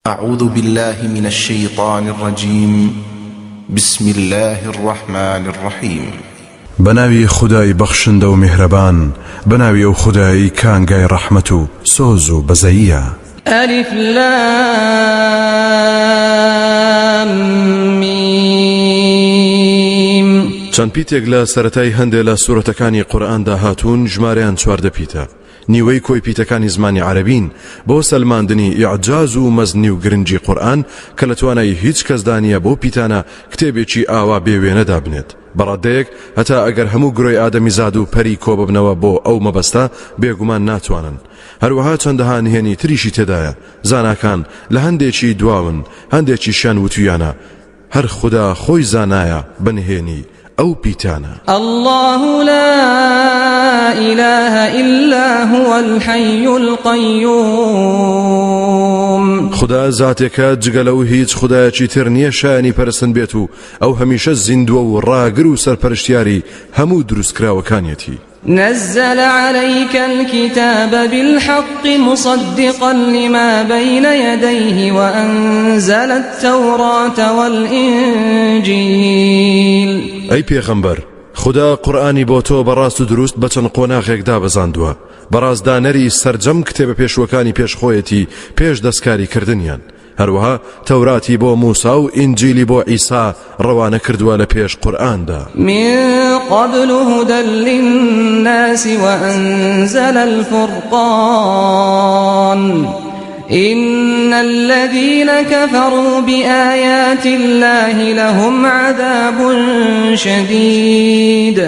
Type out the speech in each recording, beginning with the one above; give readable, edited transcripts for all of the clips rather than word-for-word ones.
اعوذ باللە من الشیطان الرجیم بسم اللە الرحمن الرحیم. بەناوی خودای بەخشندە و میهرەبان، بەناوی ئەو خودایەی کانگای ڕەحمەت و سۆز و بەزەییە. الف لام میم. چەند پیتێک لە سەرەتای هەندێ لە سورەتەکانی قورئاندا هاتوون ژمارەیان 14 پیتە، نیوەی کۆی پیتەکانی زمانی عەرەبین، بۆ سەلماندنی ئیعجاز و مەزنی و گرنگی قورئان کە لە توانای هیچ کەسدا نییە بەو پیتانە کتێبێکی ئاوا بێ وێنە دابنێت بە ڕادەیەک هەتا ئەگەر هەموو گرۆی ئادەمیزاد و پەری کۆببنەوە بۆ ئەو مەبەستە بێگومان ناتوانن. هەروەها چەندەها نهێنی تریشی تێدایە زاناکان لە هەندێکی دواون هەندێکیشیان وتویانە هەر خودا خۆی زانایە بە نهێنی ئەو پیتانە. اللە لا اله الا هو الحی القیوم. خودا زاتێکە جگە لەو هیچ خودایەکی تر نییە شایەنی پەرستن بێت و ئەو هەمیشە زیندووە و ڕاگر و سەرپەرشتیاری هەموو دروستکراوەکانیەتی. نزل عليك الكتاب بالحق مصدقا لما بين يديه وأنزل التوراة والإنجيل. ئەی پێغەمبەر خودا قورئانی بۆ تۆ بە ڕاست و دروست بە چەند قۆناغێک دابەزاندووە، بەڕاست دانەری سەرجەم کتێبە پێشووەکانی پێش خۆیەتی پێش دەستکاری کردنیان، هەروەها تەوراتی بۆ موسا و ئینجیلی بۆ عیسا ڕەوانە کردووە لە پێش قورئاندا. من قبل هدى للناس وأنزل الفرقان إن الذين كفروا بآيات الله لهم عذاب شديد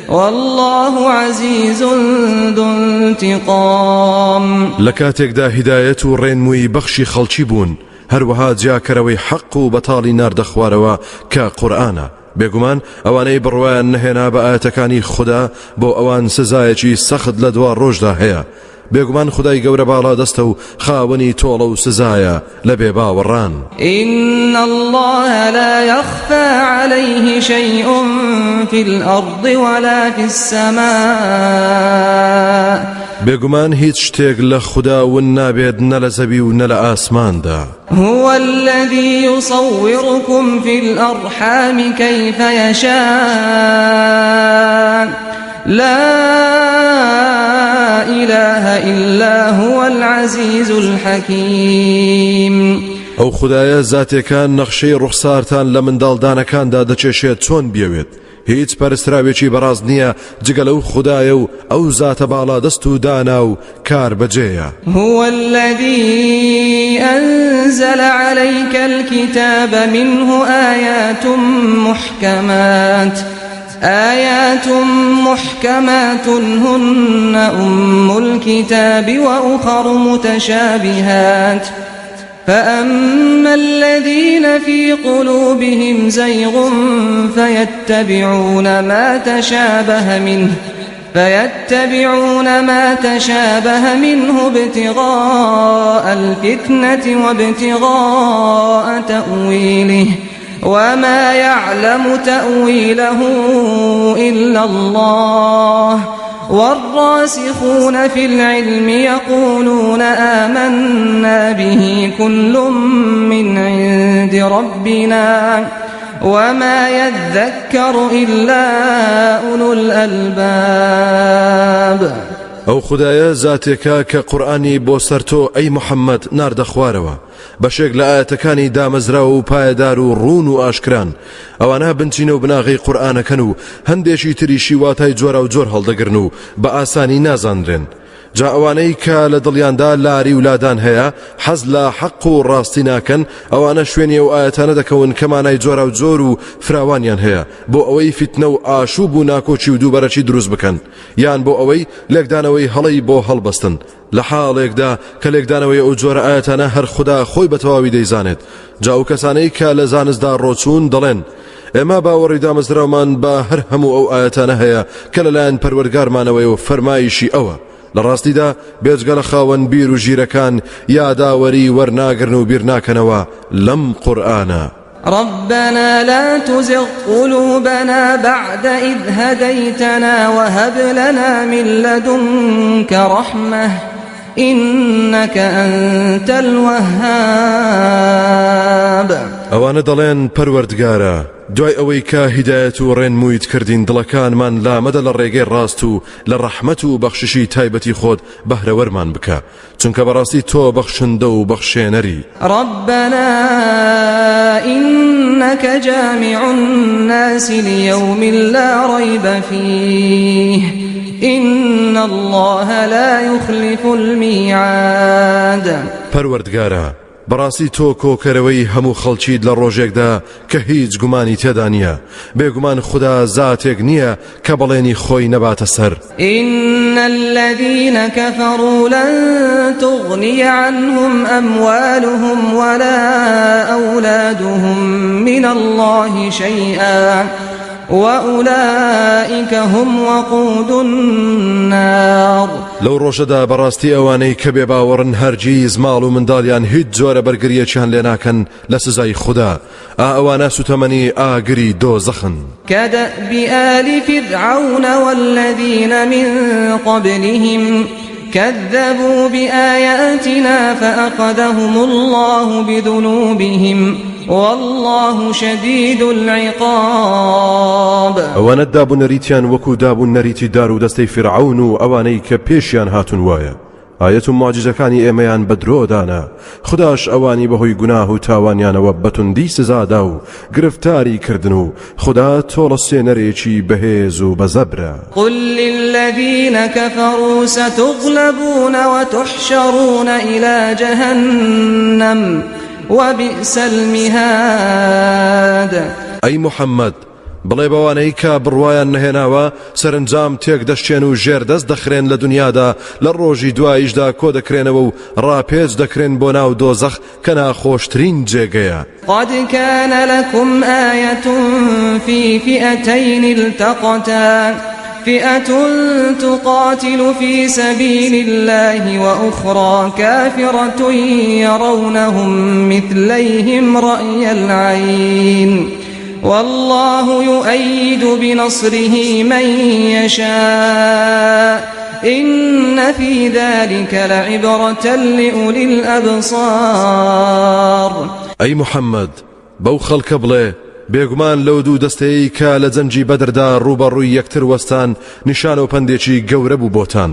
واللە عزیز ذو انتقام. لە کاتێکدا هیدایەت و ڕێنموویی بەخشی خەڵکی بوون، هەروەها جیاکەرەوەی حەق و بەتاڵی ناردە خوارەوە کە قورئانە، بێگومان ئەوانەی بڕوایان نەهێنا بە ئایەتەکانی خودا بۆ ئەوان سزایەکی سەخت لە دوا ڕۆژدا هەیە، بێگومان خودای گەورە باڵادەستە و خاوەنی تۆڵە و سزایە لە بێباوەڕان. إن الله لا يخفى عليه شيء في الأرض ولا في السماء. بێگومان هیچ شتێک لە خودا ون نابێت نە لە زەوی و نە لە ئاسماندا. هو الذي يصوركم في الأرحام كيف يشاء لا إله إلا هو العزیز الحکیم. ئەو خودایە زاتێکە نەخشەی ڕوخسارتان لە منداڵدانەکاندا دەکێشێت چۆن بیەوێت، هیچ پەرستراوێکی بەڕاست نییە جگە لەو خودایە و ئەو زاتە باڵادەست و دانا و کاربەجێیە. هو الذی أنزل عليک الکتاب منه آیات محکمات آیات محکمات هن أم الکتاب وأخر متشابهات فأما الذين في قلوبهم زيغ فيتبعون ما تشابه منه فيتبعون ما تشابه منه ابتغاء الفتنة وابتغاء تأويله وما يعلم تأويله إلا الله والراسخون في العلم يقولون آمنا به كل من عند ربنا وما يذكر إلا أولو الألباب. ئەو خودایە زاتێکە کە قورئانی بۆ سەر تۆ ئەی محەممەد ناردە خوارەوە بەشێک لە ئایەتەکانی دامەزراو و پایەدار و ڕوون و ئاشکران ئەوانە بنچینە و بناغەی قورئانەکەن و هەندێکی تریشی واتای جۆراوجۆر هەڵدەگرن و بە ئاسانی نازانرێن جا ئەوانەی کە لە دڵیاندا لاری و لادان هەیە حەز لە حەق و ڕاستی ناکەن ئەوانە شوێنی ئەو ئایەتانە دەکەون کە مانای جۆراوجۆر و فراوانیان هەیە بۆ ئەوەی فیتنە و ئاشوب و ناکۆکی و دووبەرەکی دروست بکەن یان بۆ ئەوەی لێکدانەوەی هەڵەی بۆ هەڵبەستن لە حاڵێکدا کە لێکدانەوەی ئەو جۆرە ئایەتانە هەر خودا خۆی بە تەواوی دەیزانێت جا ئەو کەسانەی کە لە زانستدا ڕۆچوون دەڵێن ئێمە باوەڕی دامەزراومان بە هەر هەموو ئەو ئایەتانە هەیە کە لەلایەن پەروەردگارمانەوەی و فەرمایشی ئەوە لە ڕاستیدا بێجگە لە خاوەن بیر و ژیرەکان یاداوەری وەرناگرن و بیر ناکەنەوە لەم قورئانە. ربنا لا تزغ قلوبنا بعد إذ هديتنا وهب لنا من لدنك رحمة إنك أنت الوهاب. ئەوانە دەڵێن، پەروەردگارا، دوای ئەوەی کە هیدایەت و ڕێنموویت کردین دڵەکانمان لامەدە لە ڕێگەی ڕاست و لە ڕەحمەت و بەخششی تایبەتی خۆت بەهرەوەرمان بکە، چونکە بەڕاستی تۆ بەخشندە و بەخشێنەری. ربنا إنك جامع الناس ليوم لا ريب فيه إن الله لا يخلف الميعاد. پەروەردگارا بەڕاستی تۆ کۆکەرەوەی هەموو خەڵکیت لە ڕۆژێکدا کە هیچ گومانی تێدا نییە، بێگومان خودا زاتێک نییە کە بەڵێنی خۆی نەباتە سەر. إن الذين كفروا لن تغني عنهم أموالهم ولا أولادهم من الله شيئا وأولئک هم وقود النار. لەو ڕۆژەدا بەڕاستی ئەوانەی کە بێباوەڕن هەرگیز ماڵ و منداڵیان هیچ جۆرە بەرگریەکیان لێ ناکەن لە سزای خودا، ئا ئەوانە سوتەمەنی ئاگری دۆزەخن. كدأب آل فرعون والذین من قبلهم كذبوا بآیاتنا فأخذهم الله بذنوبهم واللە شدید العقاب. ئەوانە داب و نەریتیان وەکو داب و نەریتی دار و دەستەی فیرعەون و ئەوانەی کە پێشیان هاتوون وایە، ئایەت و موعجیزەکانی ئێمەیان بە درۆ دانا، خوداش ئەوانی بەهۆی گوناه و تاوانیانەوە بە توندی سزا دا و گرفتاری کردن و خودا تۆڵەسێنەرێکی بەهێز و بەزەبرە. قل للذین كفروا ستغلبون وتحشرون إلى جهنم وبئس المهاد. ئەی محەممەد، بڵێ بەوانەی کە بڕوایان نەهێناوە سەرنجام تێک دەشکێن و ژێردەست دەخرێن لە دنیادا لە ڕۆژی دواییشدا کۆ دەکرێنەوە و ڕاپێچ دەکرێن بۆ ناو دۆزەخ کە ناخۆشترین جێگەیە. قد كان لكم آية في فئتين التقتا فئة تقاتل في سبيل الله وأخرى كافرة يرونهم مثليهم رأي العين واللە یؤید بنصره من یشاء ان فی ذلک لعبرة لأولی الابصار. ئەی محەممەد بەو خەڵکە بڵێ، بێگومان لەو دوو دەستەیەی کە لە جەنگی بەدردا ڕووبەڕووی یەکتر وەستان نیشانە و پەندێکی گەورە بوو بۆتان،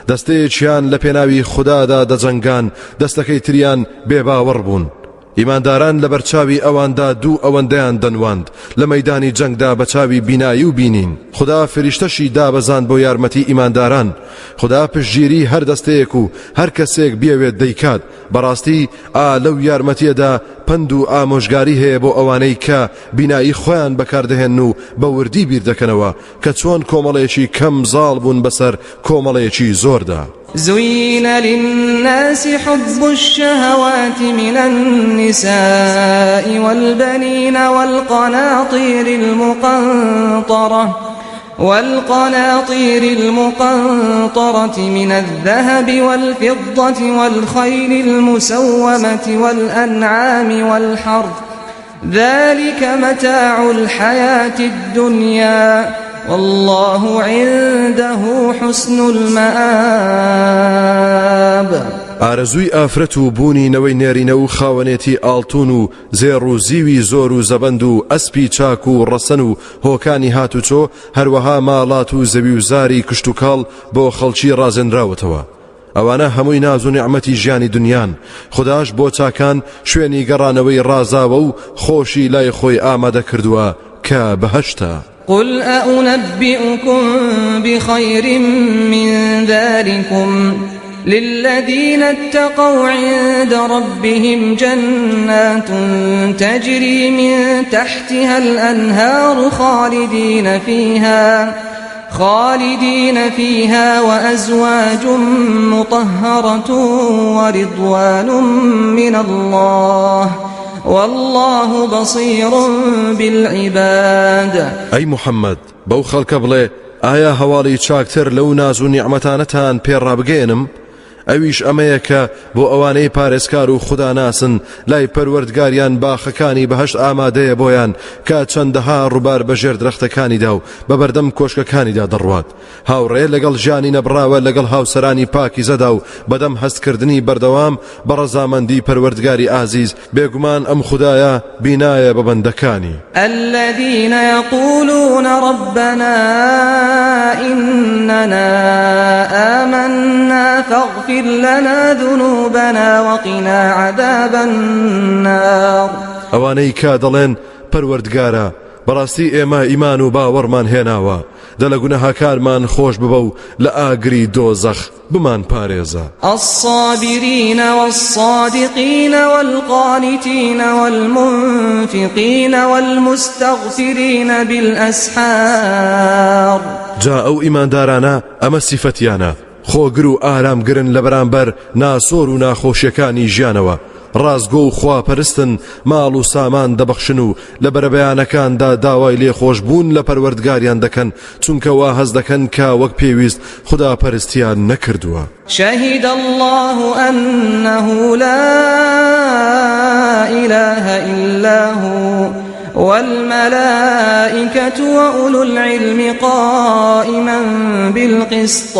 دەستەیەکیان لە پێناوی خودادا دەجەنگان، دەستەکەی تریان بێباوەڕ بوون. ئیمانداران لەبەرچاوی ئەواندا دوو ئەوەندەیان دەنواند لە مەیدانی جەنگدا بە چاوی بینایی و بینین، خودا فریشتەشی دابەزاند بۆ یارمەتی ئیمانداران، خودا پشتگیری هەر دەستەیەک و هەر کەسێک بیەوێت دەیکات، بەڕاستی ئا لەو یارمەتیەدا پەند و ئامۆژگاری هەیە بۆ ئەوانەی کە بینایی خۆیان بەکاردەهێنن و بە وردی بیردەکەنەوە کە چۆن کۆمەڵێکی کەم زاڵ بوون بەسەر کۆمەڵێکی زۆردا. زین للناس حب الشهوات من النساء والبنین والقناطیر المقنطرة والقناطير المقنطرة من الذهب والفضة والخيل المسومة والأنعام والحرث ذلك متاع الحیاة الدنیا واللە عنده حسن المآب. ئارەزووی ئافرەت و بوونی نەوەی نێرینە و خاوەنێتی ئاڵتون و زێڕ و زیوی زۆر و زەبەند و ئەسپی چاک و ڕەسەن و هۆکانی هاتوچۆ هەروەها ماڵات و زەوی و زاری کشتوکاڵ بۆ خەڵکی ڕازێنراوەتەوە ئەوانە هەمووی ناز و نیعمەتی ژیانی دنیان، خوداش بۆ چاکان شوێنی گەڕانەوەی ڕازاوە و خۆشی لای خۆی ئامادە کردووە کە بەهەشتە. قل أنبئكم بخير من ذلكم للذين اتقوا عند ربهم جنات تجري من تحتها الأنهار خالدين فيها خالدین فیها وأزواج مطهرة ورضوان من اللە واللە بصیر بالعباد. ئەی محەممەد بەو خەڵکە بڵێ، ئایا هەواڵی چاکتر لەو ناز و نیعمەتانەتان پێ ڕابگەیەنم؟ ئەویش ئەمەیە کە بۆ ئەوانەی پارێزکار و خوداناسن لای پەروەردگاریان باخەکانی بەهەشت ئامادەیە بۆیان کە چەندەها ڕووبار بە ژێر درەختەکانیدا و بە بەردەم کۆشکەکانیدا دەڕوات هاوڕێ لەگەڵ ژیانی نەبڕاوە لەگەڵ هاوسەرانی پاکیزەدا و بەدەم هەستکردنی بەردەوام بە ڕەزامەندی پەروەردگاری ئازیز بێگومان ئەم خودایە بینایە بە بەندەکانی. الذین یقولون ربنا اننا آمنا فاغفر لنا ذنوبنا وقنا عذاب النار. ئەوانەی کە دەڵێن پەروەردگارا بەڕاستی ئێمە ئیمان و باوەڕمان هێناوە دە لە گوناهەکانمان خۆش ببە و لە ئاگری دۆزەخ بمان پارێزە. الصابرین والصادقین والقانتین والمنفقین والمستغفرین بالاسحار. جا ئەو ئیماندارانە ئەمە سیفەتیانە، خۆگر و ئارامگرن لە بەرامبەر ناسۆر و ناخۆشیەکانی ژیانەوە، ڕاستگۆ و خواپەرستن، ماڵ و سامان دەبەخشن و لە بەرەبەیانەکاندا داوای لێخۆشبوون لە پەروەردگاریان دەکەن، چونکە وا هەست دەکەن کە وەک پێویست خوداپەرستیان نەکردووە. شهد اللە انه لا اله الا هو والملائکة وأولو العلم قائما بالقسط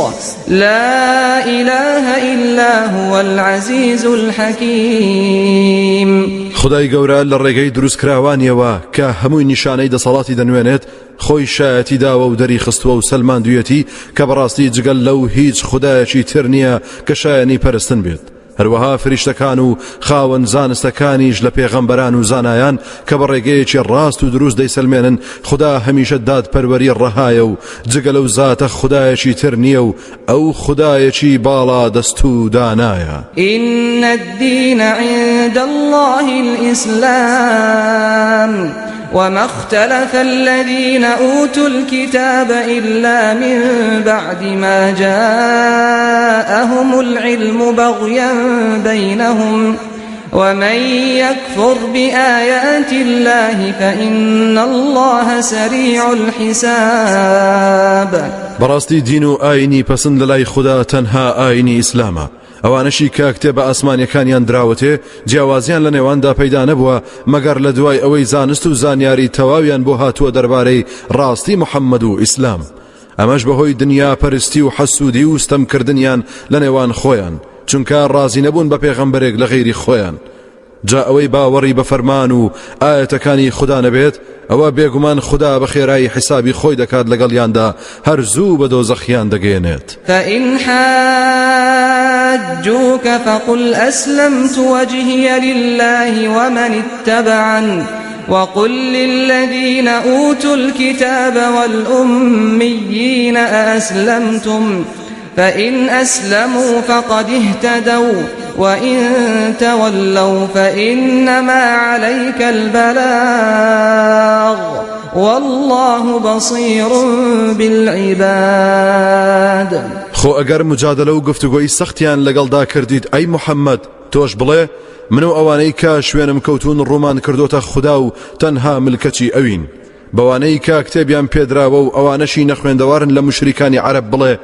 لا اله الا هو العزیز الحکیم. خودای گەورە لە ڕێگەی دروستکراوانیەوە کە هەمووی نیشانەی دەسەڵاتی دەنوێنێت خۆی شایەتی داوە و دەری خستووە و سەلماندویەتی کە بەڕاستی جگەل لەو هیچ خودایەکی تر نییە کە شایەنی پەرستن بێت هەروەها فریشتەکان و خاوەن زانستەکانیش لە پێغەمبەران و زانایان کە بە ڕێگەیەکی ڕاست و دروست دەیسەلمێنن خودا هەمیشە دادپەروەری ڕەهایە و جگە لەو زاتە خودایەکی تر نییە و ئەو خودایەکی باڵا دەست و دانایە. إن الدين عند الله الإسلام وما اختلف الذين أوتوا الكتاب إلا من بعد ما جاءهم العلم بغيا بينهم ومن يكفر بآيات الله فإن الله سريع الحساب. بەڕاستی دین و ئاینی پەسند لەلای خودا تەنها ئاینی ئیسلامە ئەوانەشی کە کتێبە ئاسمانیەکانیان دراوەتێ جیاوازیان لە نێواندا پەیدا نەبووە مەگەر لە دوای ئەوەی زانست و زانیاری تەواویان بۆ هاتووە دەربارەی ڕاستی محەممەد و ئیسلام ئەمەش بەهۆی دنیا پەرستی و حەسوودی و ستەمکردنیان لە نێوان خۆیان چونکە ڕازی نەبوون بە پێغەمبەرێک لە غەیری خۆیان جا ئەوەی باوەڕی بە فەرمان و ئایەتەکانی خودا نەبێت ئەوە بێگومان خودا بە خێرایی حیسابی خۆی دەکات لەگەڵیاندا هەر زوو بە دۆزەخیان دەگەیەنێت. فإن حاجوك فقل أسلمت وجهي لله ومن اتبعن وقل للذين أوتوا الكتاب والأميين أأسلمتم فإن أسلموا فقد اهتدوا وإن تولوا فإنما عليك البلاغ والله بصير بالعباد. خۆ ئەگەر مجادەلە و گفتوگۆی سەختیان لەگەڵدا کردیت ئەی محەممەد تۆش بڵێ من و ئەوانەی کە شوێنم کەوتوون ڕوومان کردۆتە خودا و تەنها ملکەچی ئەوین بەوانەی کە کتێبیان پێدراوە و ئەوانەشی نەخوێندەوارن لە مشریکانی عەرەب بڵێ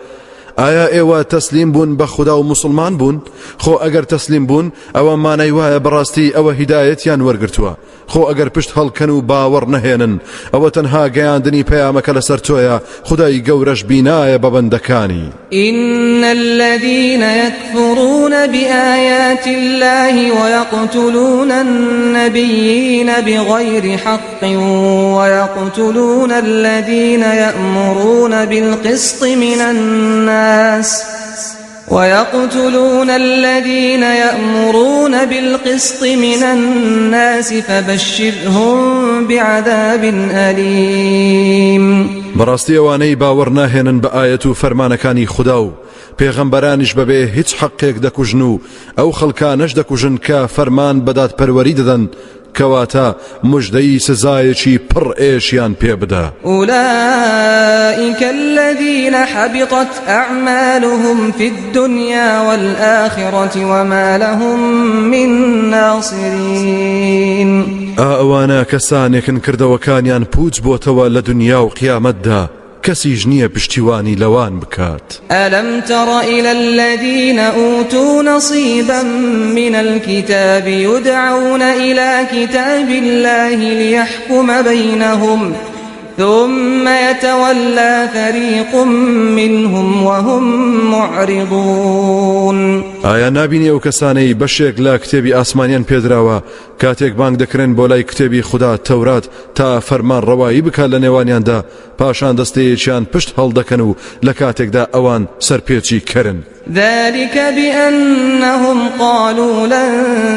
ئایا ئێوە تەسلیم بوون بە خودا و موسڵمان بوون خۆ ئەگەر تەسلیم بوون ئەوە مانای وایە بەڕاستی ئەوە هیدایەتیان وەرگرتووە خۆ ئەگەر پشت هەڵکەن و باوەڕ نەهێنن ئەوە تەنها گەیاندنی پەیامەکە لەسەر تۆیە خودای گەورەش بینایە بە بەندەکانی. إن الذين يكفرون بآيات الله ويقتلون النبيين بغير حق ويقتلون الذين يأمرون بالقسط من الناس ويقتلون الذين يأمرون بالقسط من الناس فبشرهم بعذاب أليم. بەڕاستی ئەوانەی باوەڕ ناهێنن بە ئایەت و فەرمانەکانی خودا و پێغەمبەرانیش بەبێ هیچ حەقێک دەکوژن و ئەو خەڵکانەش دەکوژن کە فەرمان بە دادپەروەری دەدەن کەواتە مژدەی سزایەکی پڕ ئێشیان پێ بدە. أولئك الذين حبطت أعمالهم في الدنيا والآخرة وما لهم من ناصرين. ئا ئەوانە کەسانێکن کردەوەکانیان پووچ بۆتەوە لە دنیا و قیامەتدا. کەسیش نییە پشتیوانی لەوان بکات. ألم تر إلى الذين أوتوا نصيبا من الكتاب يدعون إلى كتاب الله ليحكم بينهم ثم يتولى فريق منهم وهم معرضون. ئایا نابینی ئەو کەسانەی بەشێک لە کتێبی ئاسمانیان پێدراوە کاتێک بانگ دەکرێن بۆ لای کتێبی خودا تەورات تا فەرمانڕەوایی بکات لە نێوانیاندا پاشان دەستەیەکیان پشت هەڵدەکەن و لە کاتێکدا ئەوان سەرپێچی کەرن. ذلك بأنهم قالوا لن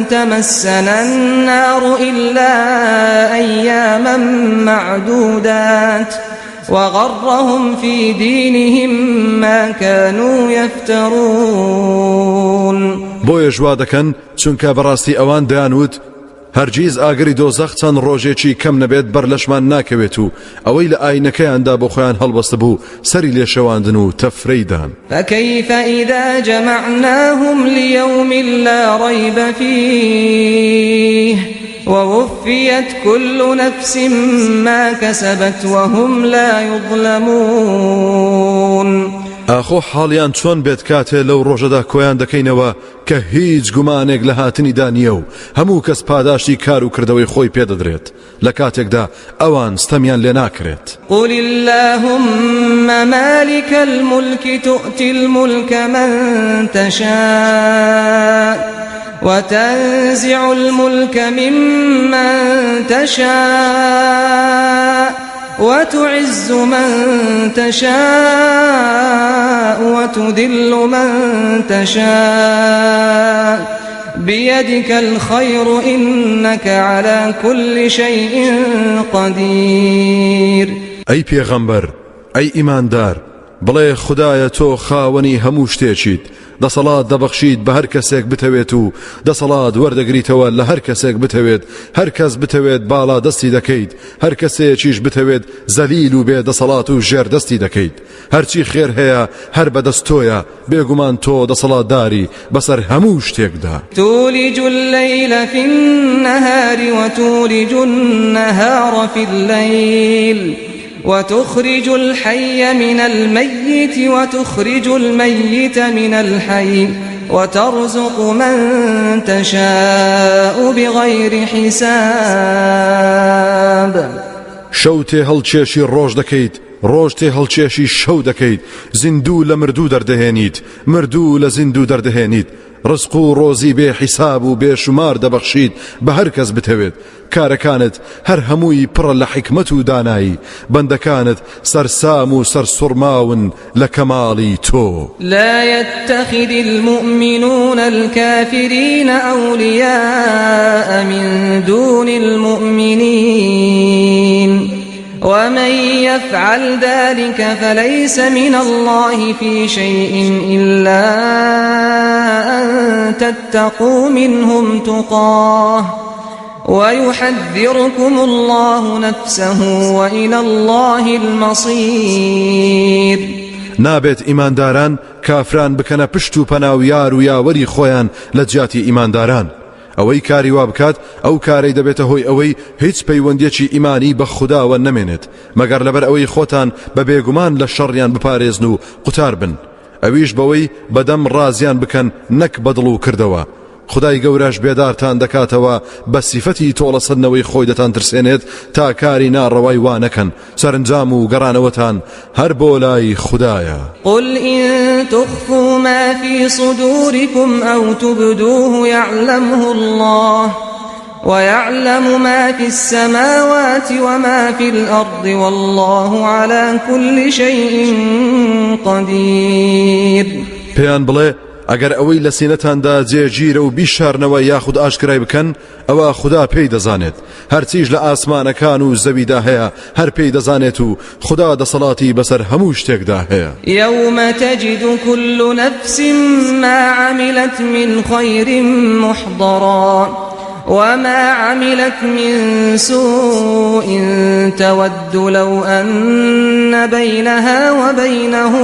تمسنا النار إلا أياما معدودات وغرهم في دينهم ما كانوا يفترون. بۆیەش وا دەکەن چونکە بەڕاستی ئەوان دەیانوت هەرگیز ئاگری دۆزەخ چەند ڕۆژێکی کەم نەبێت بەر لەشمان ناکەوێت و ئەوەی لە ئاینەکەیاندا بۆ خۆیان هەڵبەستبوو سەری لێ شێواندن و تەفرەی دان. فكيف إذا جمعناهم ليوم لا ريب فيه ووفيت كل نفس ما كسبت وهم لا يظلمون. ئاخۆ حاڵیان چۆن بێت کاتێ لەو ڕۆژەدا کۆیان دەکەینەوە کە هیچ گومانێک لە هاتنیدا نییە و هەموو کەس پاداشتی کار و کردەوەی خۆی پێدەدرێت لە کاتێکدا ئەوان ستەمیان لێ ناکرێت. قل اللهم مالك الملك تؤتي الملك من تشاء وتنزع الملك ممن تشاء وتعز من تشاء وتذل من تشاء بيدك الخير إنك على كل شيء قدير. ئەی پێغەمبەر، ئەی ئیماندار، بڵێ خودایە تۆ خاوەنی هەموو شتێکیت، دەسەڵات دەبەخشیت بە هەر کەسێک بتەوێت و دەسەڵات وەردەگریتەوە لە هەر کەسێک بتەوێت، هەر کەس بتەوێت باڵا دەستی دەکەیت، هەر کەسێکیش بتەوێت زەلیل و بێ دەسەڵات و ژێر دەستی دەکەیت. هەرچی خێر هەیە هەر بەدەست تۆیە، بێگومان تۆ دەسەڵاتداری بەسەر هەموو شتێکدا. تولج الليل في النهار وتولج النهار في الليل وتخرج الحي من الميت وتخرج الميت من الحي وترزق من تشاء بغير حساب. شەو تێ هەڵکێشی ڕۆژ دەکەیت، ڕۆژ تێ هەڵکێشی شەو دەکەیت، زیندوو لە مردوو دەردەهێنیت، مردوو لە زیندوو دەردەهێنیت، ڕزق و ڕۆزی بێ حیساب و بێ شومار دەبەخشیت بە هەر کەس بتەوێت، کارەکانت هەر هەمووی پڕە لە حیکمەت و دانایی، بەندەکانت سەرسام و سەرسوڕماون لە کەماڵی تۆ. لا يتخذ المؤمنون الكافرين أولياء من دون المؤمنين ومن يفعل ذلك فليس من الله في شيء إلا أن تتقوا منهم تقاه ويحذركم الله نفسه وإلى الله المصير. نابێت ئیمانداران کافران بکەنە پشت و پەنا و یار و یاوەری خۆیان لە جیاتی ئیمانداران. ئەوەی کاری وا بکات ئەو کارەی دەبێتە هۆی ئەوەی هیچ پەیوەندیەکی ئیمانی بە خوداوە نەمێنێت، مەگەر لەبەر ئەوەی خۆتان بە بێگومان لە شەڕیان بپارێزن و قوتار بن، ئەویش بەوەی بەدەم ڕازیان بکەن نەک بەدڵ و کردەوە. خدای گەورەش بێدارتان دەکاتەوە بە سیفەتی تۆڵەسەندنەوەی خۆی دەتانترسێنێت تا کاری ناڕەوای وا نەکەن، سەرنجام و گەڕانەوەتان هەر بۆ لای خدایە. قل إن تخفوا ما في صدوركم أو تبدوه يعلمه الله ويعلم ما في السماوات وما في الأرض والله على كل شيء قدير. پێیان بڵێ ئەگەر ئەوەی لە سینەتاندا جێگیرە و بیشارنەوە یاخود ئاشکرای بکەن ئەوە خودا پێی دەزانێت، هەرچیش لە ئاسمانەکان و زەویدا هەیە هەر پێی دەزانێت و خودا دەسەڵاتی بەسەر هەموو شتێکدا هەیە. يوم تجد كل نفس ما عملت من خير محضرا وما عملت من سوء تود لو أن بينها وبينه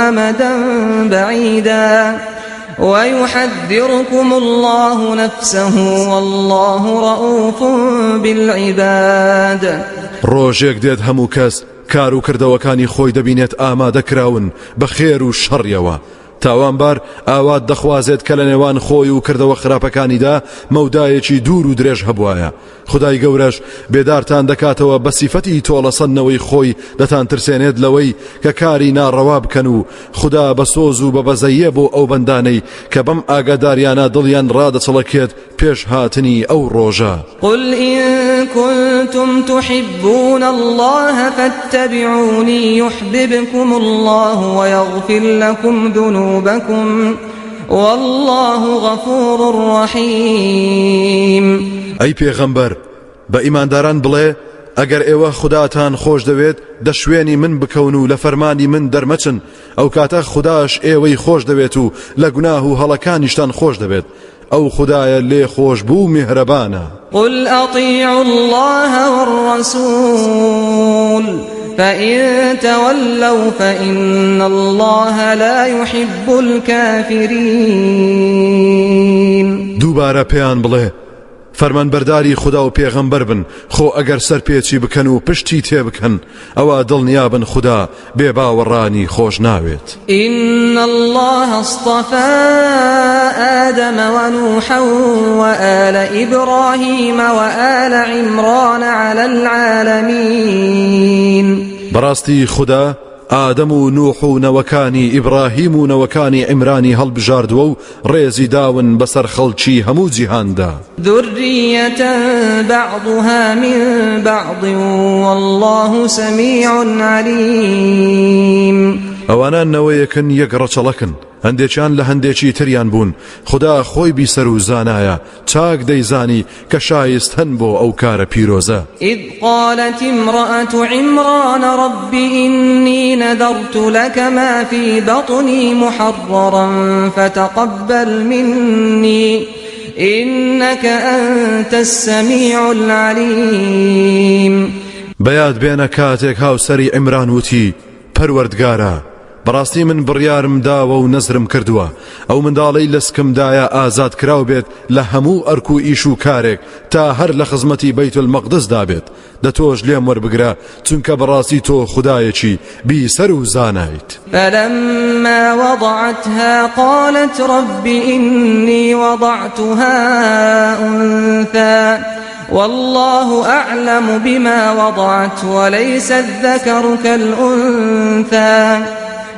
أمدا بعيدا ويحذركم الله نفسه والله رؤوف بالعباد. ڕۆژێک دێت هەموو کەس کار و کردەوەکانی خۆی دەبینێت ئامادە کراون بە خێر و شەڕیەوە. تاوانبار ئاوات دەخوازێت کە لە نێوان خۆی و کردەوە خراپەکانیدا مەودایەکی دوور و درێژ هەبوایە. خودای گەورەش بێدارتان دەکاتەوە بە سیفەتی تۆڵەسەندنەوەی خۆی دەتانترسێنێت لەوەی کە کاری ناڕەوا بکەن و خودا بە سۆز و بە بەزەییە بۆ ئەو بەندانەی کە بەم ئاگاداریانە دڵیان ڕادەچڵەکێت پێش هاتنی ئەو ڕۆژە. قل إن كنتم تحبون الله فاتبعوني يحببكم الله ويغفر لكم ذنوبكم واللە غفور رحیم. ئەی پێغەمبەر بە ئیمانداران بڵێ، ئەگەر ئێوە خوداتان خۆش دەوێت دە شوێنی من بکەون و لە فەرمانی من دەرمەچن، ئەوکاتە خوداش ئێوەی خۆش دەوێت و لە گوناه و هەڵەکانیشتان خۆش دەبێت، ئەو خودایە لێخۆشبوو و میهرەبانە. قل اطیعوا اللە والرسول فإن تولوا فإن اللە لا یحب الکافرین. دووبارە پێیان بڵێ، فەرمانبەرداری خودا و پێغەمبەر بن، خۆ ئەگەر سەرپێچی بکەن و پشتی تێ بکەن، ئەوا دڵنیابن خودا بێباوەڕانی خۆش ناوێت. إن الله اصطفى آدم ونوحا وآل إبراهيم وآل عمران على العالمین. بەڕاستی خودا ئادەم و نوح و نەوەکانی ئیبراهیم و نەوەکانی عیمرانی هەڵبژاردووە و ڕێزی داون بەسەر خەڵکی هەموو جیهاندا. ذریة بعضها من بعض واللە سمیع علیم. ئەوانە نەوەیەکن یەک ڕەچەڵەکن، هەندێکیان لە هەندێکی تریان بوون، خودا خۆی بیسەر و زانایە، چاک دەیزانی کە شایستەن بۆ ئەو کارە پیرۆزە. اذ قالت امرأة عمران رب إني نذرت لك ما في بطني محررا فتقبل مني إنك أنت السمیع العلیم. بەیاد بێنە کاتێک هاوسەری عیمران وتی، پەروەردگارا، بەڕاستی من بڕیارم داوە و نەزرم کردووە ئەو منداڵەی لە سکمدایە ئازادکراو بێت لە هەموو ئەرک و ئیش و کارێک تا هەر لە خزمەتی بەیت المەقدسدا بێت، دە تۆش لێم وەربگرە چونکە بەڕاستی تۆ خودایەکی بیسەر و زانایت. فلما وضعتها قالت رب إني وضعتها أنثى واللە اعلم بما وضعت وليس الذکر کالانثی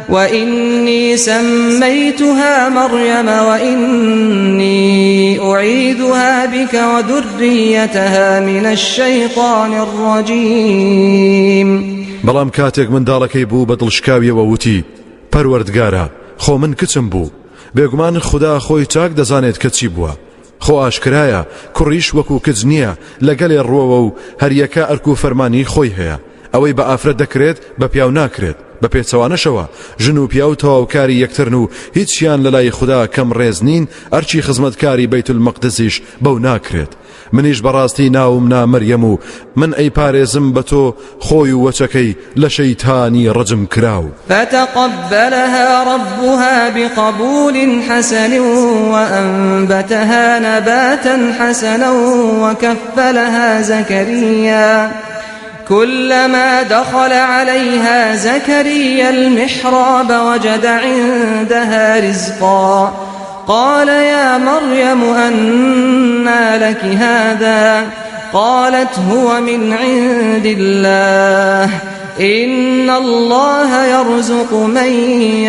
وإنی سمیتها مریم وإنی أعیذها بک وذریتها من الشیطان الرجیم. بەڵام کاتێک منداڵەکەی بوو بە دڵشکاویەوە وتی، پەروەردگارا خۆ من کچم بوو، بێگومان خودا خۆی چاک دەزانێت کە چی بووە، خۆ ئاشکرایە کوڕیش وەکو کچ نییە لە گەلێ ڕووەوە و هەریەکە ئەرک و فەرمانی خۆی هەیە، ئەوەی بە ئافرەت دەکرێت بە پیاو ناکرێت، بە پێچەوانەشەوە ژن و پیاو تەواوکاری یەکترن و هیچیان لەلای خودا کەم ڕێز نین، ئەرکی خزمەتکاری بەیتولمەقدسیش بەو ناکرێت. منیش بەڕاستی ناوم نا مەریەم و من ئەیپارێزم بە تۆ خۆی و وەچەکەی لە شەیتانی ڕەجم کراو. فتقبلها ربها بقبول حسن وأنبتها نباتا حسنا وكفلها زكريا كلما دخل عليها زكريا المحراب وجد عندها رزقا قال يا مريم أنى لك هذا قالت هو من عند الله إن الله يرزق من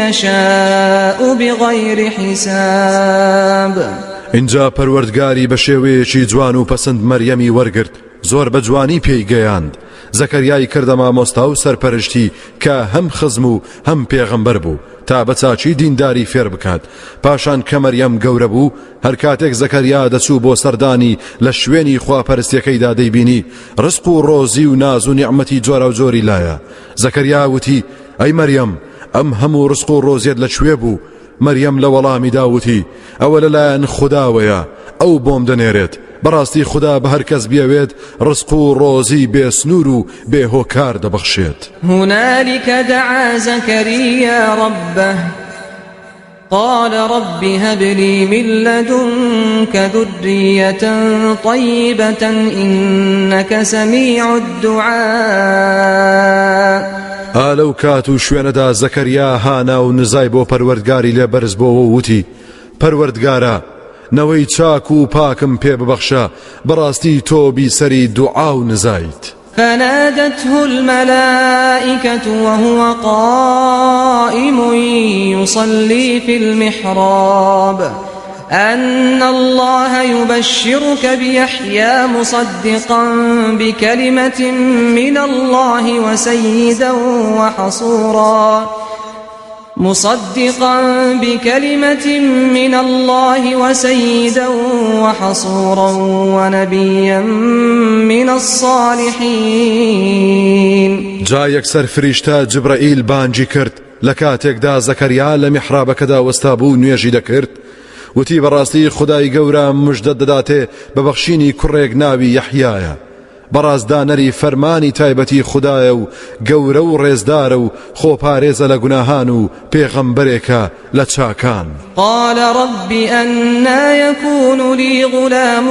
يشاء بغير حساب. ئینجا پەروەردگاری بە شێوەیەکی جوان و پەسند مەریەمی وەرگرت زۆر بە جوانی پێی گەیاند زەکەریای کردە مامۆستا و سەرپەرشتی کە هەم خزم و هەم پێغەمبەر بوو تا بە چاکی دینداری فێر بکات پاشان کە مەریەم گەورە بوو هەر کاتێک زەکەریا دەچوو بۆ سەردانی لە شوێنی خواپەرستیەکەیدا دەیبینی ڕزق و ڕۆزی و ناز و نیعمەتی جۆراوجۆری لایە زەکەریا وتی ئەی مەریەم ئەم هەموو ڕزق و ڕۆزیەت لە کوێ بوو مەریەم لە وەڵامیدا وتی ئەوە لەلایەن خوداوەیە ئەو بۆم دەنێرێت بەڕاستی خودا بە هەر کەس بیەوێت ڕزق و ڕۆزی بێ سنوور و بێ هۆکار دەبەخشێت. هنالک دعا زکریا ربه. قال رب هب لي من لدنك ذرية طيبة إنك سميع الدعاء. ئا لەو کات و شوێنەدا زەکەریا هانا و نزای بۆ پەروەردگاری لێ بەرز بۆوە و وتی، پەروەردگارا، نەوەی چاک و پاکم پێ ببەخشە، بەڕاستی تۆ بیسەری دوعا و نزایت. فنادته الملائکة وهو قائم يصلي في المحراب أن الله يبشرك بيحيى مصدقا بكلمة من الله وسيدا وحصورا مصدقا بکلمة من اللە وسیدا وحصورا ونبیا من الصالحین. جا یەکسەر فریشتە جبرەئیل بانگی کرد لە کاتێکدا زەکەریا لە میحرابەکەدا وەستابوو نوێژی دەکرد وتی بەڕاستی خودای گەورە مژدەت دەداتێ بە بەخشینی کوڕێک ناوی یەحیایە بەڕاستدانەری فەرمانی تایبەتی خودایە و گەورە و ڕێزدارە و خۆپارێزە لە گوناهان و پێغەمبەرێکە لە چاکان. قال رب أنى يكون لي غلام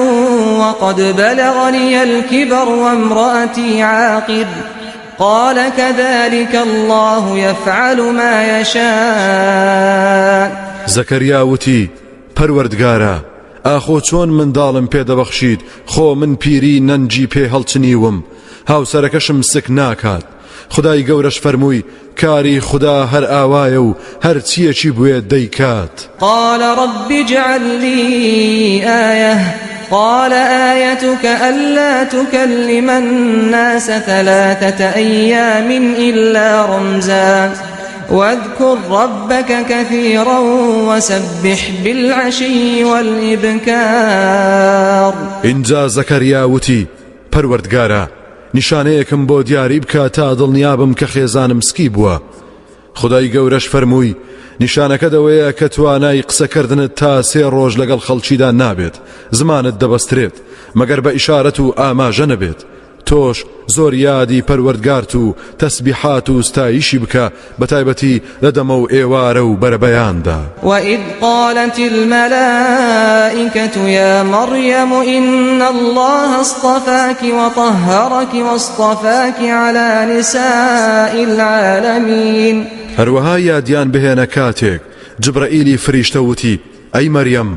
وقد بلغني الكبر وامرأتي عاقر قال كذلك الله يفعل ما يشاء. زەکەریا وتی، پەروەردگارا، ئاخۆ چۆن منداڵم پێ دەبەخشیت خۆ من پیری نەنگی پێ هەڵچنیوم هاوسەرەکەشم سک ناکات خودای گەورەش فەرمووی کاری خودا هەر ئاوایە و هەر چیەکی بوێت دەیکات. قال رب اجعل لي آیة قال آیتک ألا تکلم الناس ثلاثة أیام إلا رمزا واذکر ربک کثیرا وسبح بالعشی والابکار. ئینجا زەکەریا وتی، پەروەردگارا، نیشانەیەکم بۆ دیاری بکە تا دڵنیابم کە خێزانم سکی بووە. خودای گەورەش فەرمووی، نیشانەکەت ئەوەیە کە توانای قسەکردنت تا سێ ڕۆژ لەگەڵ خەڵکیدا نابێت، زمانت دەبەسترێت، مەگەر بە ئیشارەت و ئاماژە نەبێت. تۆش زۆر یادی پەروەردگارت و تەسبیحات و ستایشی بکە بەتایبەتی لە دەمە و ئێوارە و بەرەبەیاندا. وإذ قالت الملائکة یا مریم إن الله اصطفاک وطهرک واصطفاک علی نساء العالمین. هەروەها یادیان بهێنە کاتێک جبرەئیلی فریشتە وتی، ئەی مەریەم،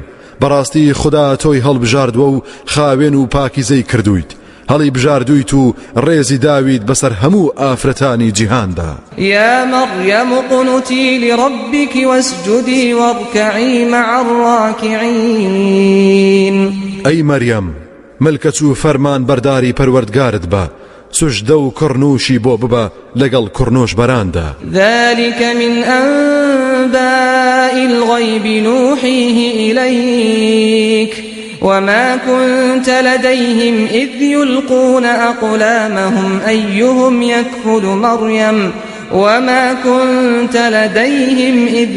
بەڕاستی خودا تۆی هەڵبژاردووە و خاوێن و پاکیزەی کردوویت، هەڵی بژاردوویت و ڕێزی داویت بەسەر هەموو ئافرەتانی جیهاندا. یا مریم اقنتی لربک واسجدی وارکعی مع الراکعین. ئەی مەریەم، ملکەچ و فەرمانبەرداری پەروەردگارت بە، سوجدە و کڕنووشی بۆ ببە لەگەڵ کڕنووشبەراندا. ذلک من أنباء الغیب نوحیه إلیک وما كنت لدیهم إذ یلقون أقلامهم أیهم یکفل مریم وما كنت لدیهم إذ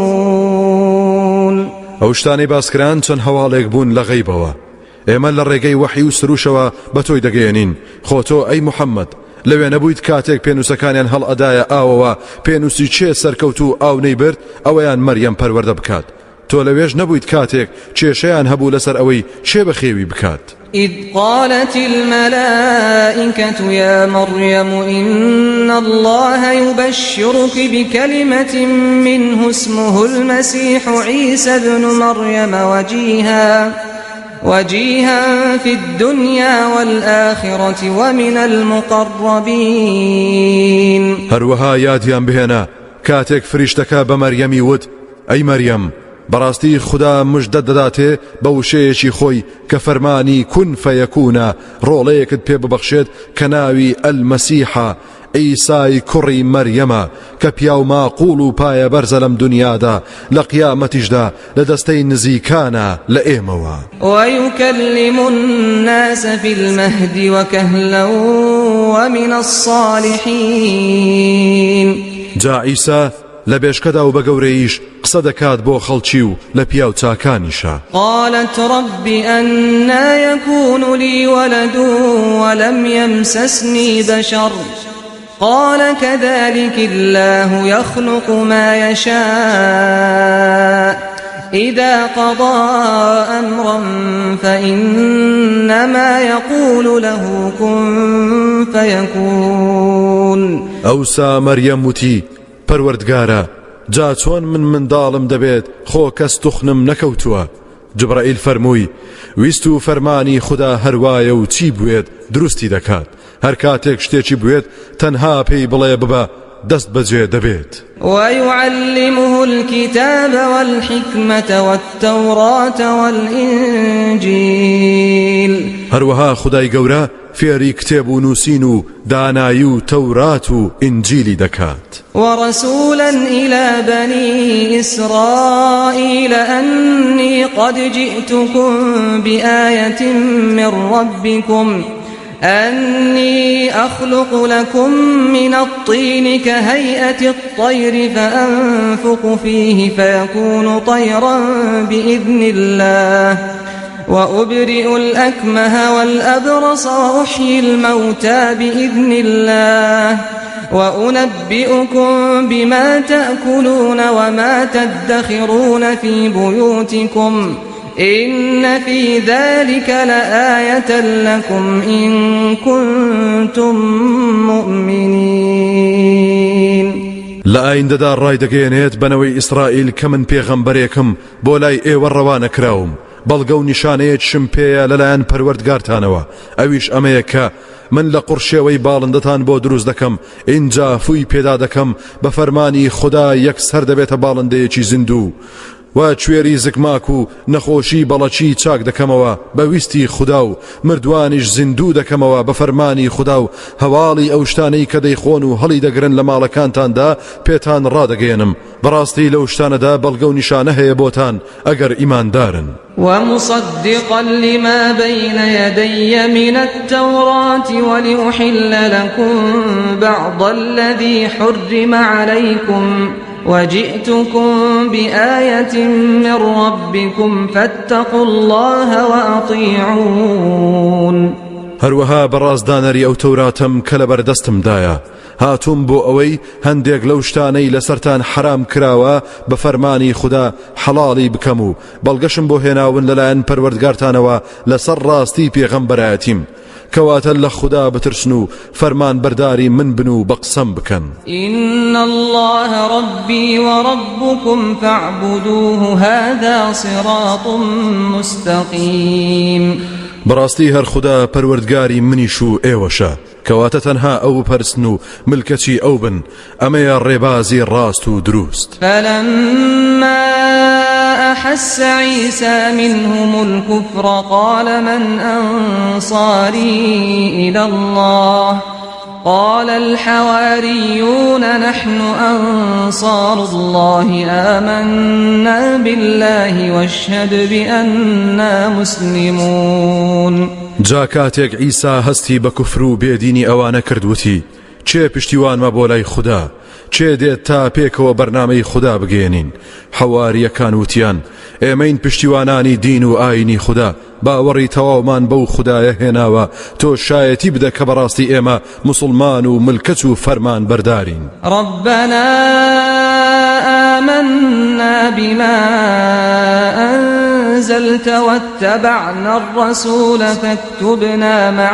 یختصمون. ئەو شتانەی باسکران چەند هەواڵێک بوون لە غەیبەوە ئێمە لە ڕێگەی وەحی و سروشەوە بە تۆی دەگەیەنین، خۆ تۆ ئەی محەممەد لەوێ نەبوویت کاتێک پێنووسەکانیان هەڵئەدایە ئاوەوە، پێنووسی کێ سەرکەوت و ئاو نەیبرد ئەوەیان مەریەم پەروەردە بکات، تۆ لەوێش نەبوویت کاتێک کێشەیان هەبوو لەسەر ئەوەی کێ بەخێوی بکات. إذ قالت الملائكة يا مريم إن الله يبشرك بكلمة منه اسمه المسيح عيسى ابن مريم وجيها وجيها في الدنيا والآخرة ومن المقربین. هەروەها یادیان بهێنە کاتێک فریشتەکە بە مەریەمی وت، ئەی مەریەم، بەڕاستی خودا مژدەت دەداتێ بە وشەیەکی خۆی کە فەرمانی کون فەیەکونە ڕۆڵەیەکت پێ ببەخشێت کە ناوی ئەلمەسیحە عیسای کوڕی مەریەمە کە پیاو ماقوڵ و پایەبەرزە لەم دونیادا لە قیامەتیشدا لە دەستەی نزیکانە لە ئێمەوە. ويکلم الناس فی المهد وکهلا ومن الصالحین. جا عیسا لە بێشکەدا و بە گەورەییش قسە دەکات بۆ خەڵکی و لە پیاو چاکانیشە. قالت رب أنى يكون لي ولد ولم يمسسني بشر. قال كذلك الله يخلق ما يشاء إذا قضى أمرا فإنما يقول له كن فيكون. ئەوسا مەریەم وتی، پەروەردگارا، جا چۆن من منداڵم دەبێت خۆ کەس توخنم نەکەوتووە؟ جبرائیل فەرمووی، ویست و فەرمانی خودا هەروایە و چی بوێت دروستی دەکات، هەر کاتێک شتێکی بوێت تەنها پێی بڵێ ببە دەست بەجێ دەبێت. ويعلمه الكتاب والحکمة والتوراة والإنجیل. هەروەها خودای گەورە فێری کتێب و نووسین و دانایی و تەورات و ئینجیلی دەکات. ورسولا إلى بني إسرائيل أني قد جئتكم بآية من ربكم أني أخلق لكم من الطين كهيئة الطير فأنفق فيه فيكون طيرا بإذن الله وأبرئ الأكمه والأبرص وأحيي الموتى بإذن الله وأنبئكم بما تأكلون وما تدخرون في بيوتكم إن في ذلك لآية لكم إن كنتم مؤمنین. لە ئایندەدا ڕایدەگەیەنێت بە نەوەی ئیسرائیل کە من پێغەمبەرێکم بۆ لای ئێوە ڕەوانە کراوم، بەڵگە و نیشانەیەکیشم پێیە لەلایەن پەروەردگارتانەوە، ئەویش ئەمەیە کە من لە قوڕ شێوەی باڵندەتان بۆ دروست دەکەم، ئینجا فووی پێدا دەکەم، بە فەرمانی خودا یەکسەر دەبێتە باڵندەیەکی زیندوو. و کوێری زگماک و نەخۆشی بەڵەکی چاک دەکەمەوە بە ویستی خودا و مردوانیش زیندوو دەکەمەوە بە فەرمانی خودا و هەواڵی ئەو شتانەی کە دەیخۆن و هەڵی دەگرن لە ماڵەکانتاندا پێتان ڕادەگەیەنم بەڕاستی لەو شتانەدا بەڵگە و نیشانە هەیە بۆتان ئەگەر ئیماندارن. ومصدقا لما بين يدي من التوراة ولأحل لكم بعض الذي حرم عليكم وجئتكم بآیة من ربکم فاتقوا الله وأطیعون. هەروەها بە ڕاستدانەری ئەو تەوراتەم کە لەبەردەستمدایە هاتووم بۆ ئەوەی هەندێک لەو شتانەی لەسەرتان حەرام کراوە بە فەرمانی خودا حەڵاڵی بکەم و بەڵگەشم بۆ هێناون لەلایەن پەروەردگارتانەوە لەسەر ڕاستی پێغەمبەرایەتیم کەواتە لە خودا بترسن و فەرمانبەرداری من بن و بە قسەم بکەن. إن الله ربی وربکم فاعبدوه هذا صراط مستقیم. بەڕاستی هەر خودا پەروەردگاری منیش و ئێوەشە، کەواتە تەنها ئەو بپەرستن و ملکەچی ئەو بن، ئەمەیە ڕێبازی ڕاست و دروست. فلما أحس عیسی منهم الکفر قال من أنصاری إلی الله قال الحواریون نحن أنصار الله آمنا بالله واشهد بأنا مسلمون. جا کاتێک عیسا هەستی بە کوفر و بێدینی ئەوانە کرد وتی، کێ پشتیوانمە بۆ لای خودا؟ کێ دێت تا پێکەوە بەرنامەی خودا بگەیەنین؟ حەوارییەکان وتیان، ئێمەین پشتیوانانی دین و ئاینی خودا، باوەڕی تەواومان بەو خودایە هێناوە، تۆ شایەتی بدە کە بەڕاستی ئێمە موسڵمان و ملکەچ و فەرمانبەردارین. ربنا آمنا بما أنزلت واتبعنا الرسول فاکتبنا مع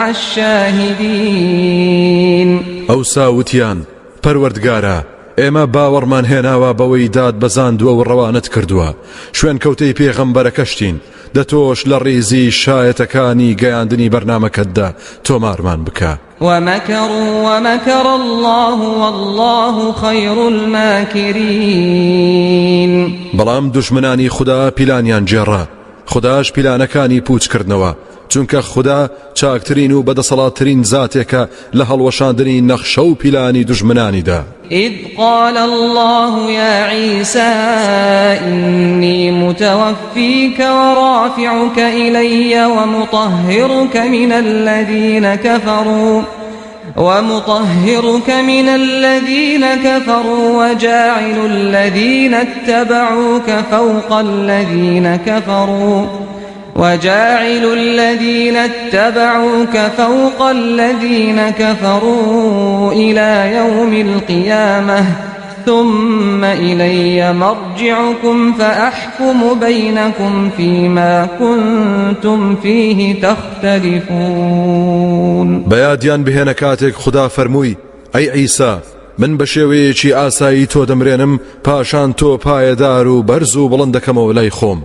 الشاهدین. ئەوسا وتیان، پەروەردگارا ئێمە باوەڕمان هێناوە بەوەی دات بەزاندووە و ڕەوانەت کردووە، شوێنکەوتەی پێغەمبەرەکەشتین، دە تۆش لە ڕیزی شایەتەکانی گەیاندنی بەرنامەکەتدا تۆمارمان بکە. ومکروا ومکر اللە واللە خیر الماکرین. بەڵام دوژمنانی خودا پیلانیان گێڕا، خوداش پیلانەکانی پووچ کردنەوە، چونکە خودا چاکترین و بەدەسەڵاتترین زاتێکە لە هەڵوەشاندنی نەخشە و پیلانی دوژمنانیدا. اذ قال اللە یا عیسی انی متوفیک ورافعک الی ومطهرک من الذین کفروا ومطهرک من الذین کفروا وجاعل الذین اتبعوک فوق الذین کفروا. وجاعل الذين اتبعوك فوق الذين كفروا إلى يوم القيامة ثم إلي مرجعكم فأحكم بينكم فيما كنتم فيه تختلفون. بەیادیان بهێنە کاتێک خودا فەرمووی، ئەی عیسا، من بە شێوەیەکی ئاسایی تۆ دەمرێنم، پاشان تۆ پایەدار و بەرز و بڵند دەکەمەوە لای خۆم.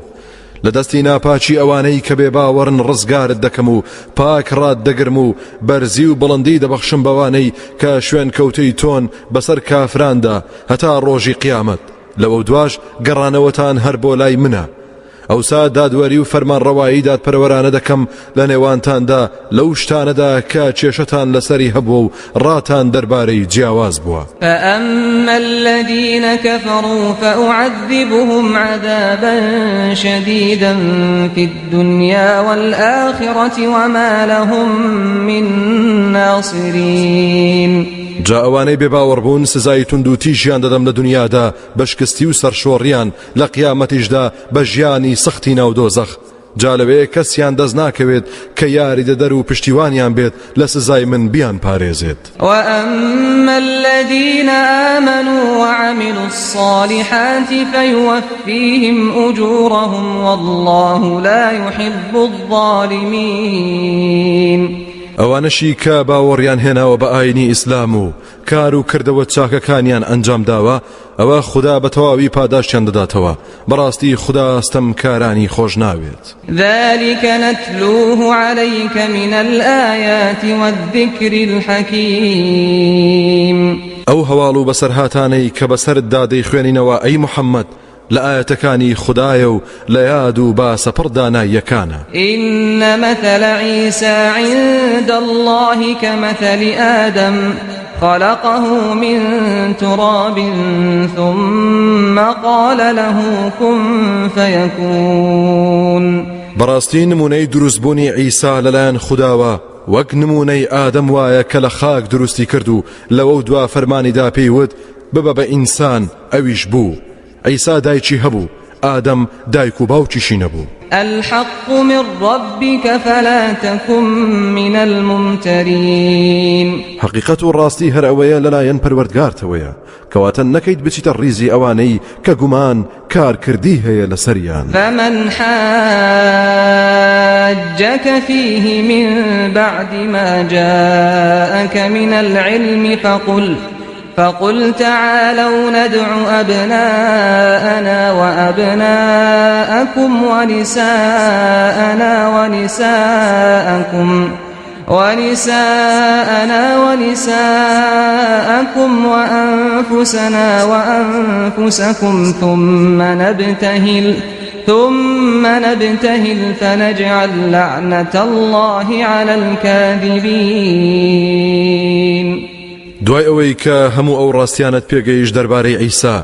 لە دەستی ناپاکی ئەوانەی کە بێباوەڕن ڕزگارت دەکەم و پاک ڕات دەگرم و بەرزی و بڵندی دەبەخشم بەوانەی کە شوێنکەوتەی تۆن بەسەر کافراندا هەتا ڕۆژی قیامەت، لەوەودواش گەڕانەوەتان هەر بۆ لای منە. ئەوسا دادوەری و فەرمانڕەوایی دادپەروەرانە دەکەم لە نێوانتاندا لەو شتانەدا کە کێشەتان لەسەری هەبووە و ڕاتان دەربارەی جیاواز بووە. فأما الذين كفروا فأعذبهم عذابا شديدا في الدنيا والآخرة وما لهم من ناصرين. جا ئەوانەی بێباوەڕ بوون سزای توند و تیژیان دەدەم لە دنیادا بە شکستی و سەرشۆڕیان، لە قیامەتیشدا بە ژیانی سەختی ناو دۆزەخ، جا لەوێ کەسیان دەست ناکەوێت کە یاریدەدەر و پشتیوانیان بێت لە سزای من بیانپارێزێت. وأما الذين آمنوا وعملوا الصالحات فيوفيهم أجورهم والله لا يحب الظالمين. ئەوانەشی کە باوەڕیان هێناوە بە ئاینی ئیسلام و کار و کردەوە چاکەکانیان ئەنجام داوە، ئەوە خودا بە تەواوی پاداشتیان دەداتەوە، بەڕاستی خودا ستەمکارانی خۆش ناوێت. ذلك نتلوه عليك من الآيات والذكر الحكيم. ئەو هەواڵ و بەسەرهاتانەی کە بەسەرتدا دەیخوێنینەوە ئەی محەممەد لە ئایەتەکانی خودایە و لە یاد و باسە پڕ داناییەکانە. إن مثل عيسى عند الله كمثل آدم خلقه من تراب ثم قال له كن فيكون. بەڕاستی نمونەی دروستبوونی عیسا لەلایەن خوداوە وەک نمونەی ئادەم وایە کە لە خاک دروستی کرد و لەوە دوا فەرمانی دا پێی وت ببە بە ئینسان، ئەویش بوو. عیسا دایکی هەبوو، ئادەم دایک و باوکیشی نەبوو. الحق من ربك فلا تكن من الممترين. حەقیقەت و ڕاستی هەر ئەوەیە لەلایەن پەروەردگارتەوەیە، کەواتە نەکەیت بچیتە ڕیزی ئەوانەی کە گومان کارکردی هەیە لەسەریان. فمن حاجك فيه من بعد ما جاءك من العلم فقل تعالوا ندع أبناءنا وأبناءكم ونساءنا ونساءكم وأنفسنا وأنفسكم ثم نبتهل فنجعل لعنة الله على الكاذبين. دوای ئەوەی کە هەموو ئەو ڕاستیانت پێگەیشت دەربارەی عیسا،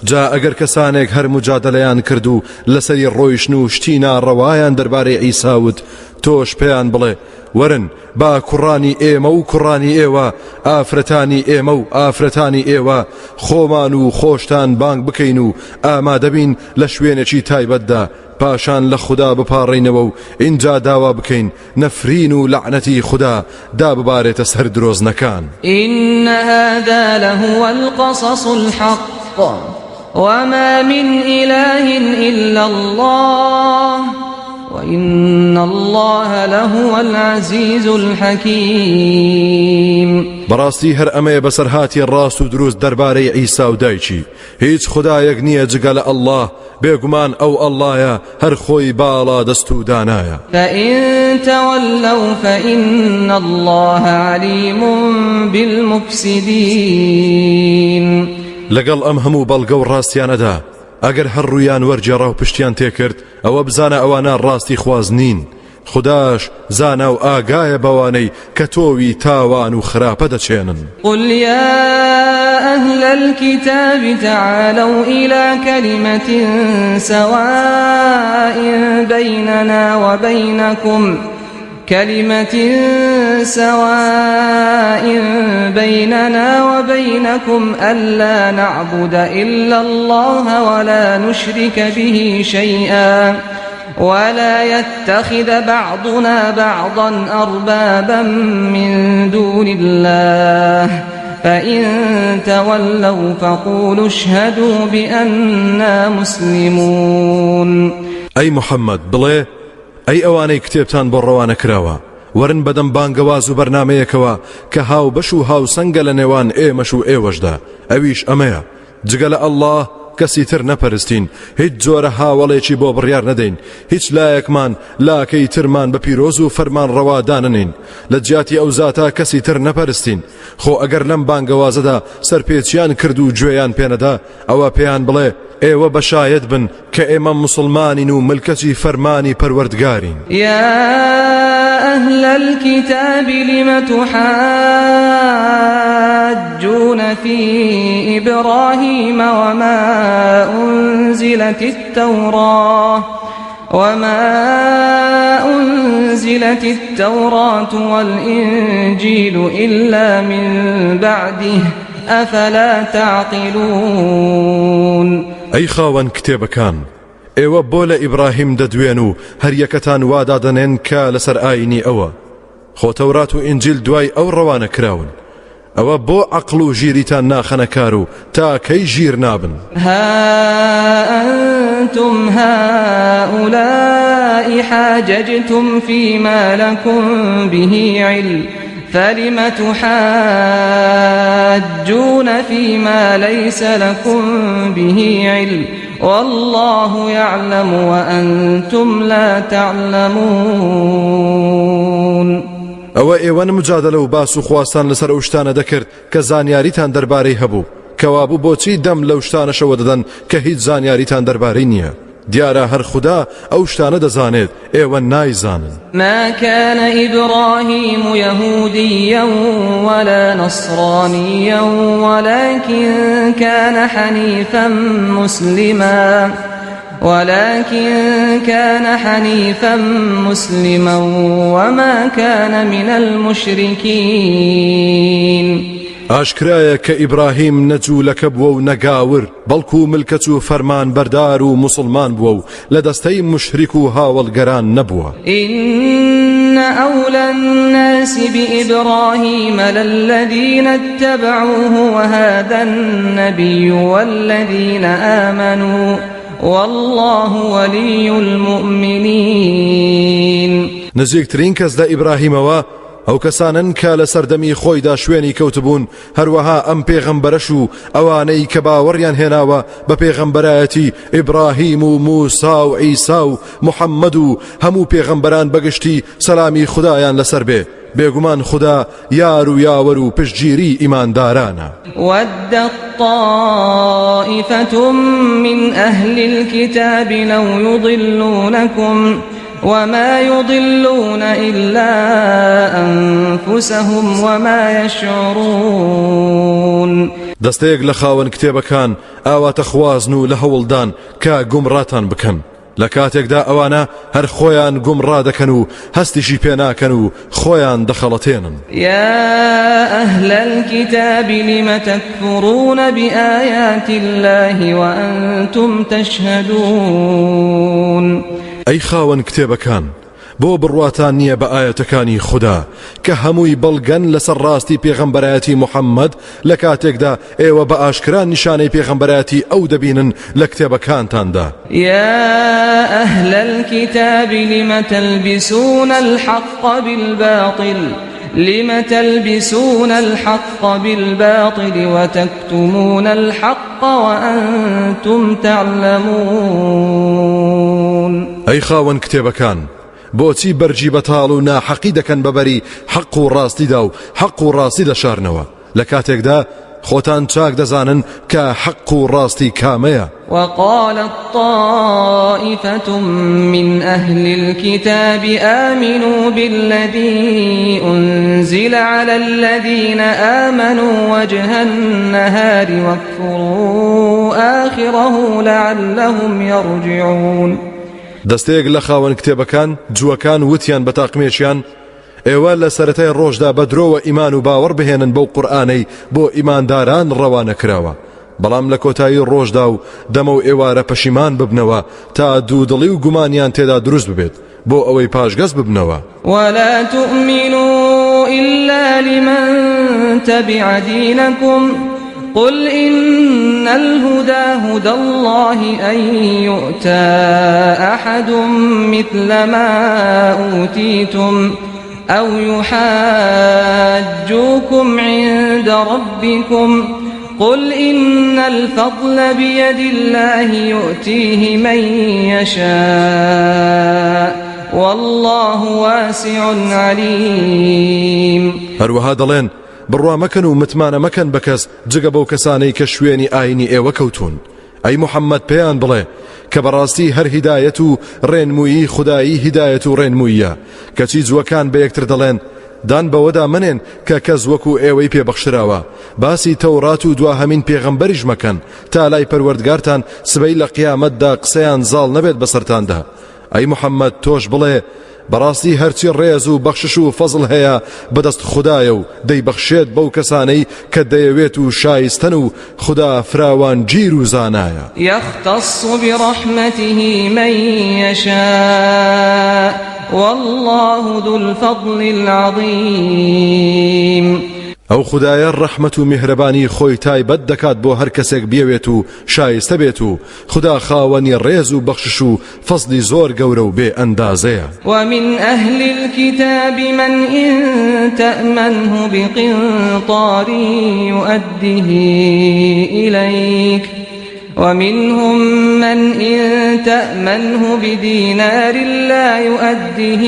جا ئەگەر کەسانێک هەر مجادەلەیان کرد و لەسەری ڕۆیشتن و شتی ناڕەوایان دەربارەی عیسا وت، تۆش پێیان بڵێ وەرن با کوڕانی ئێمە و کوڕانی ئێوە، ئافرەتانی ئێمە و ئافرەتانی ئێوە، خۆمان و خۆشتان بانگ بکەین و ئامادەبین لە شوێنێکی تایبەتدا، پاشان لە خودا بپاڕێینەوە و ئینجا داوا بکەین نەفرین و لەعنەتی خودا داببارێتە سەر درۆزنەکان. إن هذا لهو القصص الحق وما من إله إلا الله وإن الله لهو العزيز الحكيم. بەڕاستی هەر ئەمەیە بەسەرهاتی ڕاست و دروست دەربارەی عیسا و دایکی، هیچ خدایەک نییە جگە لە ئەلله، بێگومان ئەو ئەللایە هەر خۆی باڵا دەست و دانایە. فإن تولوا فإن الله عليم بالمفسدين. لەگەڵ ئەم هەموو بەڵگە و ڕاستیانەدا ئەگەر هەر ڕوویان وەرگێڕا و پشتیان تێکرد، ئەوە بزانە ئەوانە ڕاستی خواز نین، خوداش زانا و ئاگایە بەوانەی کە تۆوی تاوان و خراپە دەچێنن. قل يا أهل الكتاب تعالوا إلى كلمة سواء بيننا وبينكم كلمة سواء بيننا وبينكم ألا نعبد إلا الله ولا نشرك به شيئا ولا يتخذ بعضنا بعضا أربابا من دون الله فإن تولوا فقولوا اشهدوا بأنا مسلمون. ئەی محەممەد بڵێ ئەی ئەوانەی کتێبتان بۆ ڕەوانە کراوە وەرن بەدەم بانگەواز و بەرنامەیەکەوە کە هاوبەش و هاوسەنگە لە نێوان ئێمەش و ئێوەشدا ئەویش ئەمەیە جگە لە اللە کەسی تر نەپەرستین، هیچ جۆرە هاوەڵێکی بۆ بڕیار نەدەین، هیچ لایەکمان لاکەی ترمان بە پیرۆز و فەرمانڕەوا دانەنێین، لە جیاتی ئەو زاتە کەسی تر نەپەرستین، خۆ ئەگەر لەم بانگەوازەدا سەرپێچیان کرد و گوێیان پێنەدا، ئەوە پێیان بڵێ، ئێوە بە شایەت بن کە ئێمە موسڵمانین و ملکەچی فەرمانی پەروەردگارین. یا أهل الكتاب لم تحاجون في إبراهيم وما أنزلت التوراة وما أنزلت التوراة والإنجيل إلا من بعده أفلا تعقلون. ئەی خاوەن کتێبەکان ئێوە بۆ لە ئیبراهیم دەدوێن و هەریەکەتان وا دادەنێن کە لەسەر ئاینی ئەوە خۆ تەورات و ئینجیل دوای ئەو ڕەوانە کراون ئەوە بۆ عەقڵ و ژیریتان ناخەنە کار و تا کەی ژیر نابن؟ ها أنتم هؤلاء حاججتم فيما لكم به علم فلم تحاجون فيما ليس لكم به علم والله يعلم وأنتم لا تعلمون. ئەوە ئێوەن مجادەلە و باس و خواستان لەسەر ئەو شتانە دەکرد کە زانیاریتان دەربارەی هەبوو، کەوابوو بۆچی دەم لەو شتانەشەوە دەدەن کە هیچ زانیاریتان دەربارەی نییە؟ دیارە هەر خودا ئەو شتانە دەزانێت ئێوە نایزانن. ما كان إبراهيم يهوديا ولا نصرانيا ولكن كان حنيفا مسلما ولكن كان حنيفا مسلما وما كان من المشركين. ئاشکرایە کە ئیبراهیم نە جوولەکە بووە و نە گاور، بەڵکو ملکەچ و فەرمانبەردار و موسڵمان بووە و لە دەستەی موشریک و هاوەڵگەران نەبووە. إن أولى الناس بإبراهيم للذين اتبعوه وهذا النبي والذين آمنوا والله ولي المؤمنين. نزیکترین کەس لە ئیبراهیمەوە ئەو کەسانەن کە لە سەردەمی خۆیدا شوێنی کەوتبوون، هەروەها ئەم پێغەمبەرەش و ئەوانەی کە باوەڕیان هێناوە بە پێغەمبەرایەتی ئیبراهیم و موسا و عیسا و محەممەد و هەموو پێغەمبەران بەگشتی سەلامی خودایان لەسەر بێ، بێگومان خودا یار و یاوەر و پشتگیری ئیماندارانە. ودت طائفة من أهل الكتاب لو يضلونكم وما يضلون إلا أنفسهم وما يشعرون. دەستەیەک لە خاوەن کتێبەکان ئاواتەخوازن و لە هەوڵدان کە گومڕاتان بکەن، لە کاتێکدا ئەوانە هەر خۆیان گومڕا دەکەن و هەستیشی پێ ناکەن و خۆیان دەخەڵەتێنن. يا أهل الكتاب لم تكفرون بآيات الله وأنتم تشهدون. ئەی خاوەن کتێبەکان، بۆ بڕواتان نییە بە ئایەتەکانی خودا کە هەمووی بەڵگەن لەسەر ڕاستی پێغەمبەرایەتی محەممەد لە کاتێکدا ئێوە بە ئاشکرا نیشانەی پێغەمبەرایەتی ئەو دەبینن لە کتێبەکانتاندا. يا أهل الكتاب لم تلبسون الحق بالباطل لم تلبسون الحق بالباطل وتكتمون الحق وأنتم تعلمون. ئەی خاوەن کتێبەکان، بۆچی بەرگی بەتاڵ و ناحەقی دەکەن بە بەری حەق و ڕاستیدا و حەق و ڕاستی دەشارنەوە لە کاتێکدا خۆتان چاک دەزانن کە حەق و ڕاستی کامەیە. وقالت طائفة من أهل الكتاب آمنوا بالذي أنزل على الذين آمنوا وجه النهار واكفروا آخره لعلهم يرجعون. دەستەیەک لە خاوەن کتێبەکان، جووەکان، وتیان بە تاقمێکیان، ئێوە لە سەرەتای ڕۆژدا بە درۆوە ئیمان و باوەڕ بهێنن بەو قورئانەی بۆ ئیمانداران ڕەوانە کراوە، بەڵام لە کۆتایی ڕۆژدا و دەمە و ئێوارە پەشیمان ببنەوە تا دوودڵی و گومانیان تێدا دروست ببێت بۆ ئەوەی پاشگەز ببنەوە. ولا تؤمنوا إلا لمن تبع دينكم قل إن الهدى هدى الله أن يؤتى أحد مثل ما أوتيتم أو يحاجوكم عند ربكم قل إن الفضل بيد الله يؤتيه من يشاء والله واسع عليم. هەروەها دەڵێن بڕوا مەکەن و متمانە مەکەن بە کەس جگە بەو کەسانەی کە شوێنی ئاینی ئێوە کەوتوون ئەی محەممەد پێیان بڵێ کە بەڕاستی هەر هیدایەت و ڕێنمویی خودایی هیدایەت و ڕێنموییە کەچی جووەکان بە یەکتر دەڵێن دان بەوەدا مەنێن کە کەس وەکو ئێوەی پێ بەخشراوە باسی تەورات و دواهەمین پێغەمبەریش مەکەن تا لای پەروەردگارتان سبەی لە قیامەتدا قسەیان زاڵ نەبێت بەسەرتاندا ئەی محەممەد تۆش بڵێ بەڕاستی هەرچی ڕێز و بەخشش و فەزڵ هەیە بەدەست خودایە و دەیبەخشێت بەو کەسانەی کە دەیەوێت و شایستەن و خودا فراوانگیر و زانایە. یختص برحمته من یشاء واللە ذو الفضل العظیم. ئەو خودایە ڕەحمەت و میهرەبانی خۆی تایبەت دەکات بۆ هەر کەسێک بیەوێت و شایستە بێت و خودا خاوەنی ڕێز و بەخشش و فەزڵی زۆر گەورە و بێ ئەندازەیە. ومن أهل الكتاب من إن تأمنه بقنطار يؤده إليك ومنهم من إن تأمنه بدينار لا يؤده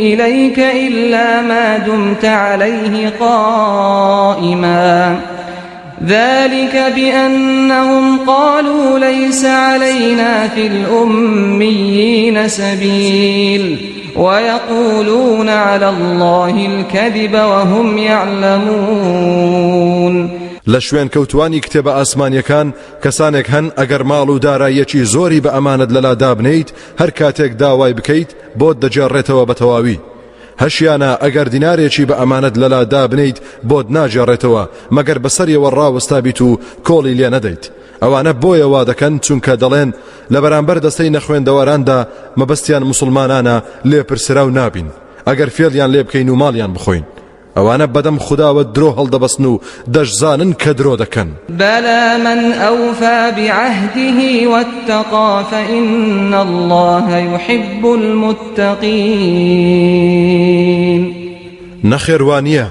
إليك إلا ما دمت عليه قائما ذلك بأنهم قالوا ليس علينا في الأميين سبيل ويقولون على الله الكذب وهم يعلمون لە شوێن کەوتوانی کتێبە ئاسمانیەکان کەسانێک هەن ئەگەر ماڵ و داراییەکی زۆری بە ئەمانەت لەلا دابنێیت هەر کاتێک داوای بکەیت بۆت دەگێڕێتەوە بە تەواوی هەشیانە ئەگەر دینارێکی بە ئەمانەت لەلا دابنێیت بۆت ناگێڕێتەوە مەگەر بەسەریەوە ڕاوەستابیت و کۆڵی لێ نەدەیت ئەوانە بۆیە وا دەکەن چونکە دەڵێن لە بەرامبەر دەستەی نەخوێندەواراندا مەبەستیان موسڵمانانە لێپرسراو نابین ئەگەر فێڵیان لێ بکەین و ماڵیان بخۆین ئەوانە بەدەم خوداوە درۆ هەڵدەبەستن و دەشزانن کە درۆ دەکەن. بەلا من ئەوفا بعهده واتقی فإن اللە یحب المتقین. نەخێر وانیە،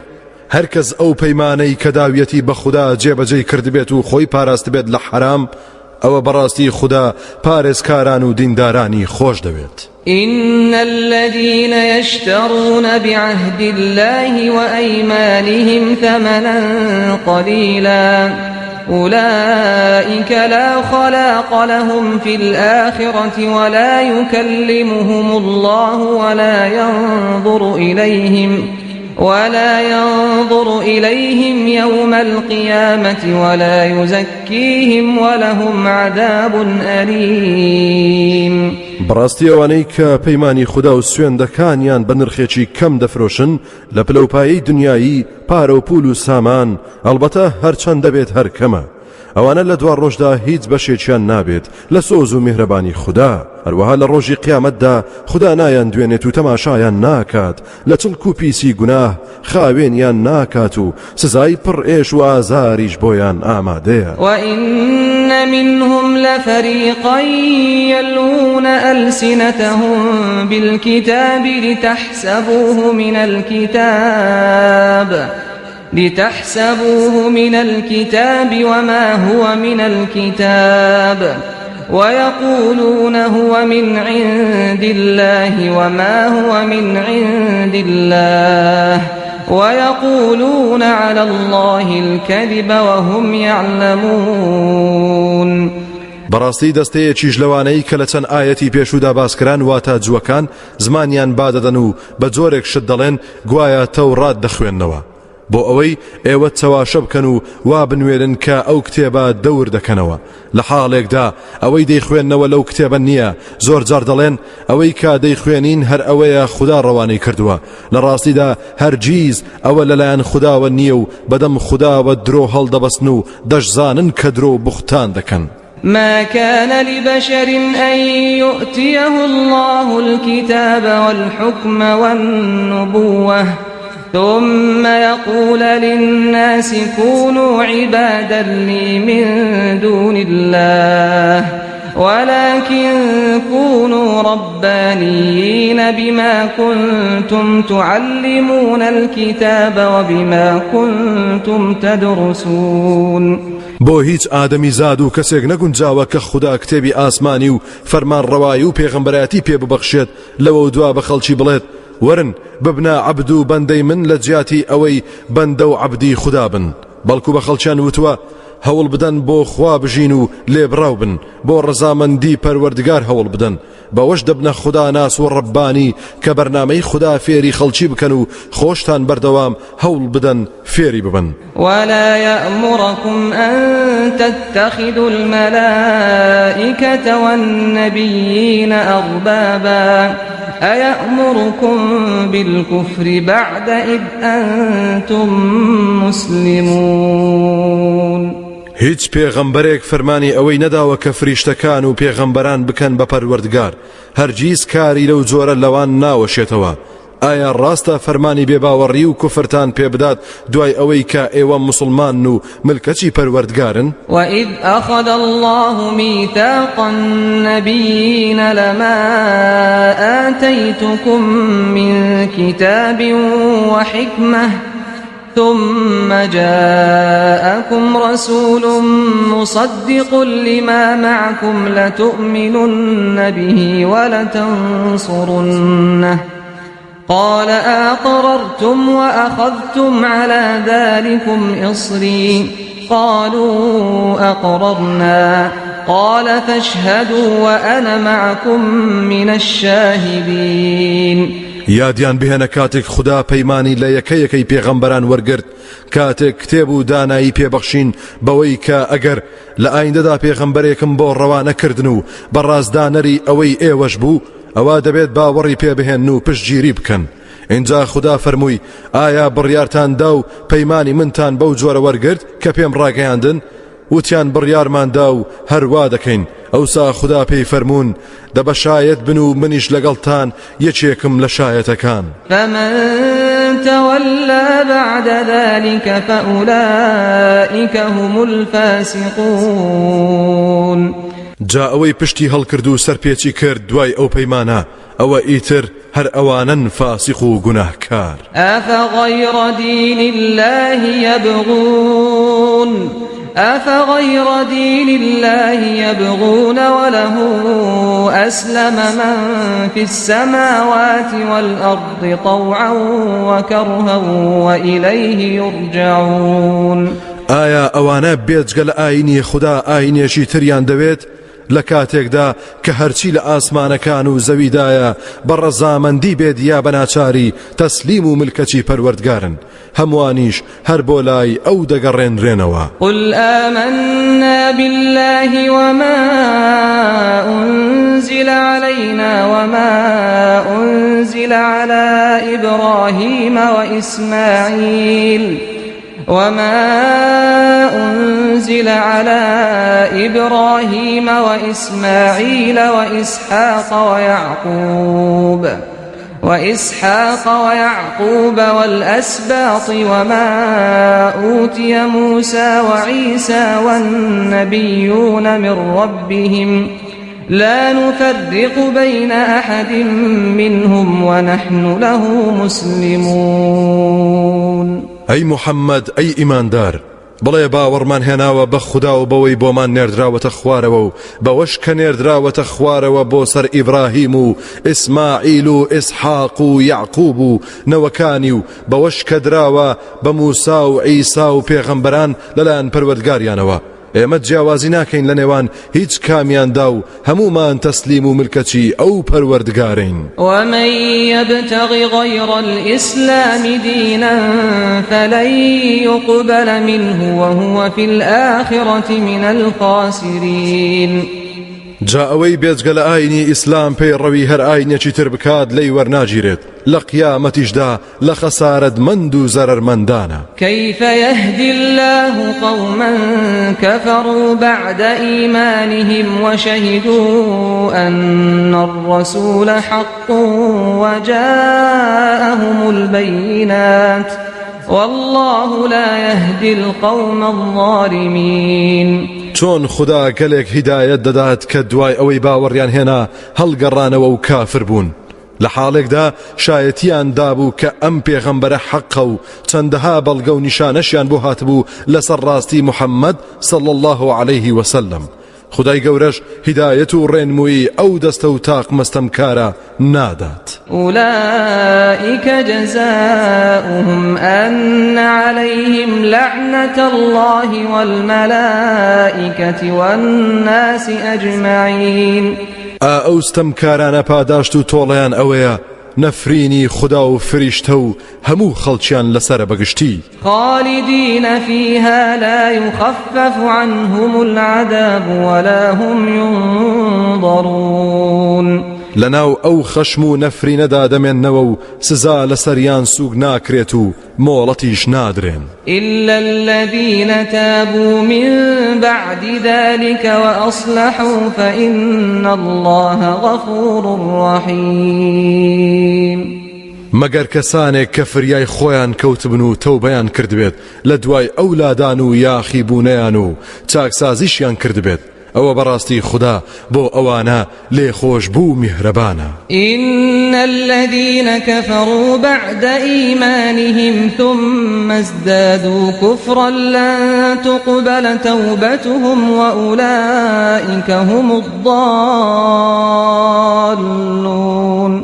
هەرکەس ئەو پەیمانەی کە داویەتی بە خودا جێبەجێی کردبێت و خۆی پاراستبێت لە حەرام، ئەوە بەڕاستی خودا پارێزکاران و دیندارانی خۆش دەوێت. إن الذين يشترون بعهد الله وأيمانهم ثمنا قليلا أولئك لا خلاق لهم في الآخرة ولا يكلمهم الله ولا ينظر إليهم ولا ينظر إليهم يوم القيامة ولا يزكيهم ولهم عذاب أليم. بەڕاستی ئەوانەی کە پەیمانی خودا و سوێندەکانیان بە نرخێکی کەم دەفرۆشن لە پلەوپایەی دنیایی پارە و پول و سامان ئەڵبەتە هەرچەند دەبێت هەر کەمە ئەوانە لە دوا ڕۆژدا هیچ بەشێکیان نابێت لە سۆز و میهرەبانی خودا هەروەها لە ڕۆژی قیامەتدا خودا نایان دوێنێت و تەماشایان ناکات لە چڵک و پیسی گوناه خاوێنیان ناکات و سزای پڕ ئێش و ئازاریش بۆیان ئامادەیە. وإن منهم لفريقا يلوون ألسنتهم بالكتاب لتحسبوه من الكتاب لتحسبوه من الكتاب وما هو من الكتاب ويقولون هو من عند الله وما هو من عند الله ويقولون على الله الكذب وهم يعلمون بەڕاستی دەستەیەکیش لەوانەی کە لە چەند ئایەتی پێشوودا باسکران واتە جووەکان زمانیان بادەدەن و بە جۆرێک شت دەڵێن گوایە تەوڕات دەخوێننەوە. بۆ ئەوەی ئێوە چەواشە بکەن و وا بنوێنن کە ئەو کتێبە دەور دەکەنەوە لە حاڵێکدا ئەوەی دەیخوێننەوە لەو کتێبە نییە زۆر جار دەڵێن ئەوەی کە دەیخوێنین هەر ئەوەیە خودا ڕەوانەی کردووە لە ڕاستیدا هەرگیز ئەوە لەلایەن خوداوە نییە و بەدەم خوداوە درۆ هەڵدەبەستن و دەشزانن کە درۆ و بوختان دەکەن. ما كان لبشر أن يؤتيه الله الكتاب والحكم والنبوة ثم يقول للناس كونوا عبادا لي من دون الله ولكن كونوا ربانيين بما كنتم تعلمون الكتاب وبما كنتم تدرسون. بۆ هیچ ئادەمیزاد و کەسێک نەگونجاوە کە خودا کتێبی ئاسمانی و فەرمانڕەوایی و پێغەمبەرایەتی پێ ببەخشێت لەوەودوا بە خەڵکی بڵێت وەرن ببنە عەبد و بەندەی من لە جیاتی ئەوەی بەندە و عەبدی خودا بن بەڵکو بە خەڵکیان وتووە هەوڵ بدەن بۆ خوا بژین و لێبڕاو بن بۆ ڕەزامەندی پەروەردگار هەوڵ بدەن بەوەش دەبنە خوداناس و ڕەببانی کە بەرنامەی خودا فێری خەڵکی بکەن و خۆشتان بەردەوام هەوڵ بدەن فێری ببن. ولا یأمرکم أن تتخذوا الملائکة والنبیین أربابا أیأمرکم بالکفر بعد إذ أنتم مسلمون. هیچ پێغەمبەرێک فەرمانی ئەوەی نەداوە کە فریشتەکان و پێغەمبەران بکەن بە پەروەردگار، هەرگیز کاری لەو جۆرە لەوان ناوەشێتەوە. ئایا ڕاستە فەرمانی بێباوەڕی و کوفرتان پێبدات دوای ئەوەی کە ئێوە موسڵمانن و ملکەچی پەروەردگارن؟ وإذ أخذ الله ميثاق النبيين لما آتيتكم من كتاب وحكمة ثم جاءكم رسول مصدق لما معكم لتؤمنن به ولتنصرنه قال أأقررتم وأخذتم على ذلكم إصري قالوا أقررنا قال فاشهدوا وأنا معكم من الشاهدين. یادیان بهێنە کاتێک خودا پەیمانی لە یەکە یەکەی پێغەمبەران وەرگرت کاتێک کتێب و دانایی پێبەخشین بەوەی کە ئەگەر لە ئایندەدا پێغەمبەرێکم بۆ ڕەوانە کردن و بە ڕاستدانەری ئەوەی ئێوەش بوو ئەوا دەبێت باوەڕی پێ بهێنن و پشتگیری بکەن ئینجا خودا فەرمووی ئایا بڕیارتان دا و پەیمانی منتان بەو جۆرە وەرگرت کە پێم ڕاگەیاندن وتیان بڕیارمان دا و هەروا دەکەین ئەوسا خودا پێی فەرموون دە بە شایەت بن و منیش لەگەڵتان یەکێکم لە شایەتەکان. فمن تولى بعد ذلك فأولئك هم الفاسقون. جا ئەوەی پشتی هەڵکرد و سەرپێچی کرد دوای ئەو پەیمانە ئەوە ئیتر هەر ئەوانەن فاسق و گوناهکار. أفغير دين الله يبغون أفغير دين الله يبغون وله أسلم من في السماوات والأرض طوعا وكرها وإليه يرجعون. ئایا ئەوانە بێجگە لە ئاینی خودا ئاینێکی تریان دەوێت؟ لە کاتێکدا کە هەرچی لە ئاسمانەکان و زەویدایە بە ڕەزامەندی بێت یا بە ناچاری تەسلیم و ملکەچی پەروەردگارن، هەمووانیش هەر بۆ لای ئەو دەگەڕێنرێنەوە. قل آمنا بالله وما أنزل علينا وما أنزل على إبراهيم وإسماعيل وما أنزل على إبراهيم وإسماعيل وإسحاق ويعقوب والأسباط وما أوتي موسى وعيسى والنبيون من ربهم لا نفرق بين أحد منهم ونحن له مسلمون. ئەی محەممەد ئەی ئیماندار بڵێ باوەڕمان هێناوە بە خودا و بەوەی بۆمان نێردراوەتە خوارەوە و بەوەش کە نێردراوەتە خوارەوە بۆ سەر ئیبراهیم و ئیسماعیل و ئیسحاق و یەعقوب و نەوەکانی و بەوەش کە دراوە بە موسا و عیسا و پێغەمبەران لەلایەن پەروەردگاریانەوە. ئێمە جیاوازی ناکەین لە نێوان هیچ کامیاندا و هەموومان تەسلیم و ملکەچی ئەو پەروەردگارەین. ومن یبتغ غیر الإسلام دینا فلن یقبل منه وهو فی الآخرة من الخاسرین. جا ئەوەی بێجگە لە ئاینی ئیسلام پەیڕەوی هەر ئاینێکی تر بکات لێی وەرناگیرێت لە قیامەتیشدا لە خەسارەتمەند و زەرەرمەندانە. كيف يهدي الله قوما كفروا بعد إيمانهم وشهدوا أن الرسول حق وجاءهم البينات والله لا يهدي القوم الظالمين. چۆن خودا گەلێک هیدایەت دەدات کە دوای ئەوەی باوەڕیان هێنا هەڵگەڕانەوە و کافر بوون لە حاڵێکدا شایەتیان دابوو کە ئەم پێغەمبەرە حەقە و چەندەها بەڵگە و نیشانەشیان بۆ هاتبوو لەسەر ڕاستی محەممەد صلی الله علیه وسلم خدای گەورەش هیدایەت و ڕێنموویی ئەو دەستە و تاقمە ستەمکارە نادات. أولئك جزاؤهم أن عليهم لعنة الله والملائكة والناس أجمعين. ئا ئەو ستەمکارانە پاداشت و تۆڵەیان ئەوەیە نەفرینی خودا و فریشتە و هەموو خەڵکیان لەسەرە بەگشتی. خالدین فیها لا یخفف عنهم العذاب ولا هم ینظرون. لەناو ئەو خەشم و نەفرینەدا دەمێننەوە و سزا لەسەریان سووک ناکرێت و مۆڵەتیش نادرێن. إلا الذین تابوا من بعد ذلك وأصلحوا فإن الله غفور رحیم. مەگەر کەسانێک کە فریای خۆیان کەوتبن و تەوبەیان کردبێت لە دوای ئەو لادان و یاخیبوونەیان و چاکسازیشیان کردبێت، ئەوە بەڕاستی خودا بۆ ئەوانە لێخۆشبوو و میهرەبانە. إن الذين كفروا بعد إيمانهم ثم ازدادوا كفرا لن تقبل توبتهم وأولئك هم الضالون.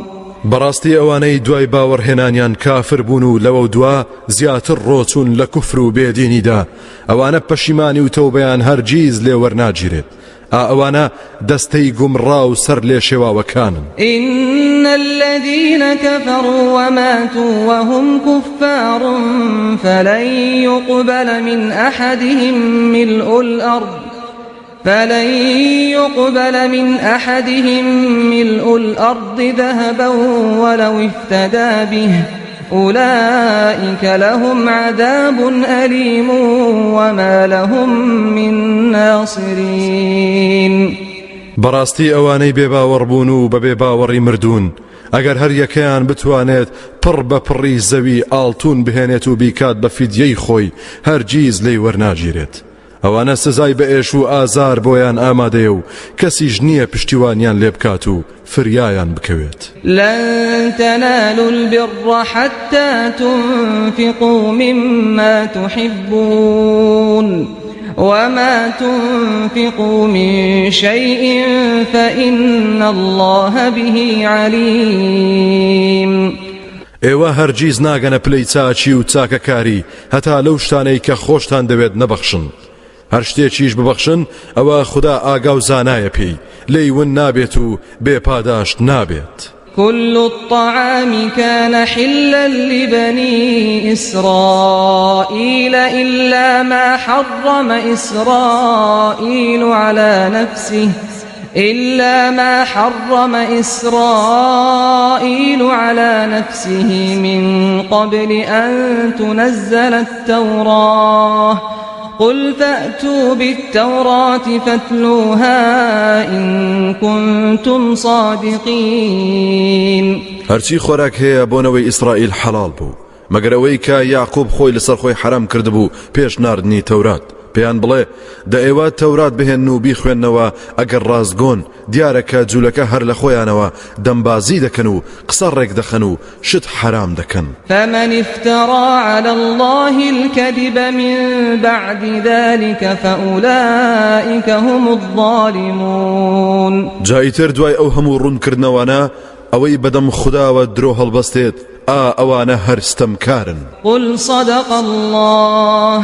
بەڕاستی ئەوانەی دوای باوەڕهێنانیان کافر بوون و لەوەودوا زیاتر ڕۆچوون لە کوفر و بێدینیدا، ئەوانە پەشیمانی و تەوبەیان هەرگیز لێ وەرناگیرێت، ئا ئەوانە دەستەی گومڕا و سەر لێشێواوەکانن. إن الذين كفروا وماتوا وهم كفار فلن يقبل من أحدهم ملء الأرض فلن يقبل من أحدهم ملء الأرض ذهبا ولو افتدى به أولئك لهم عذاب أليم وما لهم من ناصرين. بەڕاستی ئەوانەی بێباوەڕ بوون و بە بێباوەڕی مردوون ئەگەر هەر یەکەیان بتوانێت پڕ بە پڕی زەوی ئاڵتون بهێنێت و بیکات بە فیدیەی خۆی هەرگیز لێی وەرناگیرێت. ئەوانە سزای بە ئێش و ئازار بۆیان ئامادەیە و کەسیش نییە پشتیوانیان لێ بکات و فریایان بکەوێت. لن تنالوا البر حتى تنفقوا مما تحبون وما تنفقوا من شيء فإن الله به عليم. ئێوە هەرگیز ناگەنە پلەی چاکی و چاکەکاری هەتا لەو شتانەی کە خۆشتان دەوێت نەبەخشن، هەر شتێکیش ببەخشن ئەوە خودا ئاگا و زانایە پێی، لێی ون نابێت و بێ پاداشت نابێت. كل الطعام كان حلا لبني إسرائيل إلا ما حرم إسرائيل على نفسه إلا ما حرم إسرائيل على نفسه من قبل أن تنزل التوراة قل فأتوا بالتوراة فاتلوها إن كنتم صادقين. هەرچی خۆراک هەیە بۆ نەوەی ئیسرائیل حەڵاڵ بوو مەگەر ئەوەی کە یاقوب خۆی لەسەر خۆی حەرام کردبوو پێش ناردنی تەورات پێیان بڵێ دە ئێوە تەورات بهێنن و بیخوێننەوە ئەگەر ڕاستگۆن، دیارە کە جولەکە هەر لە خۆیانەوە دەمبازی دەکەن و قسە ڕێک دەخەن و شت حەرام دەکەن. فمن افتری علی اللە الکذب من بعد ذلک فاولئک هم الظالمون. جا ئیتر دوای ئەو هەموو ڕوونکردنەوانە ئەوەی بەدەم خوداوە درۆ هەڵبەستێت ئا ئەوانە هەر ستەمکارن. قل صدق اللە.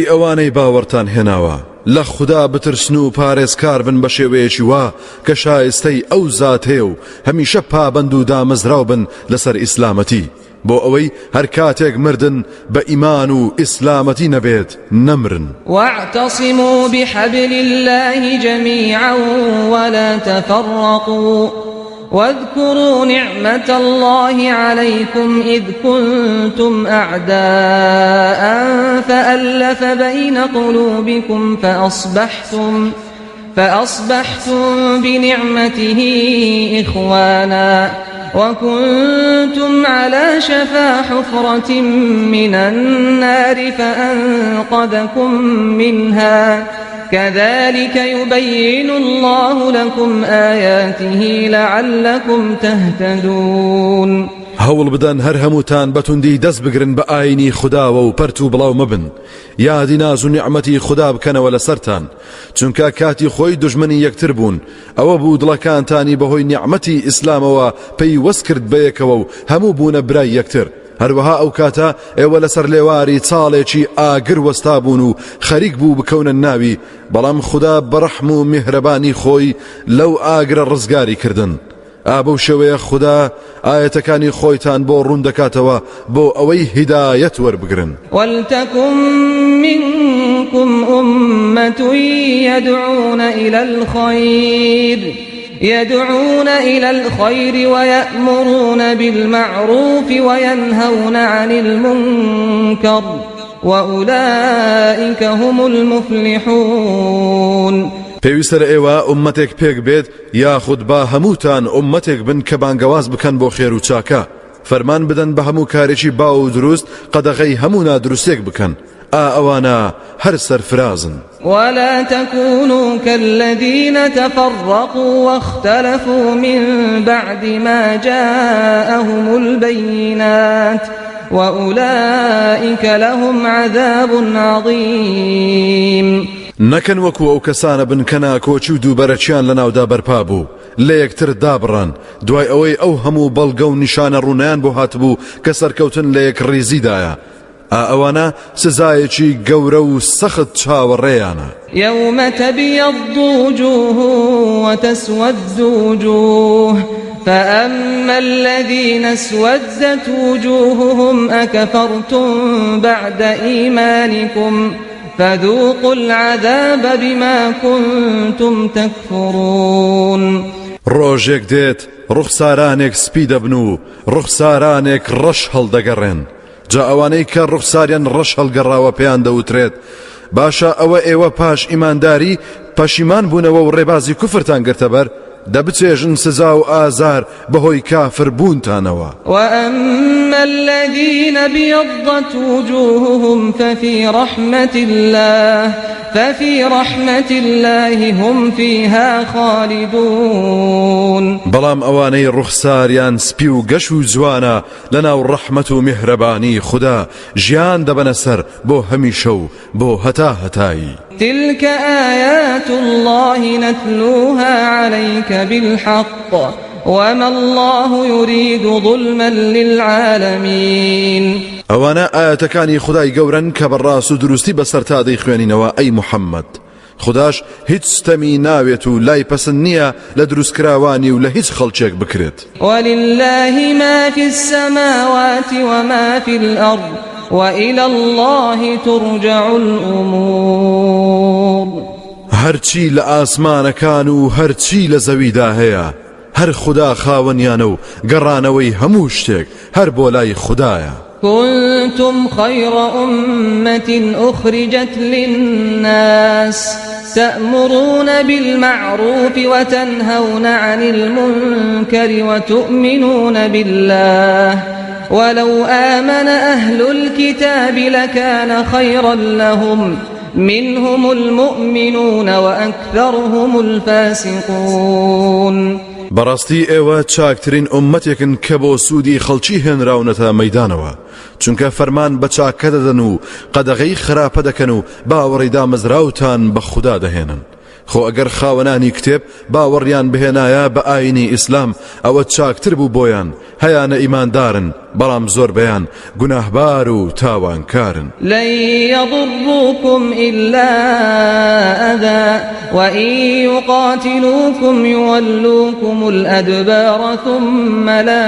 ئەی ئەوانەی باوەڕتان هێناوە لە خودا بترسن و پارێزکار بن بە شێوەیەکی وا کە شایستەی ئەو زاتەیە و هەمیشە پابەند و دامەزراو بن لەسەر ئیسلامەتی بۆ ئەوەی هەر کاتێک مردن بە ئیمان و ئیسلامەتی نەبێت نەمرن. واعتصموا بحبل الله جميعا ولا تفرقوا واذكروا نعمة الله عليكم إذ كنتم أعداء فألف بين قلوبكم فأصبحتم فأصبحتم بنعمته إخوانا وكنتم على شفا حفرة من النار فأنقذكم منها. كذلك يبين الله لكم آياته لعلكم تهتدون. هەوڵ بدەن هەر هەمووتان بەتوندی دەست بگرن بە ئاینی خوداوە و پەرت و بڵاو مەبن، یادی ناز و نیعمەتی خودا بکەنەوە لەسەرتان، چونکە کاتی خۆی دوژمنی یەکتر بوون، ئەوە بوو دڵەکانتانی بەهۆی نیعمەتی ئیسلامەوە پەیوەست کرد بەیەکەوە و هەموو بوونە برای یەکتر، هەروەها ئەو کاتە ئێوە لەسەر لێواری چاڵێکی ئاگر وەستابوون و خەریک بوو بکەونە ناوی، بەڵام خودا بە ڕەحم و میهرەبانی خۆی لەو ئاگرە ڕزگاری کردن. ئا بەو شێوەیە خودا ئایەتەکانی خۆیتان بۆ ڕوون دەکاتەوە بۆ ئەوەی هیدایەت وەربگرن. ولتكن منكم أمة يدعون إلى الخير يدعون إلى الخير ويأمرون بالمعروف وينهون عن المنكر وأولئك هم المفلحون. پێویستە لە ئێوە ئوممەتێک پێک بێت یاخود با هەمووتان ئوممەتێک بن کە بانگەواز بکەن بۆ خێر و چاکە، فەرمان بدەن بە هەموو کارێکی باو و دروست، قەدەغەی هەموو نادروستێک بکەن، ئا ئەوانە هەر سەرفرازن. ولا تكونوا كالذين تفرقوا واختلفوا من بعد ما جاءهم البينات وأولئك لهم عذاب عظيم. نەکەن وەکو ئەو کەسانە بن کە ناکۆکی و دووبەرەکیان لەناودا بەرپا بوو، لە یەکتر دابڕان، دوای ئەوەی ئەو هەموو بەڵگە و نیشانە ڕوونەیان بۆ هاتبوو کە سەرکەوتن لە یەکڕیزیدایە، ئا ئەوانە سزایەکی گەورە و سەخت چاوەڕێیانە. یوم تبیض وجوه وتسود وجوه فأما الذین اسودت وجوههم أکفرتم بعد ایمانکم فذوقوا العذاب بما کنتم تکفرون. ڕۆژێک دێت ڕوخسارانێک سپی دەبن و ڕوخسارانێک ڕەش هەڵدەگەڕێن، جا ئەوانەی کە ڕوخساریان ڕەش هەڵگەڕاوە پێیان دەوترێت، باشە ئەوە ئێوە پاش ئیمانداری پەشیمان بوونەوە و ڕێبازی کوفرتان گرتەبەر، دە بچێژن سزا و ئازار بەهۆی کافر بوونتانەوە. وأما الذين ابيضت وجوههم ففي رحمة الله ففي رحمة الله هم فيها خالدون. بەڵام ئەوانەی ڕوخساریان سپی و گەش و جوانە لەناو ڕەحمەت و میهرەبانی خودا ژیان دەبەنە سەر بۆ هەمیشە و بۆ هەتا هەتایی. تلك آیات اللە نتلوها علیک بالحق وما اللە یرید ظلما للعالمین. ئەوانە ئایەتەکانی خودای گەورەن کە بە ڕاست و دروستی بەسەرتا دەیخوێنینەوە ئەی محەممەد، خوداش هیچ ستەمی ناوێت و لای پەسند نییە لە دروستکراوانی و لە هیچ خەڵکێک بکرێت. ولله ما فی السماوات وما فی الارض وإلی اللە ترجع الامور. هەرچی لە ئاسمانەکان و هەرچی لە زەویدا هەیە هەر خودا خاوەنیانە و گەڕانەوەی هەموو شتێک هەر بۆ لای خودایە. کنتم خیر امة اخرجت للناس تأمرون بالمعروف وتنهون عن المنکر وتؤمنون بالله ولو آمن أهل الكتاب لكان خيرا لهم منهم المؤمنون وأکثرهم الفاسقون. بەڕاستی ئێوە چاکترین ئوممەتێکن کە بۆ سوودی خەڵکی هێنراونەتە مەیدانەوە، چونکە فەرمان بە چاکە دەدەن و قەدەغەی خراپە دەکەن و باوەڕی دامەزراوتان بە خودا دەهێنن. خۆ ئەگەر خاوەنانی کتێب باوەڕیان بهێنایە بە ئاینی ئیسلام ئەوە چاکتر بوو بۆیان، هەیانە ئیماندارن بەڵام زۆربەیان گوناهبار و تاوانکارن. لن یضروکم الا اذی وان یقاتلوکم یولوکم الادبار ثم لا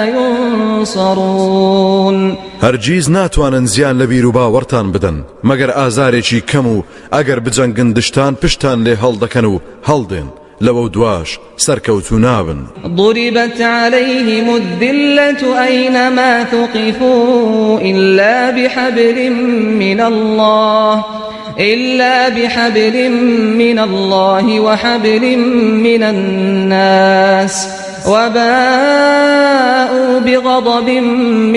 ینصرون. هەرگیز ناتوانن زیان لە بیروباوەڕتان بدەن مەگەر ئازارێکی کەم و ئەگەر بجەنگن دژتان پشتتان لێ هەڵدەکەن و هەڵدێن لەوەو دواش سەرکەوتوو نابن. ضربت علیهم الذلة أینما ثقفوا إلا بحبل من الله إلا بحبل من الله وحبل من الناس وباءوا بغضب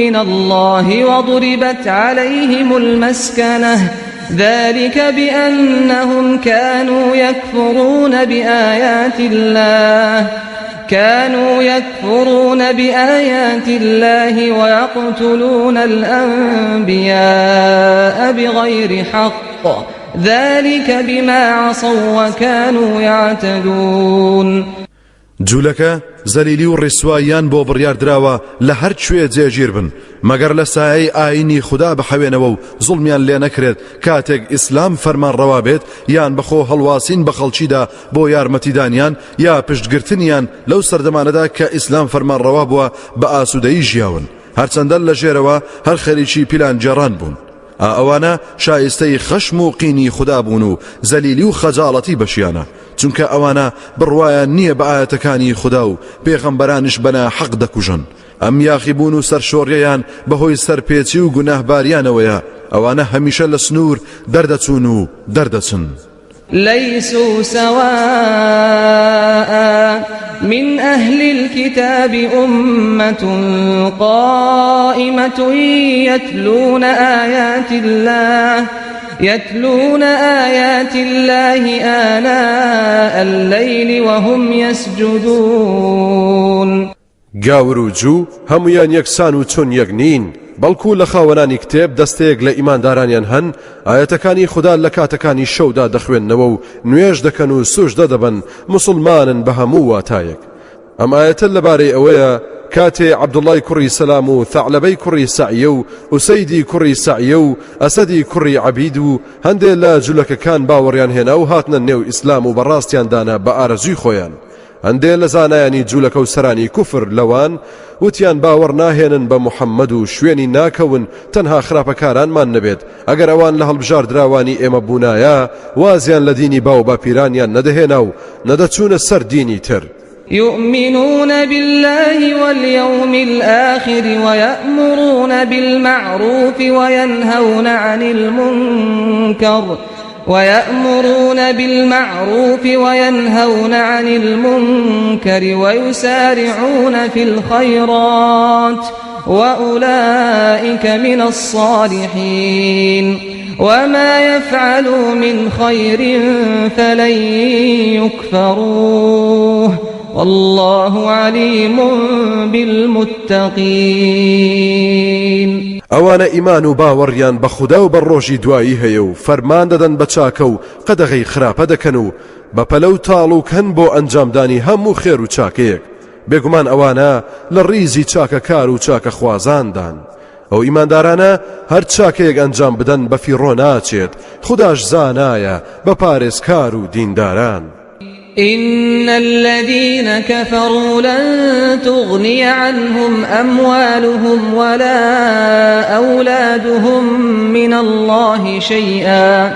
من الله وضربت عليهم المسكنة. ذلك بأنهم كانوا يكفرون بآيات الله كانوا يكفرون بآيات الله ويقتلون الأنبياء بغير حق ذلك بما عصوا وكانوا يعتدون. جولەکە زەلیلی و ڕیسواییان بۆ بڕیار دراوە لە هەر کوێ جێگیر بن مەگەر لە سایەی ئاینی خودا بحەوێنەوە و زوڵمیان لێ نەکرێت کاتێک ئیسلام فەرمانڕەوا بێت یان بەخۆ هەڵواسین بە خەڵکیدا بۆ یارمەتیدانیان یا پشتگرتنیان لەو سەردەمانەدا کە ئیسلام فەرمانڕەوا بووە بە ئاسوودەیی ژیاون هەرچەندە لە ژێرەوە هەر خەریکی پیلانگێڕان بوون. ئا ئەوانە شایستەی خەشم و قینی خودا بوون و زەلیلی و خەجاڵەتی بەشیانە، چونکە ئەوانە بڕوایان نییە بە ئایەتەکانی خودا و پێغەمبەرانیش بە ناحەق دەکوژن، ئەم یاخیبوون و سەرشۆڕیەیان بەهۆی سەرپێچی و گوناهباریانەوەیە، ئەوانە هەمیشە لە سنوور دەردەچوون و دەردەچن. ليسوا سواء من أهل الكتاب أمة قائمة يتلون آيات الله يتلون آيات الله آناء الليل وهم يسجدون. گاور و جوو هەموویان یەکسان و چون یەک نین، بەڵکو لە خاوەنانی کتێب دەستەیەک لە ئیماندارانیان هەن ئایەتەکانی خودا لە کاتەکانی شەودا دەخوێننەوە و نوێژ دەکەن و سوژدە دەبەن، موسڵمانن بە هەموو واتایەک. ئەم ئایەتە لەبارەی ئەوەیە کاتێ عەبدوڵای کوڕی سەلام و ثەعلەبەی کوڕی سەعیە و ئوسەیدی کوڕی سەعیە و ئەسەدی کوڕی عەبید و هەندێ لە جولەکەکان باوەڕیان هێنا و هاتنە نێو ئیسلام و بەڕاستیان دانا بە ئارەزووی خۆیان هەندێ لە زانایانی جولەکە و سەرانی کوفر لەوان وتیان باوەڕ ناهێنن بە محەممەد و شوێنی ناکەون تەنها خراپەکارانمان نەبێت ئەگەر ئەوان لە هەڵبژاردراوانی ئێمە بوونایە وازیان لە دینی باو باپیرانیان نەدەهێنا و نەدەچوونە سەر دینی تر. يؤمنون بالله واليوم الآخر ويأمرون بالمعروف وينهون عن المنكر ويأمرون بالمعروف وينهون عن المنكر ويسارعون في الخيرات وأولئك من الصالحين وما يفعلوا من خير فلن يكفروه واللە علیم بالمتقین. ئەوانە ئیمان و باوەڕیان بە خودا و بە ڕۆژی دوایی هەیە و فەرمان دەدەن بە چاکە و قەدەغەی خراپە دەکەن و بە پەلە و تاڵوکەن بۆ ئەنجامدانی هەموو خێر و چاکەیەک، بێگومان ئەوانە لە ڕیزی چاکەکار و چاکەخوازاندان. ئەو ئیماندارانە هەر چاکەیەک ئەنجام بدەن بەفیڕۆ ناچێت، خوداش زانایە بە پارێزکار و دینداران. إن الذين كفروا لن تغني عنهم أموالهم ولا أولادهم من الله شيئا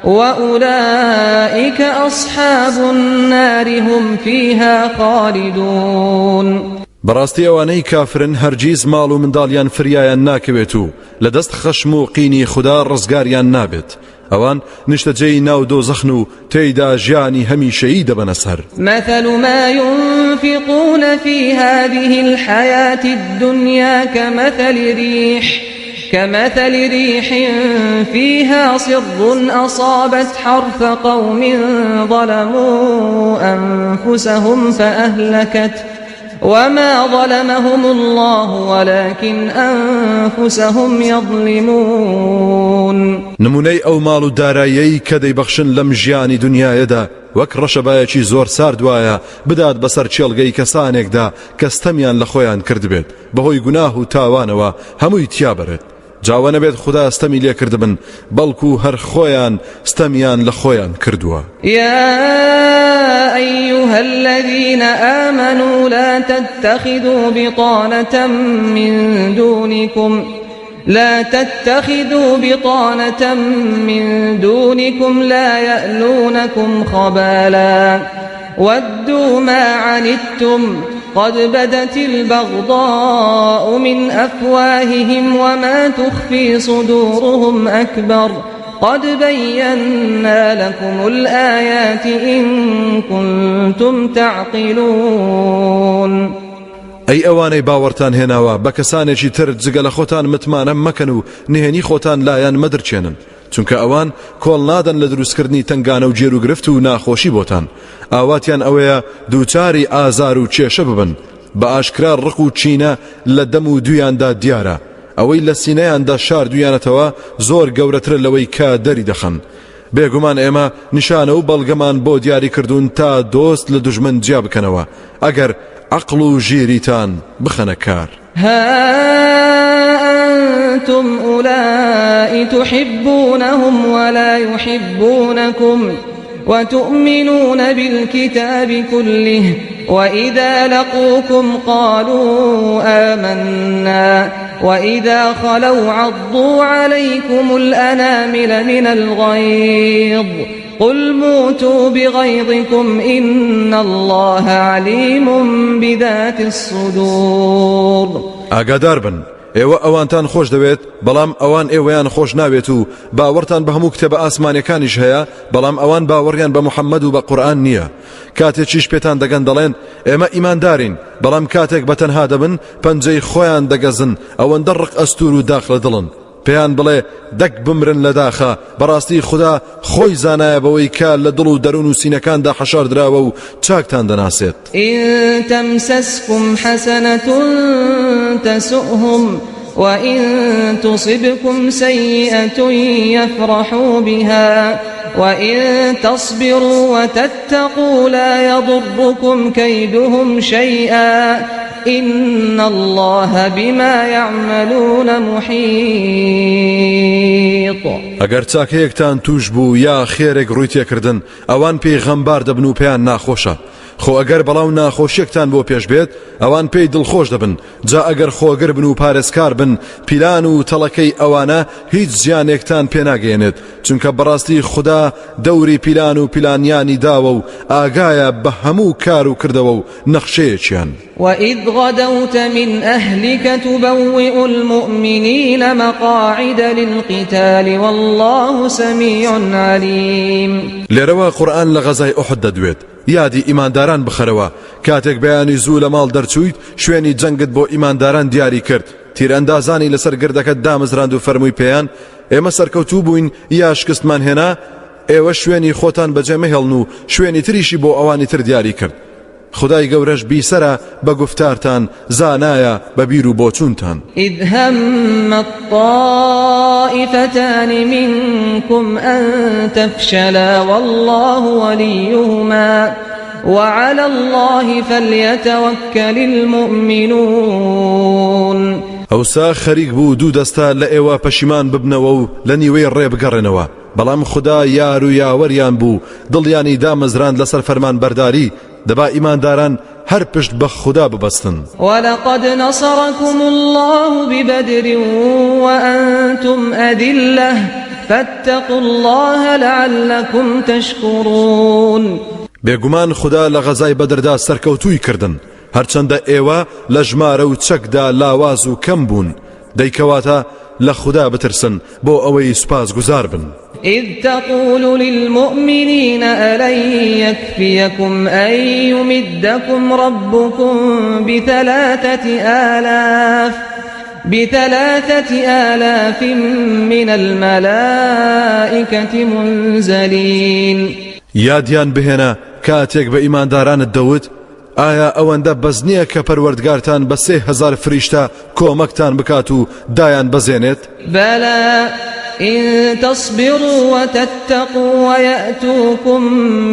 وأولئك أصحاب النار هم فيها خالدون. بەڕاستی ئەوانەی کافرن هەرگیز ماڵ و منداڵیان فریایان ناکەوێت و لە دەست خەشم و قینی خودا ڕزگاریان نابێت ئەوان نیشتەجێی ناو دۆزەخن و تێیدا ژیانی هەمیشەیی دەبەنە سەر. مثل ما ينفقون في هذه الحياة الدنيا كمثل ريح كمثل ريح فيها صر أصابت حرث قوم ظلموا أنفسهم فأهلكت وما ظلمهم الله ولكن أنفسهم يظلمون. نمونەی ئەو ماڵ و داراییەی کە دەیبەخشن لەم ژیانی دونیایەدا وەک ڕەشەبایەکی زۆر سارد وایە بدات بەسەر کێڵگەی کەسانێکدا کە ستەمیان لە خۆیان کردبێت بەهۆی گوناه و تاوانەوە هەمووی تیا بەرێت جا وەنەبێت خودا ستەمی لێکردبن بەڵکو هەر خۆیان ستەمیان لە خۆیان کردووە. يا أيها الذين آمنوا لا تتخذوا بطانة من دونكم لا تتخذوا بطانة من دونكم لا يألونكم خبالا ودوا ما عنتم قد بدت البغضاء من أفواههم وما تخفي صدورهم أكبر قد بينا لكم الآيات إن كنتم تعقلون. ئەی ئەوانەی باوەڕتان هێناوە بە کەسانێکی تر جگە لە خۆتان متمانە مەکەن و نهێنی خۆتان لایان مەدرکێنن. چونکە ئەوان کۆڵ نادەن لە دروستکردنی تەنگانە و گێروگرفت و ناخۆشی بۆتان، ئاواتیان ئەوەیە دووچاری ئازار و کێشە ببن، بە ئاشکرا ڕق و کینە لە دەم و دوویاندا دیارە، ئەوەی لە سینەیاندا شاردوویانەتەوە زۆر گەورەترە لەوەی کە دەریدەخەن. بێگومان ئێمە نیشانە و بەڵگەمان بۆ دیاری کردوون تا دۆست لە دوژمن جیا بکەنەوە، ئەگەر عەقڵ و ژیریتان بخەنە کار. ها أنتم أولئك تحبونهم ولا يحبونكم وتؤمنون بالكتاب كله وإذا لقوكم قالوا آمنا وإذا خلوا عضوا عليكم الأنامل من الغيظ قل موتوا بغيظكم إن الله عليم بذات الصدور. ئاگادار بن ئێوە ئەوانتان خۆش دەوێت بەڵام ئەوان ئێوەیان خۆش ناوێت و باوەڕتان بە هەموو کتێبە ئاسمانیەکانیش هەیە بەڵام ئەوان باوەڕیان بە محەممەد و بە قورئان نییە کاتێکیش پێتان دەگەن دەڵێن ئێمە ئیماندارین بەڵام کاتێک بە تەنها دەبن پەنجەی خۆیان دەگەزن ئەوەندە ڕق ئەستور و داخ لە دڵن پێیان بڵێ دەک بمرن لە داخا بەڕاستی خودا خۆی زانایە بەوەی کە لە دڵ و دەروون و سینەکاندا حەشاردراوە و چاکتان دەناسێت. إن تمسسكم حسنة تسؤهم وإن تصبكم سيئة يفرحوا بها وإن تصبروا وتتقوا لا يضركم كيدهم شيئا إن الله بما يعملون محيط. ئەگەر چاکەیەکتان تووش بوو یا خێرێک ڕووی تێکردن ئەوان پێی غەمبار دەبن و پێیان ناخۆشە خۆ ئەگەر بەڵا و ناخۆشیەکتان بۆ پێش بێت ئەوان پێی دڵخۆش دەبن جا ئەگەر خۆگر بن و پارێزکار بن پیلان و تەڵەکەی ئەوانە هیچ زیانێکتان پێناگەیەنێت چونکە بەڕاستی خودا دەوری پیلان و پیلانیانی داوە و ئاگایە بە هەموو کار و کردەوە و نەخشەیەکیان. وإذ غدوت من أهلك تبوئ المؤمنین مقاعد للقتال والله سمیع علیم. لێرەوە قورئان لە غەزای ئوحد دەدوێت، یادی ئیمانداران بخەرەوە کاتێک بەیانی زوو لە ماڵ دەرچوویت شوێنی جەنگت بۆ ئیمانداران دیاری کرد، تیرئەندازانی لەسەر گردەکە دامەزراند و فەرمووی پێیان ئێمە سەرکەوتوو بووین یا شکستمان هێنا ئێوە شوێنی خۆتان بەجێ مەهێڵن و شوێنی تریشی بۆ ئەوانی تر دیاری کرد خودای گەورەش بیسەرە بە گوفتارتان زانایە بە بیر و بۆچوونتان. إذ هم الطائفتان منكم أن تفشلا والله وليهما وعلى الله فليتوکل المؤمنون. ئەوسا خەریک بوو دوو دەستە لە ئێوە پەشیمان ببنەوە و لە نیوەی ڕێ بگەڕێنەوە، بەڵام خودا یار و یاوەریان بوو، دڵیانی دامەزراند لەسەر فەرمانبەرداری، دەبا ئیمانداران هەر پشت بە خودا ببەستن. ولقد نصركم الله ببدر وأنتم أذلة فاتقوا الله لعلكم تشكرون. بێگومان خودا لە غەزای بەدردا سەرکەوتووی کردن، هەرچەندە ئێوە لە ژمارە و چەکدا لاواز و کەم بوون، دەی کەواتە لە خودا بترسن بۆ ئەوەی سوپاسگوزار بن. إذ تقول للمؤمنین ألن يكفيكم أن يمدكم ربكم بثلاثة آلاف من الملائکة منزلین. یادیان بهێنە کاتێک بە ئیماندارانت دەوت، ئایا ئەوەندە بەس نییە کە پەروەردگارتان بە 3000 فریشتە کۆمەکتان بکات و دایان بەزێنێت؟ بەلا إن تصبروا وتتقوا ويأتوكم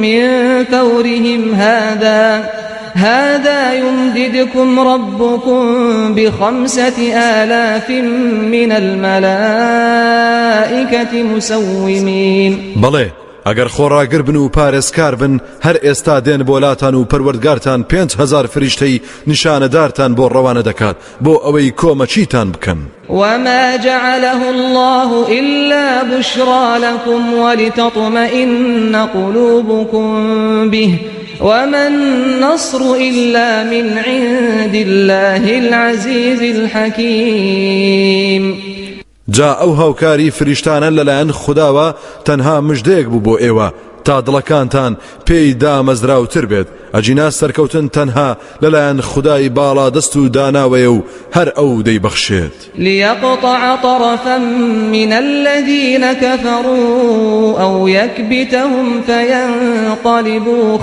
من فورهم هذا يمددكم ربكم بخمسة آلاف من الملائكة مسومين. بەڵێ ئەگەر خۆڕاگر بن و پارێزکار بن هەر ئێستا دێن بۆ لاتان و پەروەردگارتان 5000 فریشتەی نیشانەدارتان بۆ ڕەوانە دەکات بۆ ئەوەی کۆمەکیتان بکەن. وما جعله الله إلا بشرى لكم ولتطمئن قلوبكم به وما النصر إلا من عند الله العزيز الحكيم. جا ئەو هاوکاری فریشتانە لەلایەن خوداوە تەنها مژدەیەک بوو بۆ ئێوە تا دڵەکانتان پێی دامەزراوتر بێت، ئەگینا سەرکەوتن تەنها لەلایەن خودای باڵادەست و داناوەیە و هەر ئەو دەیبەخشێت. لیقطع طرفا من الذین کفروا او یکبتهم فینقلبوا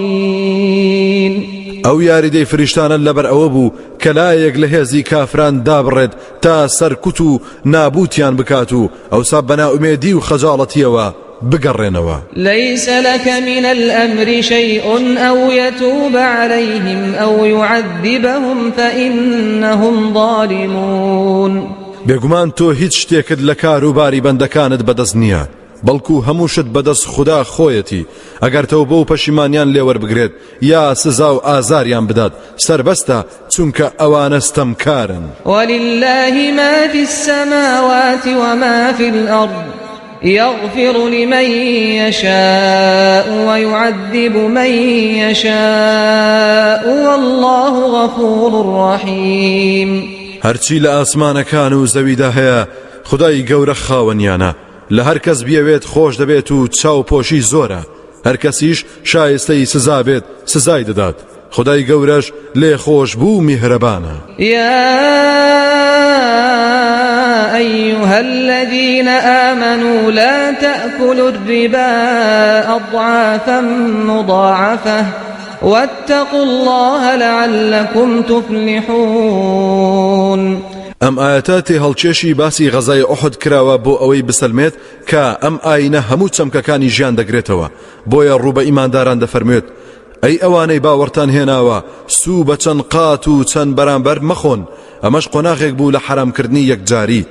خائبین. ئەو یاریدەی فریشتانە لەبەر ئەوە بوو کە لایەک لە هێزی کافران دابڕێت تا سەرکوت و نابوتیان بکات و ئەوسا بە نائومێدی و خەجاڵەتیەوە بگەڕێنەوە. ليس لك من الأمر شيء أو يتوب عليهم أو يعذبهم فإنهم ظالمون. بێگومان تۆ هیچ شتێکت لە کاروباری بەندەکانت بەدەست نییە، بەڵکو هەموو شت بەدەست خودا خۆیەتی، ئەگەر تەوبە و پەشیمانیان لێ وەربگرێت یا سزا و ئازاریان بدات سەربەستە چونکە ئەوانە ستەمکارن. ولله ما فی السماوات وما فی الأرض یغفر لمن یشاء ویعذب من یشاء واللە غفور رحیم. هەرچی لە ئاسمانەکان و زەویدا هەیە خودای گەورە خاوەنیانە، لە هەر کەس بیەوێت خۆش دەبێت و چاوپۆشی زۆرە، هەر کەسیش شایستەی سزا بێت سزای دەدات، خودای گەورەش لێخۆشبوو و میهرەبانە. یا ایها الذین آمنوا لا تأکلوا الربا اضعافا مضاعفة واتقوا الله لعلکم تفلحون. ئەم ئایەتە تێهەڵکێشی باسی غەزای ئوحد کراوە بۆ ئەوەی بسەلمێت کە ئەم ئایینە هەموو چەمکەکانی ژیان دەگرێتەوە، بۆیە ڕوو بە ئیمانداران دەفەرموێت، ئەی ئەوانەی باوەڕتان هێناوە سوو بە چەند قات و چەند بەرامبەر مەخۆن، ئەمەش قۆناغێک بوو لە حەرامکردنی یەکجاری،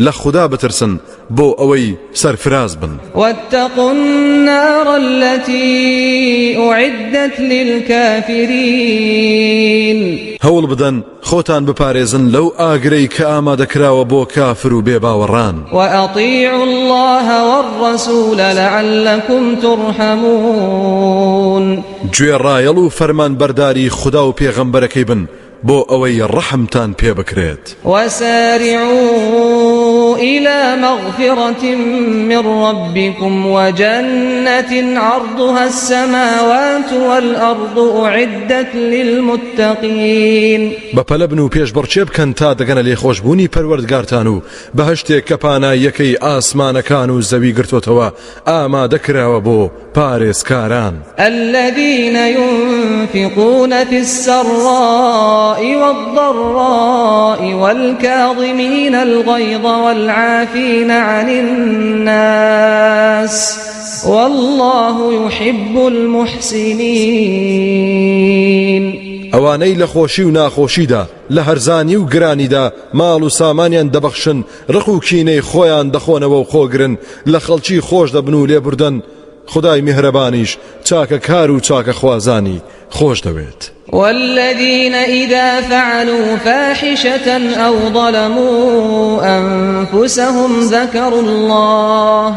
لە خودا بترسن بۆ ئەوەی سەرفراز بن. واتقوا النار التي اعدت للکافرین. هەوڵ بدەن خۆتان بپارێزن لەو ئاگرەی کە ئامادەکراوە بۆ کافر و بێباوەڕان. وأطیعوا اللە والرسول لعلکم ترحمون. گوێڕایەڵ و فەرمانبەرداری خودا و پێغەمبەرەکەی بن بۆ ئەوەی ڕەحمتان پێ بکرێت. وسارعوا إلى مغفرة من ربكم وجنة عرضها السماوات والأرض أعدت للمتقین. بەپەلە بن و پێشبڕکێ بکەن تا دەگەنە لێخۆشبوونی پەروەردگارتان و بەهەشتێک کە پاناییەکەی ئاسمانەکان و زەوی گرتۆتەوە ئامادە کراوە بۆ پارێزکاران. الذین ينفقون فی السراء والضراء والکاظمین الغیظ والعافین عن الناس واللە یحب المحسنین. ئەوانەی لە خۆشی و ناخۆشیدا، لە هەرزانی و گرانیدا ماڵ و سامانیان دەبەخشن، ڕق و کینەی خۆیان دەخۆنەوە و خۆگرن، لە خەڵکی خۆش دەبن و لێبوردەن، خودای میهرەبانیش چاکەکار و چاکەخوازانی خۆش دەوێت. والذین اذا فعلوا فاحشة او ظلموا انفسهم ذکروا الله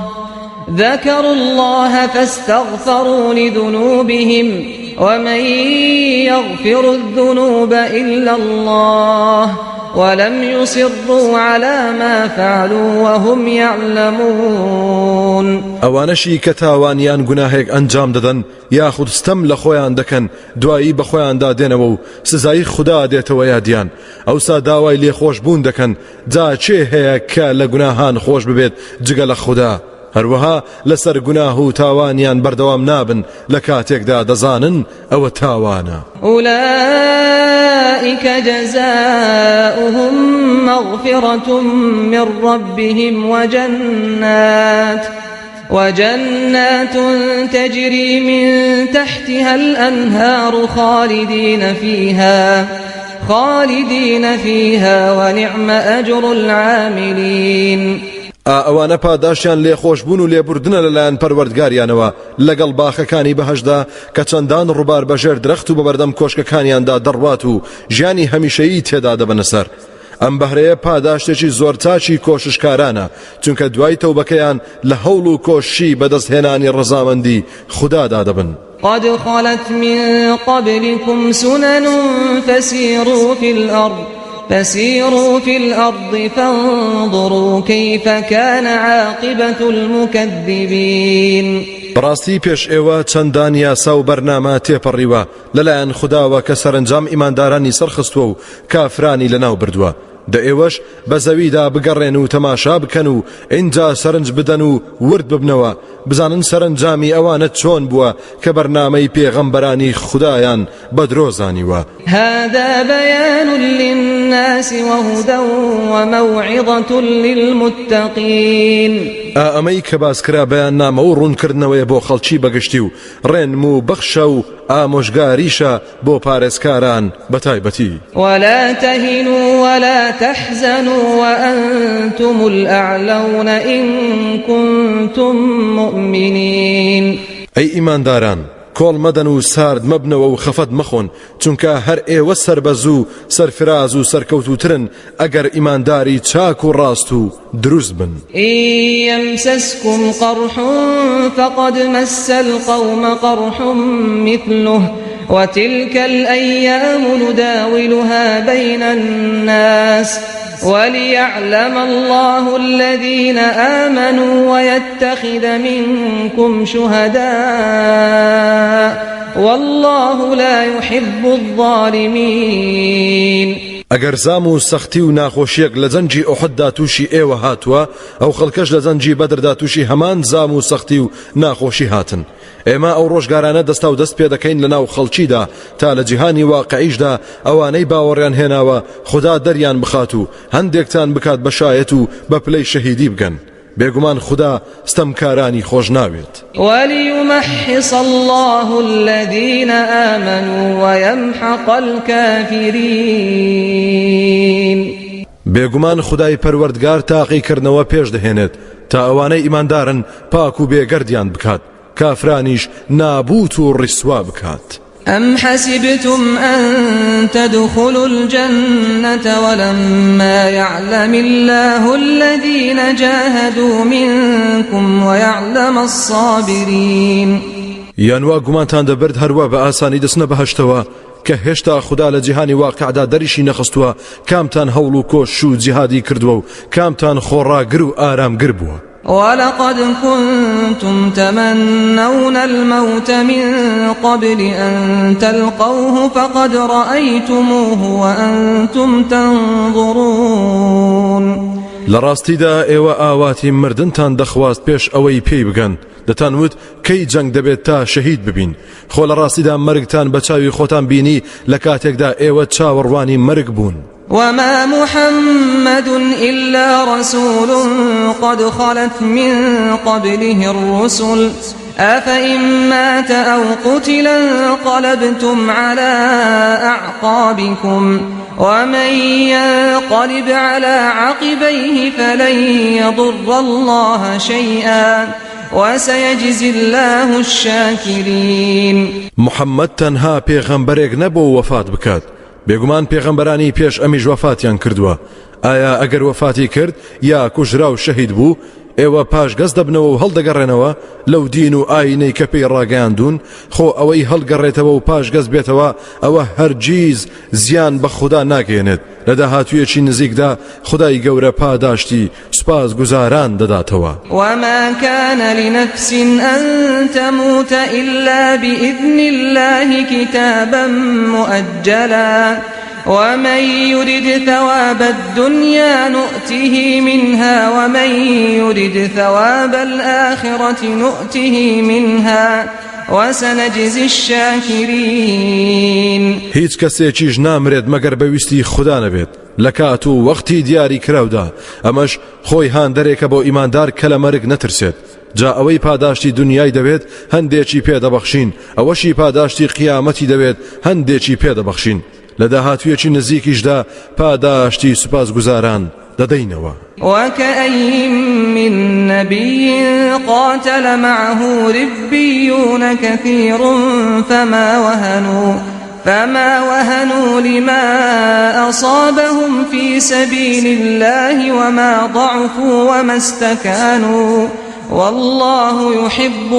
ذکروا الله فاستغفروا لذنوبهم ومن یغفر الذنوب الا الله ولم یصروا علی ما فعلوا وهم یعلمون. ئەوانەشی کە تاوان یان گوناهێک ئەنجام دەدەن یاخود ستەم لە خۆیان دەکەن دوایی بە خۆیاندا دێنەوە و سزای خودا دێتەوە یادیان ئەوسا داوای لێخۆشبوون دەکەن جا کێ هەیە کە لە گوناهان خۆش ببێت جگە لە خودا هەروەها لەسەر گوناه و تاوانیان بەردەوام نابن لە کاتێکدا دەزانن ئەوە تاوانە. أولئک جزاؤهم مغفرة من ربهم وجنات وجنات تجري من تحتها الأنهار خالدين فيها خالدين فيها ونعم أجر العاملين. ئا ئەوانە پاداشتیان لێخۆشبوون و لێبوردنە لەلایەن پەروەردگاریانەوە لەگەڵ باخەکانی بەهەشتدا کە چەندان ڕووبار بەژێر درەخت و بەبەردەم کۆشکەکانیاندا دەڕوات و ژیانی هەمیشەیی تێدا دەبەنە سەر. ئەم بەهرەیە پاداشتێکی زۆر چاکی کۆششکارانە چونکە دوای تەوبەکەیان لە هەوڵ و کۆششی بەدەستهێنانی ڕەزامەندی خودادا دەبن. قد خلت من قبلكم سنن فسيروا في الأرض. فسیروا فی الارض فانظروا کیف کان عاقبة المکذبین. بەڕاستی پێش ئێوە چەندان یاسا و بەرنامە تێپەڕیوە لەلایەن خوداوە کە سەرەنجام ئیماندارانی سەرخستووە و کافرانی لەناو بردووە، دە ئێوەش بە زەویدا بگەڕێن و تەماشا بکەن و ئینجا سەرنج بدەن و ورد ببنەوە بزانن سەرەنجامی ئەوانە چۆن بووە کە بەرنامەی پێغەمبەرانی خودایان بە درۆ زانیوە. هذا بیان للناس وهدی وموعظة للمتقین. ئا ئەمەی کە باس کرا بەیاننامە و ڕوونکردنەوەیە بۆ خەڵکی بەگشتی و ڕێنموو بەخشە و ئامۆژگاریشە بۆ پارێزکاران بە تایبەتی. ولا تهنوا ولا تحزنوا وأنتم الأعلون إن كنتم مؤمنین. ئەی ئیمانداران کۆڵ مەدەن و سارد مەبنەوە و خەفەت مەخۆن، چونکە هەر ئێوە سەربەز و سەرفراز و سەرکەوتووترن ئەگەر ئیمانداری چاک و ڕاست و دروست بن. إن يمسسكم قرح فقد مس القوم قرح مثله وتلك الأيام نداولها بين الناس وليعلم الله الذين آمنوا ويتخذ منكم شهداء والله لا يحب الظالمین. ئەگەر زام و سەختی و ناخۆشیەک لە جەنگی ئوحددا تووشی ئێوە هاتووە، ئەو خەڵکەش لە جەنگی بەدردا تووشی هەمان زام و سەختی و ناخۆشی هاتن. ئێمە ئەو ڕۆژگارانە دەستاودەست پێ دەکەین لەناو خەڵکیدا تا لە جیهانی واقعیشدا ئەوانەی باوەڕیان هێناوە خودا دەریان بخات و هەندێکتان بکات بە شایەت و بە پلەی شەهیدی بگەن بێگومان خودا ستەمکارانی خۆش ناوێت. وليمحص الله الذين آمنوا ويمحق الكافرين. بێگومان خودای پەروەردگار تاقیکردنەوە پێش دەهێنێت تا ئەوانەی ئیماندارن پاک و بێگەردیان بکات کافرانیش نابوت و ڕیسوا بکات. أم حسبتم أن تدخلوا الجنة ولما يعلم الله الذين جاهدوا منكم ويعلم الصابرين. یان وا گومانتان دەبرد هەروا بە ئاسانی دەچنە بەهەشتەوە کە هێشتا خودا لە جیهانی واقعدا دەریشی نەخستووە کامتان هەوڵ و کۆشش و جیهادی کردووە و کامتان خۆڕاگر و ئارامگر بووە. ولقد كنتم تمنون الموت من قبل أن تلقوه فقد رأيتموه وأنتم تنظرون. لە ڕاستیدا ئێوە ئاواتی مردنتان دەخواست پێش ئەوەی پێی بگەن، دەتان وت کەی جەنگ دەبێت تا شەهید ببین، خۆ لە ڕاستیدا مەرگتان بە چاوی خۆتان بینی لە کاتێکدا ئێوە چاوەڕوانی مەرگ بوون. وما محمد إلا رسول قد خلت من قبله الرسل أفإن مات أو قتل انقلبتم على أعقابكم ومن ينقلب على عقبيه فلن يضر الله شيئا وسيجزي الله الشاكرين. محەممەد تەنها پێغەمبەرێک نەبوو وەفات بکات، بێگومان پێغەمبەرانی پێش ئەمیش وەفاتیان کردووە، ئایا ئەگەر وەفاتی کرد یا کوژرا و شەهید بوو ئێوە پاشگەز دەبنەوە و هەڵدەگەڕێنەوە لەو دین و ئاینەی کە پێی ڕاگەیاندوون؟ خۆ ئەوەی هەڵگەڕێتەوە و پاشگەز بێتەوە ئەوە هەرگیز زیان بە خودا ناگەیەنێت، لە داهاتوویەکی نزیکدا خودای گەورە پاداشتی سوپاسگوزاران دەداتەوە. وما كان لنفس أن تموت إلا بإذن الله كتابا مؤجلا ومن يرد ثواب الدنيا نؤته منها ومن يرد ثواب الآخرة نؤته منها وسنجزی الشاکرین. هیچ کەسێکیش نامرێت مەگەر بە ویستی خودا نەبێت لە کات و وەختی دیاری کراودا، ئەمەش خۆی هاندەرێکە بۆ ئیماندار کە لە مەرگ نەترسێت، جا ئەوەی پاداشتی دونیای دەوێت هەندێکی پێ دەبەخشین، ئەوەشی پاداشتی قیامەتی دەوێت هەندێکی پێ دەبەخشین، لە داهاتوویەکی نزیکیشدا پاداشتی سوپاسگوزاران دەدەینەوە. وکأی من نبی قاتل معه ربیون کثیر فما وهنوا فما وهنوا لما أصابهم في سبیل الله وما ضعفوا وما استکانوا والله يحب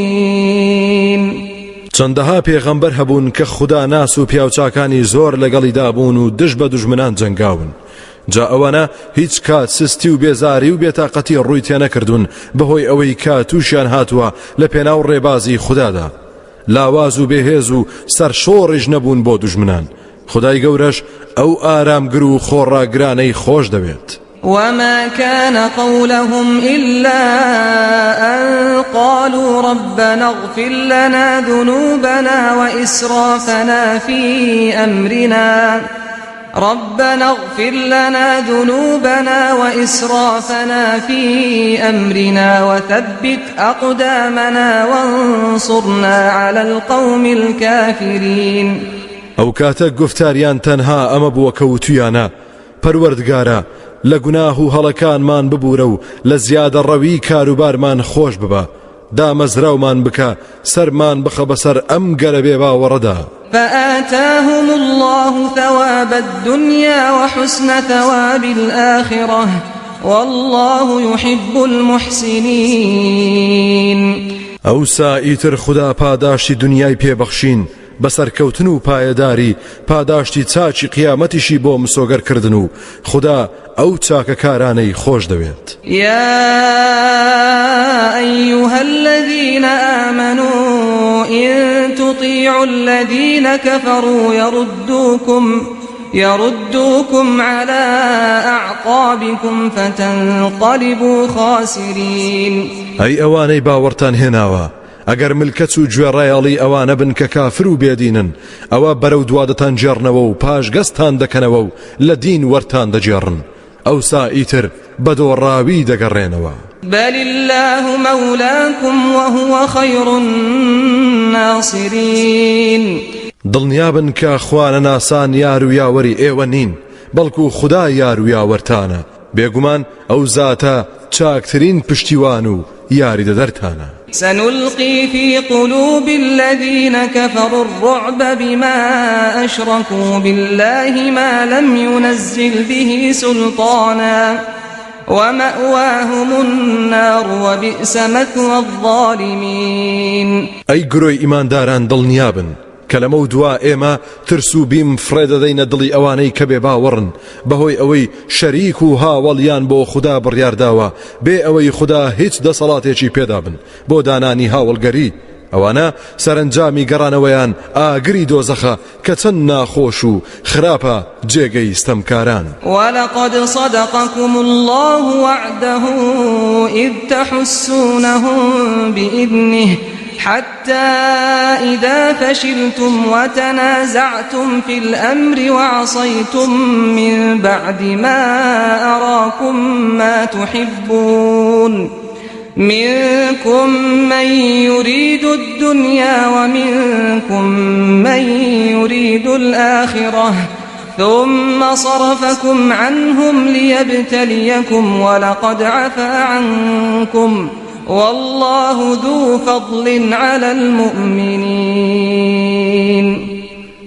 الصابرین. چەندەها پێغەمبەر هەبوون کە خوداناس و پیاوچاکانی زۆر لەگەڵیدا بوون و دژ بە دوژمنان جەنگاون. جا ئەوانە هیچ کات سستی و بێزاری و بێتاقەتی ڕووی تێنەکردوون بەهۆی ئەوەی کە تووشیان هاتووە لە پێناو ڕێبازی خودادا. لاواز و بێهێز و سەرشۆڕیش نەبوون بۆ دوژمنان. خودای گەورەش ئەو ئارامگر و خۆڕاگرانەی خۆش دەوێت. وما كان قولهم إلا أن قالوا ربنا اغفر لنا ذنوبنا وإسرافنا في أمرنا ربنا اغفر لنا ذنوبنا وإسرافنا في أمرنا وثبت أقدامنا وانصرنا على القوم الكافرين. ئەو کاتە گوفتاریان تەنها ئەمە بووە کە وتویانە، پەروەردگارا لە گوناه و هەڵەکانمان ببورە و لە زیادەڕەوی کاروبارمان خۆش ببە، دامەزراومان بکە، سەرمان بخە بەسەر ئەم گەلە بێباوەڕەدا. فآتاهم الله ثواب الدنيا وحسن ثواب الآخرة والله يحب المحسنين. ئەوسا ئیتر خودا پاداشتی دنیای پێ بەخشین بە سەرکەوتن و پایەداری، پاداشتی چاکی قیامەتیشی بۆ مسۆگەر کردن و خودا ئەو چاکەکارانەی خۆش دەوێت. یا ایها الذین آمنوا إن تطیعوا الذین كفروا يردوكم يردوكم على أعقابكم فتنقلبوا خاسرین. ئەی ئەوانەی باوەڕتان هێناوە ئەگەر ملکەچ و گوێڕایەڵی ئەوانە بن کە کافر و بێدینن ئەوە بەرەو دوا دەتانگێڕنەوە و پاشگەزتان دەکەنەوە و لە دین وەرتان دەگێڕن ئەوسا ئیتر بە دۆڕاوی دەگەڕێنەوە. بل اللە مولاکم وهو خیر الناصرین. دڵنیابن کە خوانەناسان یار و یاوەری ئێوە نین بەڵکو خودا یار و یاوەرتانە بێگومان ئەو زاتە چاکترین پشتیوان و یاریدەدەرتانە. سنلقی فی قلوب الذین کفروا الرعب بما أشرکوا بالله ما لم ينزل به سلطانا ومأواهم النار وبئس مثوى الظالمین. ئەی گرۆی ئیمانداران دڵنیابن کە لەمەو دوا ئێمە ترس و بیم فڕێ دەدەینە دڵی ئەوانەی کە بێ باوەڕن بەهۆی ئەوەی شەریک و هاوەڵیان بۆ خودا بڕیارداوە بێ ئەوەی خودا هیچ دەسەڵاتێکی پێدابن بۆ دانانی هاوەڵگەری ئەوانە سەرەنجامی گەڕانەوەیان ئاگری دۆزەخە کە چەند ناخۆش و خراپە جێگەی ستەمکاران. ولقد صدقكم الله وعده إذ تحسونهم بإذنه حتى إذا فشلتم وتنازعتم في الأمر وعصيتم من بعد ما أراكم ما تحبون منكم من يريد الدنيا ومنكم من يريد الآخرة ثم صرفكم عنهم ليبتليكم ولقد عفا عنكم واللە ذو فضل علی المومنین.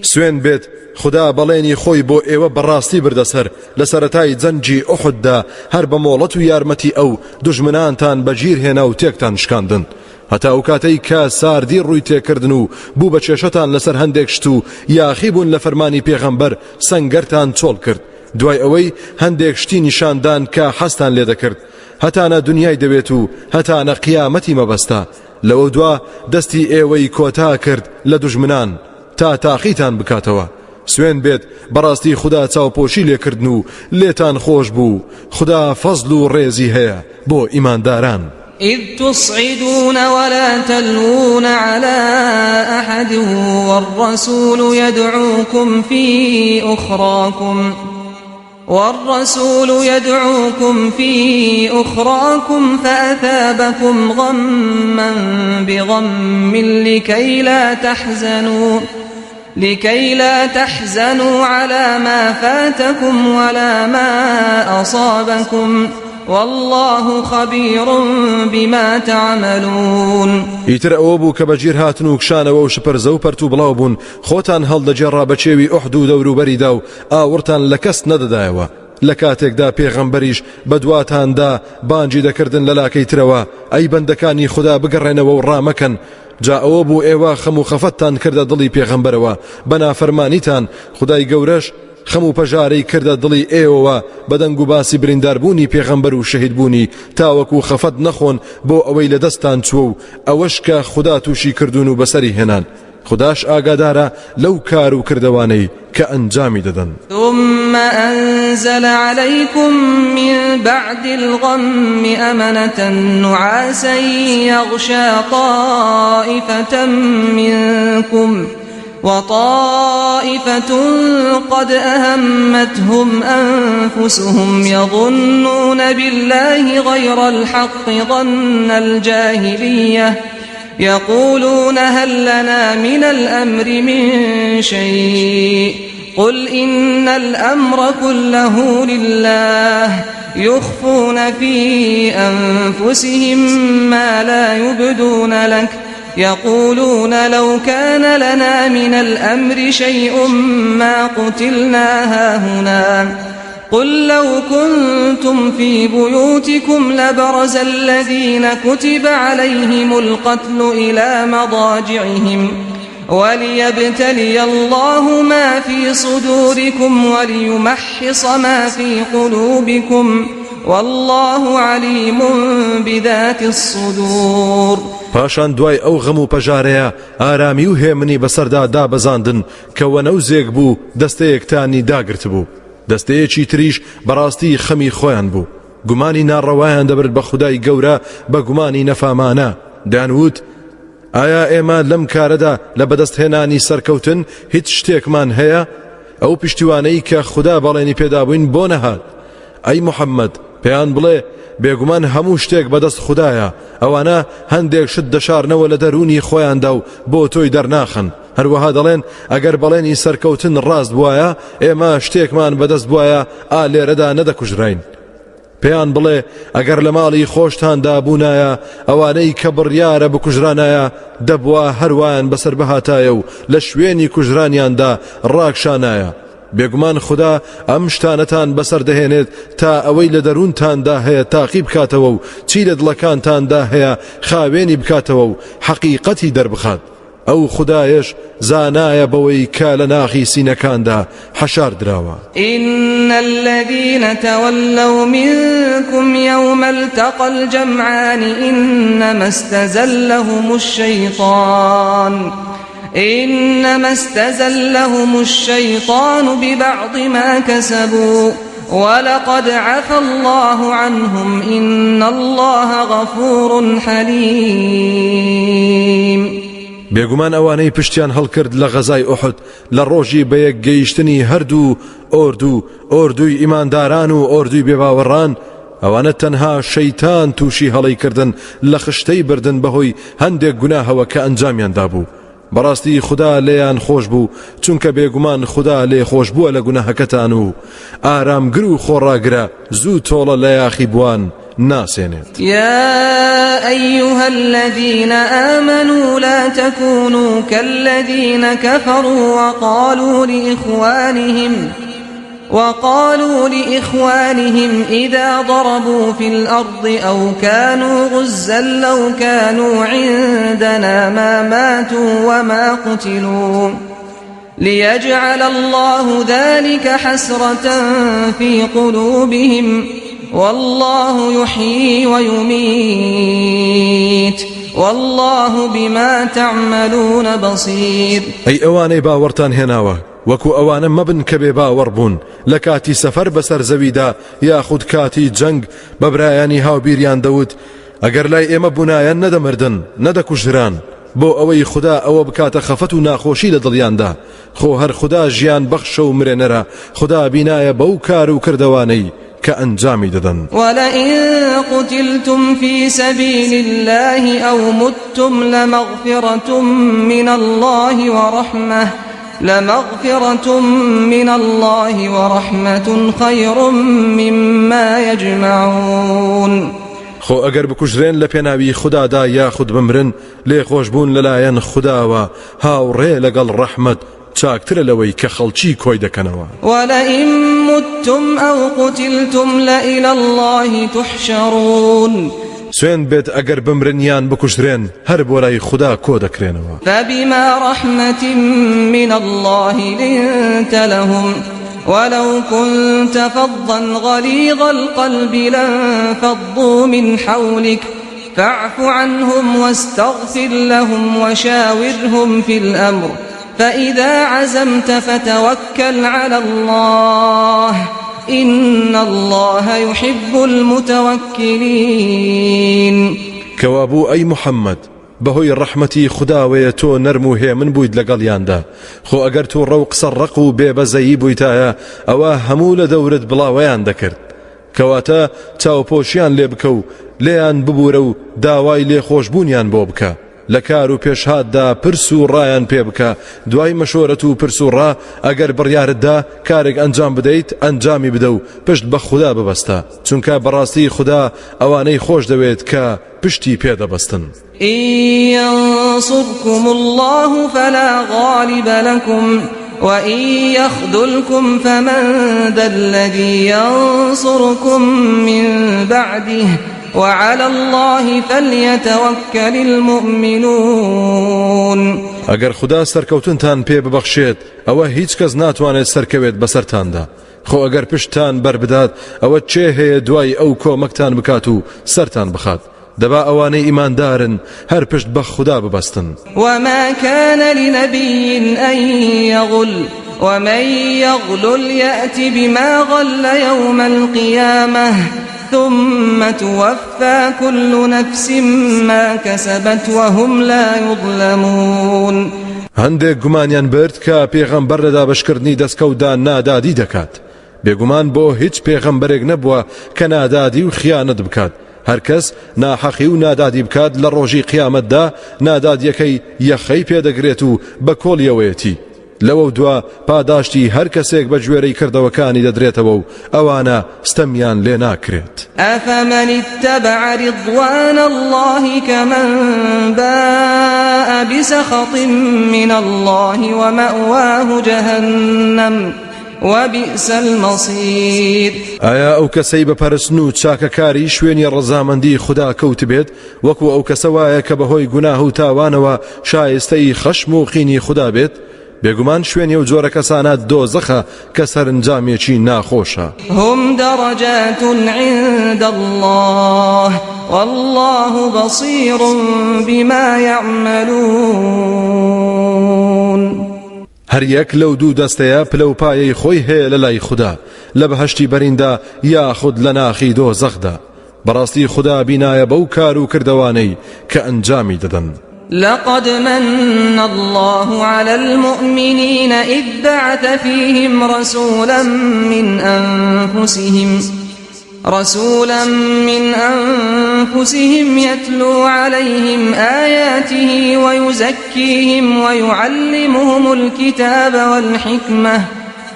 سوێند بێت خودا بەڵێنی خۆی بۆ ئێوە بەڕاستی بردە سەر لە سەرەتای جەنگی ئوحددا هەر بە مۆڵەت و یارمەتی ئەو دوژمنانتان بەگیر هێنا و تێکتان شکاندن هەتا ئەو کاتەی کە ساردی ڕووی تێکردن و بوو بە کێشەتان لەسەر هەندێک شت و یاخی بوون لە فەرمانی پێغەمبەر سەنگەرتان چۆڵ کرد دوای ئەوەی هەندێک شتی نیشاندان کە حەزتان لێ دەکرد هەتانە دنیای دەوێت و هەتانە قیامەتی مەبەستە لەوەودوا دەستی ئێوەی کۆتا کرد لە دوژمنان تا تاقیتان بکاتەوە سوێن بێت بەڕاستی خودا چاوپۆشی لێکردن و لێتان خۆش بوو خودا فەزل و ڕێزی هەیە بۆ ئیمانداران. إذ تصعدون ولا تلوون على أحد والرسول يدعوكم في أخراكم والرسول يدعوكم في أخراكم فأثابكم غما بغم لكي لا تحزنوا لكي لا تحزنوا على ما فاتكم ولا ما أصابكم والله خبير بما تعملون. ئیتر ئەوە بوو کە بەگیر هاتن و کشانەوە و شپرزە و پەرت و بڵاو بوون خۆتان هەڵدەگێڕا بە کێوی ئوحد و دەوروبەریدا و ئاوڕتان لە کەس نەدەدایەوە. لە کاتێکدا پێغەمبەریش بەدواتاندا بانگی دەکردن لە لاکەی ترەوە ئەی بەندەکانی خودا بگەڕێنەوە و ڕامەکەن جا ئەوە بوو ئێوە خەم و خەفەتتان کردە دڵی پێغەمبەرەوە بە نافەرمانیتان خودای گەورەش خەم و پەژارەی کردە دڵی ئێوەوە بە دەنگ و باسی برینداربوونی پێغەمبەر و شەهیدبوونی تاوەکو خەفەت نەخۆن بۆ ئەوەی لە دەستتان چووە و ئەوەش کە خودا تووشی کردوون و بەسەری هێنان خوداش ئاگادارە لەو کار و کردەوانەی کە ئەنجامی دەدەن. ثم أنزل عليكم من بعد الغم أمنة نعاسا يغشى طائفة منكم وطائفة قد أهمتهم أنفسهم يظنون بالله غير الحق ظن الجاهلية يقولون هل لنا من الأمر من شيء قل إن الأمر كله لله يخفون في أنفسهم ما لا يبدون لك يقولون لو كان لنا من الأمر شيء ما قتلنا هاهنا قل لو كنتم في بيوتكم لبرز الذين كتب عليهم القتل إلى مضاجعهم وليبتلي الله ما في صدوركم وليمحص ما في قلوبكم والله عليم بذات الصدور. پاشان دوای ئەو غەم و پەژارەیە ئارامی و هێمنی بەسەردا دابەزاندن کە وەنەوزێک بوو دەستەیەکتانی داگرتبوو دەستەیەکی تریش بەڕاستی خەمی خۆیان بوو گومانی ناڕەوایان دەبرد بە خودای گەورە بە گومانی نەفامانە دەیانوت ئایا ئێمە لەم کارەدا لە بەدەستهێنانی سەرکەوتن هیچ شتێکمان هەیە؟ ئەو پشتیوانەی کە خودا بەڵێنی پێدابووین بۆ نەهات ئەی محەممەد پێیان بڵێ بێگومان هەموو شتێک بەدەست خودایە ئەوانە هەندێک شت دەشارنەوە لە دەروونی خۆیاندا و بۆ تۆی دەرناخەن هەروەها دەڵێن ئەگەر بەڵێنی سەرکەوتن ڕاست بواە ئێمە شتێکمان بەدەست بواە ئا لێرەدا نەدەکوژراین پێیان بڵێ ئەگەر لە ماڵی خۆشتاندا بوونایە ئەوانەی کە بڕیارە بکوژرانایە دەبوا هەروایان بەسەر بهاتایە و لە شوێنی کوژرانیاندا ڕاکشانایە بێگومان خودا ئەم شتانەتان بەسەر دەهێنێت تا ئەوەی لە دەروونتاندا هەیە تاقی بکاتەوە و چی لە دڵەکانتاندا هەیە خاوێنی بکاتەوە و حەقیقەتی دەربخات ئەو خودایەش زانایە بەوەی کە لە ناخی سینەکاندا حەشار دراوە. إن الذين تولوا منكم يوم التقى الجمعان إنما استزلهم الشيطان إنما استزلهم الشيطان ببعض ما كسبوا ولقد عفا الله عنهم إن الله غفور حليم. بێگومان ئەوانەی پشتیان هەڵکرد لە غەزای ئوحد لە ڕۆژی بەیەک گەیشتنی هەردوو ئۆردوو ئۆردووی ئیمانداران و ئۆردووی بێباوەڕان ئەوانە تەنها شەیتان تووشی هەڵەی کردن لە خشتەی بردن بەهۆی هەندێک گوناهەوە کە ئەنجامیان دابوو بەڕاستی خودا لێیان خۆش بوو چونکە بێگومان خودا لێ خۆش بووە لە گوناهەکەتان و ئارامگر و خۆڕاگرە زوو تۆڵە لە یاخیبووان ناسێنێت. يا أيها الذين آمنوا لا تكونوا كالذين كفروا وقالوا لإخوانهم إذا ضربوا في الأرض أو كانوا غزا لو كانوا عندنا ما ماتوا وما قتلوا ليجعل الله ذلك حسرة في قلوبهم والله يحيي ويميت والله بما تعملون بصير. ئەی ئەوانەی باوەڕتان هێناوە وەکو ئەوانە مەبن کە بێ باوەڕ بوون لە کاتی سەفەر بەسەر زەویدا یاخود کاتی جەنگ بە برایانی هاوبیریان دەوت ئەگەر لای ئێمە بوونایە نەدەمردن نەدەکوژران بۆ ئەوەی خودا ئەوە بکاتە خەفەت و ناخۆشی لە دڵیاندا خۆ هەر خودا ژیان بەخشە و مرێنەرە خودا بینایە بەو کار و کردەوانەی کە ئەنجامی دەدەن. ولئن قتلتم في سبيل الله أو متم لمغفرة من الله ورحمة لمغفرة من الله ورحمة خير مما يجمعون. خۆ ئەگەر بکوژرێن لە پێناوی خودادا یاخود بمرن لێخۆشبوون لەلایەن خوداوە هاوڕێ لەگەڵ ڕەحمەت. چاکترە لەوەی کە خەڵکی کۆی دەکەنەوە. ولئن متم أو قتلتم لإلى الله تحشرون. سوێند بێت ئەگەر بمرن یان بکوژرێن هەر بۆ لای خودا کۆ دەکرێنەوە. فبما رحمة من الله لنت لهم ولو كنت فظا غليظ القلب لانفضوا من حولك فاعف عنهم واستغفر لهم وشاورهم في الأمر فإذا عزمت فتوكل على الله إن الله يحب المتوکلین. کەوابوو ئەی محەممەد بەهۆی ڕەحمەتی خوداوەیە تۆ نەرم و هێمن بوویت لەگەڵیاندا، خۆ ئەگەر تووڕە و قسە ڕەق و بێ بەزەیی بوویتایە ئەوا هەموو لە دەورت بڵاوەیان دەکرد. کەواتە چاوپۆشیان لێ بکە و لێیان ببوورە و داوای لێخۆشبوونیان بۆ بکە. لە کار و پێشهاتدا پرس و ڕایان پێ بکە، دوای مەشۆرەت و پرس و ڕا ئەگەر بڕیارت دا کارێک ئەنجام بدەیت ئەنجامی بدە و پشت بە خودا ببەستە، چونکە بەڕاستی خودا ئەوانەی خۆش دەوێت کە پشتی پێ دەبەستن. إن ينصركم الله فلا غالب لكم وإن يخذلكم فمن ذا الذي ينصركم من بعده وعلى الله فليتوکل المؤمنون. ئەگەر خودا سەرکەوتنتان پێ ببەخشێت ئەوە هیچ کەس ناتوانێت سەرکەوێت بەسەرتاندا، خۆ ئەگەر پشتتان بەربدات ئەوە کێ هەیە دوای ئەو کۆمەکتان بکات و سەرتان بخات؟ دەبا ئەوانەی ئیماندارن هەر پشت بە خودا ببەستن. وما كان لنبي أن يغل ومن یغلل یأت بما غل یوم القیامة ثم توفی كل نفس ما کسبت وهم لا یظلمون. هەندێک گومانیان برد کە پێغەمبەر لە دابەشکردنی دەستکەوتدا نادادی دەکات، بێگومان بۆ هیچ پێغەمبەرێک نەبووە کە نادادی و خیانەت بکات، هەرکەس ناحەقی و نادادی بکات لە ڕۆژی قیامەتدا نادادیەکەی یەخەی پێدەگرێت و بە کۆڵیەوەیەتی، لەوەودوا پاداشتی هەر کەسێک بە گوێرەی کردەوەکانی دەدرێتەوە و ئەوانە ستەمیان لێ ناکرێت. أفمن اتبع رضوان الله كمن باء بسخط من الله ومأواه جهنم وبئس المصیر. ئایا ئەو کەسەی بە پەرستن و چاکەکاری شوێنی ڕەزامەندی خودا کەوتبێت وەکو ئەو کەسە وایە کە بەهۆی گوناه و تاوانەوە شایستەی خەشم و قینی خودا بێت؟ بێگومان شوێنی ئەو جۆرە کەسانە دۆزەخە کە سەرنجامێکی ناخۆشە. هم درجات عند الله والله بصیر بما یعملون. هەر یەک لەو دوو دەستەیە پلە و پایەی خۆی هەیە لە لای خودا لە بەهەشتی بەریندا یاخود لە ناخی دۆزەخدا، بەڕاستی خودا بینایە بەو کار و کردەوانەی کە ئەنجامی دەدەن. لقد من الله على المؤمنین اذ بعث فیهم رسولا من انفسهم رسولا من أنفسهم يتلو عليهم آياته ويزكيهم ويعلمهم الكتاب والحكمة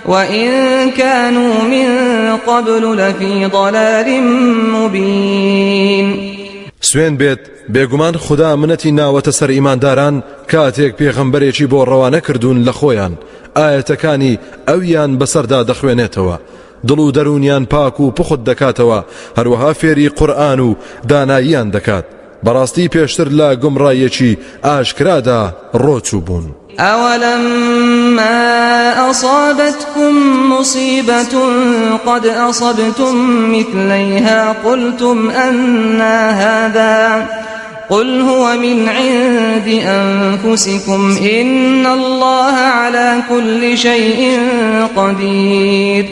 وإن كانوا من قبل لفي ضلال مبين. سوێن بێت بێگومان خودا منەتی ناوەتە سەر ئیمانداران کاتێک پێغەمبەرێکی بۆ ڕەوانە کردوون لە خۆیان ئایەتەکانی ئەویان بەسەردا دەخوێنێتەوە دڵ و دەروونیان پاک و پوخت دەکاتەوە، هەروەها فێری قورئان و داناییان دەکات، بەڕاستی پێشتر لە گومڕاییەکی ئاشکرادا ڕۆچووبوون. أولما أصابتكم مصيبة قد أصبتم مثليها قلتم أنى هذا قل هو من عند أنفسكم إن الله على كل شيء قدیر.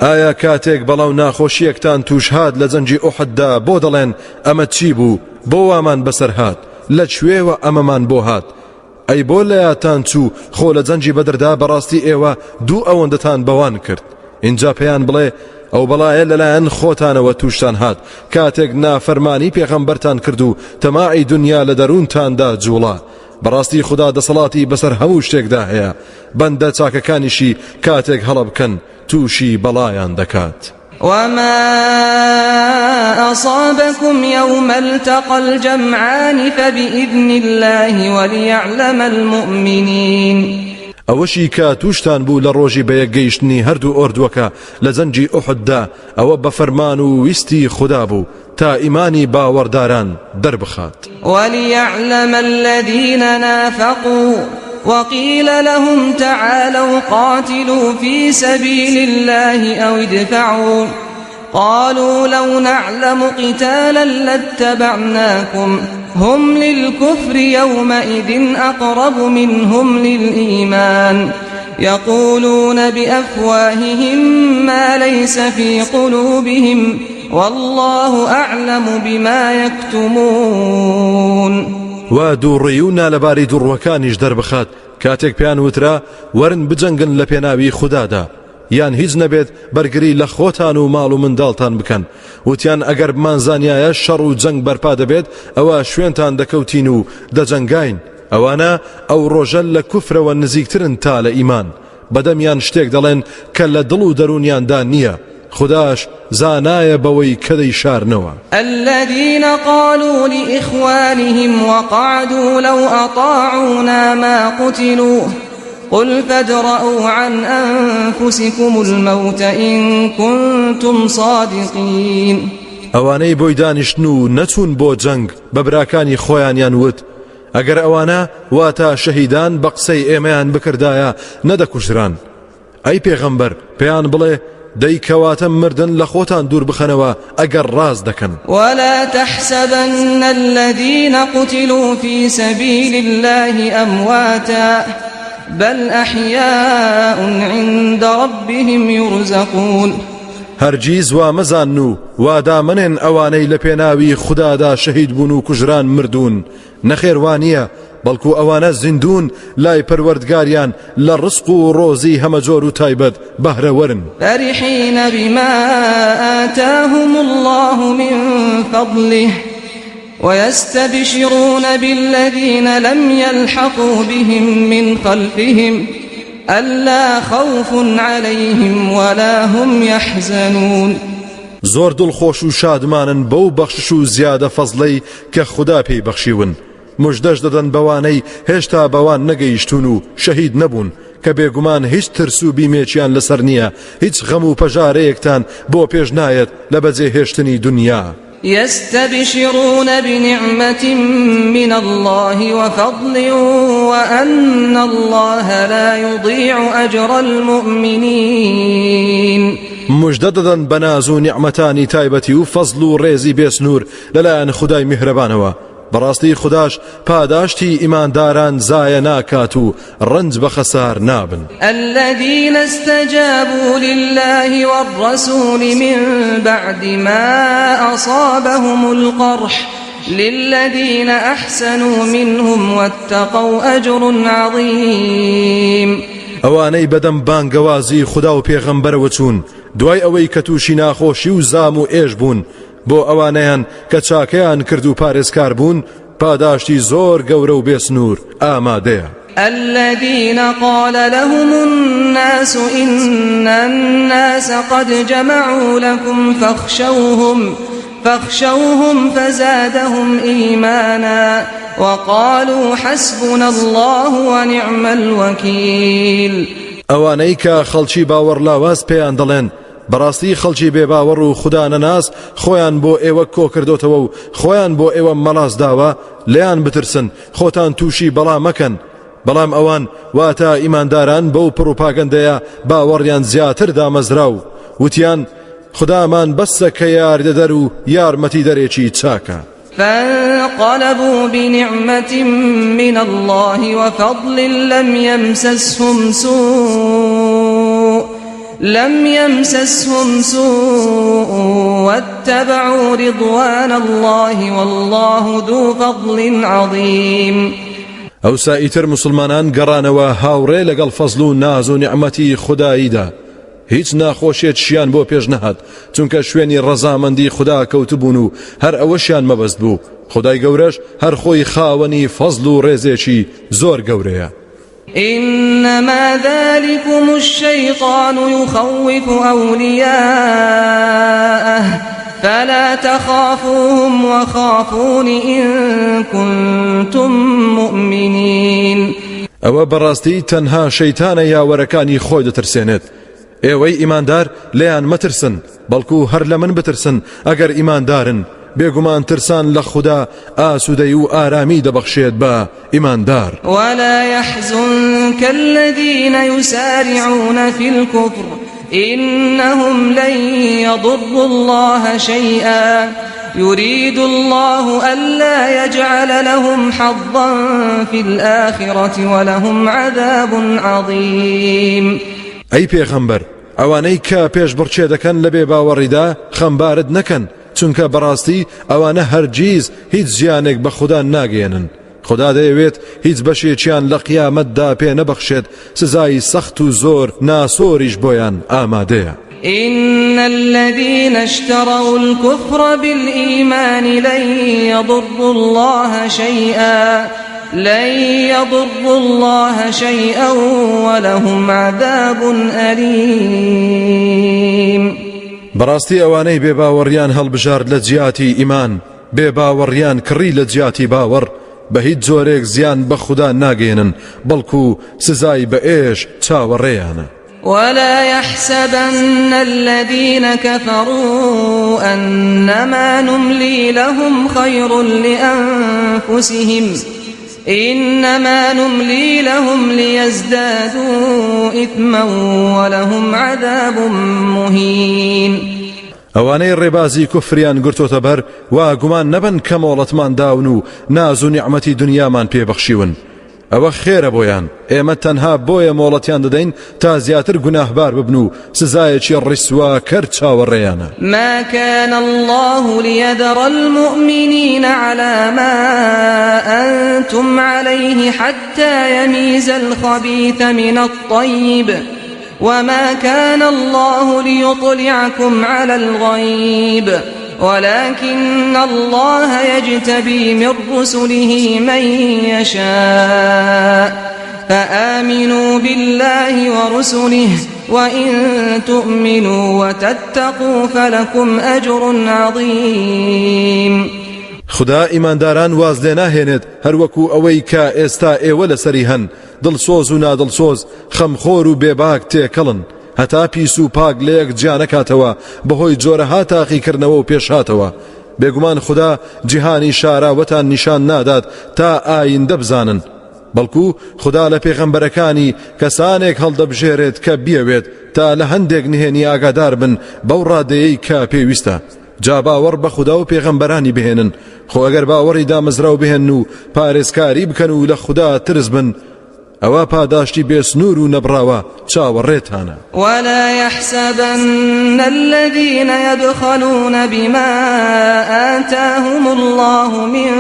ئایا کاتێک بەڵا و ناخۆشییەکتان تووش هات لە جەنگی ئوحددا بۆ دەڵێن ئەمە چی بوو بۆ وامان بەسەر هات لە کوێوە ئەمەمان بۆ هات ئەی بۆ لەیادتان چوو خۆ لە جەنگی بەدردا بەڕاستی ئێوە دوو ئەوەندەتان بەوان کرد ئینجا پێیان بڵێ ئەو بەڵایە لەلایەن خۆتانەوە تووشتان هات کاتێک نافەرمانی پێغەمبەرتان کرد و تەماعی دنیا لە دەروونتاندا جوڵا بەڕاستی خودا دەسەڵاتی بەسەر هەموو شتێکدا هەیە بەندە چاکەکانیشی کاتێک هەڵە بکەن تووشی بەڵایان دەکات. وما أصابكم يوم التقى الجمعان فبإذن الله وليعلم المؤمنين. ئەوەشی کە تووشتان بوو لە ڕۆژی بەیەکگەیشتنی هەردوو ئۆردووەکە لە جەنگی ئوحددا ئەوە بە فەرمان و ویستی خودا بوو تا ئیمانی باوەڕداران دەربخات. وليعلم الذين نافقوا وقيل لهم تعالوا قاتلوا في سبيل الله أو ادفعوا قالوا لو نعلم قتالا لاتبعناكم هم للكفر يومئذ أقرب منهم للإيمان يقولون بأفواههم ما ليس في قلوبهم والله أعلم بما يكتمون و دووڕویی و نالەباری دووڕوەکانیش دەربخات کاتێک پێیان وترا وەرن بجەنگن لە پێناوی خودادا یان هیچ نەبێت بەرگری لە خۆتان و ماڵ و منداڵتان بکەن وتیان ئەگەر بمانزانیایە شەڕ و جەنگ بەرپا دەبێت ئەوە شوێنتان دەکەوتین و دەجەنگاین ئەوانە ئەو ڕۆژە لە کوفرەوە نزیکترن تا لە ئیمان بەدەمیان شتێک دەڵێن کە لە دڵ و دەروونیاندا نییە خوداش زانایە بەوەی کە دەیشارنەوە. الذين قالوا لإخوانهم وقعدوا لو أطاعونا ما قتلوا قل فادرءوا عن أنفسكم الموت إن كنتم صادقين. ئەوانەی بۆی دانیشتن و نەچوون بۆ جەنگ بە براکانی خۆیانیان وت، ئەگەر ئەوانە، واتە شەهیدان، بە قسەی ئێمەیان بکردایە نەدەکوژران. ئەی پێغەمبەر، پێیان بڵێ، دەی کەواتە مردن لە خۆتان دوور بخەنەوە ئەگەر ڕاست دەکەن. ولا تحسبن الذين قتلوا في سبيل الله أمواتا بل أحياء عند ربهم يرزقون. هەرگیز وا مەزانن و وا دامەنێن ئەوانەی لە پێناوی خودادا شەهید بوون و کوژران مردوون، نەخێر وانییە، بەڵکو ئەوانە زیندوون لای پەروەردگاریان لە ڕزق و ڕۆزی هەمەجۆر و تایبەت بەهرەوەرن. فرحین بما آتاهم اللە من فضله ویستبشرون بالذین لم یلحقوا بهم من خلفهم ألا خوف علیهم ولا هم یحزنون. زۆر دڵخۆش و شادمانن بەو بەخشش و زیادە فەزڵەی کە خودا پێی بەخشیون، مژدەش دەدەن بەوانەی هێشتا بەوان نەگەیشتوون و شەهید نەبوون، کە بێگومان هیچ ترس و بیمێکیان لەسەر نییە، هیچ غەم و پەژارەیەکتان بۆ پێش نایەت لە بەجێهێشتنی دونیا. یستبشرون بنعمة من اللە وفضل وأن اللە لا یضیع أجر المومنین. مژدە دەدەن بە ناز و نیعمەتانی تایبەتی و فەزڵ و ڕێزی بێسنوور لەلایەن خودای میهرەبانەوە، بەڕاستی خوداش پاداشتی ئیمانداران زایە ناکات و ڕەنج بە خەسار نابن. الذین استجابوا لله والرسول من بعد ما أصابهم القرح للذین أحسنوا منهم واتقوا أجر عظیم. ئەوانەی بەدەم بانگەوازی خودا و پێغەمبەرەوە چوون دوای ئەوەی کە تووشی ناخۆشی و زام و ئێش بوون، بۆ ئەوانەیان کە چاکەیان کرد و پارێزکار بوون پاداشتی زۆر گەورە و بێسنوور ئامادەیە. الذین قال لهم الناس إن الناس قد جمعوا لكم فاخشوهم فاخشوهم فزادهم إیمانا وقالوا حسبنا الله ونعم الوکیل. ئەوانەی کە خەڵکی باوەڕلاواز پێیان دەڵێن، بەڕاستی خەڵکی بێباوەڕ و خودا نەناس خۆیان بۆ ئێوە کۆکردۆتەوە و خۆیان بۆ ئێوە مەڵاس داوە، لێیان بترسن، خۆتان تووشی بەڵا مەکەن. بەڵام ئەوان، واتە ئیمانداران، بەو پڕوپاگەندەیە باوەڕیان زیاتر دامەزرا و وتیان، خودامان بەسە کە یاریدەدەر و یارمەتیدەرێکی چاکە. فانقلبوا بنعمة من الله وفضل لم يمسسهم سوء لم يمسسهم سوء واتبعوا رضوان الله والله ذو فضل عظيم. ئەوسا ئیتر موسڵمانان گەڕانەوە هاوڕێ لەگەڵ فەزڵ و ناز و نیعمەتی خوداییدا، هیچ ناخۆشیەکیشیان بۆ پێش نەهات چونکە شوێنی ڕەزامەندی خودا کەوتبوون و هەر ئەوەشیان مەبەست بوو، خودای گەورەش هەر خۆی خاوەنی فەزڵ و ڕێزێکی زۆر گەورەیە. إنما ذلكم الشیطان یخوف أولیاءه فلا تخافوهم وخافون إن كنتم مؤمنین. ئەوە بەڕاستی تەنها شەیتانە یاوەرەکانی خۆی دەترسێنێت ئێوەی ئیماندار لێیان مەترسن بەڵکو هەر لە من بترسن ئەگەر ئیماندارن بێگومان ترسان لە خودا ئاسوودەی و ئارامی دەبەخشێت بە ئیماندار. ولا يحزنك الذين يسارعون في الكفر إنهم لن يضروا الله شيئا يريد الله ألا يجعل لهم حظا في الآخرة ولهم عذاب عظيم. ئەی پێغەمبەر ئەوانەی کە پێشبڕکێ دەکەن لە بێ باوەڕیدا خەمبارت نەکەن چونکە بەڕاستی ئەوانە هەرگیز هیچ زیانێک بە خودا ناگەیەنن خودا دەیەوێت هیچ بەشێکیان لە قیامەتدا پێ نەبەخشێت سزای سەخت و زۆر ناسۆریش بۆیان ئامادەیە. إن الذين اشتروا الكفر بالإيمان لن يضروا الله شيئا لن يضروا الله شيئا ولهم عذاب أليم. بەڕاستی ئەوانەی بێباوەڕیان هەڵبژارد لە جیاتی ئیمان بێ باوەڕیان کڕی لە جیاتی باوەڕ بە هیچ جۆرێک زیان بە خودا ناگەیەنن بەڵکو سزای بە ئێش چاوەڕێیانە. ولا يحسبن الذين كفروا أنما نملي لهم خير لأنفسهم إنما نملي لهم ليزدادوا إثما ولهم عذاب مهين. ئەوانەی ڕێبازی کوفریان گرتۆتە بەر وا گومان نەبەن کە مۆڵەتمان داون و ناز و نیعمەتی دنیامان پێ بەخشیون ئەوە خێرە بۆیان ئێمە تەنها بۆیە مۆڵەتیان دەدەین تا زیاتر گوناهبار ببن و سزایەکی ڕیسواکەر چاوەڕێیانە. ما كان الله ليذر المؤمنين على ما أنتم عليه حتى يميز الخبيث من الطيب وما كان الله ليطلعكم على الغيب ولكن الله يجتبي من رسله من يشاء فآمنوا بالله ورسله وإن تؤمنوا وتتقوا فلكم أجر عظيم. خودا ئیمانداران واز لێ ناهێنێت هەروەکو ئەوەی کە ئێستا ئێوە لەسەری هەن دڵسۆز و نادڵسۆز خەمخۆر و بێباک تێکەڵن هەتا پیس و پاک لە یەک جیا نەکاتەوە بەهۆی جۆرەها تاقیکردنەوە و پێشهاتەوە بێگومان خودا جیهانی شاراوەتان نیشان نادات تا ئایندە بزانن بەڵکو خودا لە پێغەمبەرەکانی کەسانێک هەڵدەبژێرێت کە بیەوێت تا لە هەندێک نهێنی ئاگادار بن بەو ڕادەیەی کە پێویستە جا باوەڕ بە خودا و پێغەمبەرانی بهێنن خۆ ئەگەر باوەڕی دامەزراو بهێن و پارێزکاری بکەن و لە خودا ترس بن ئەوا پاداشتی بێسنوور و نەبڕاوە چاوەڕێتانە. ولا يحسبن الذين يبخلون بما آتاهم الله من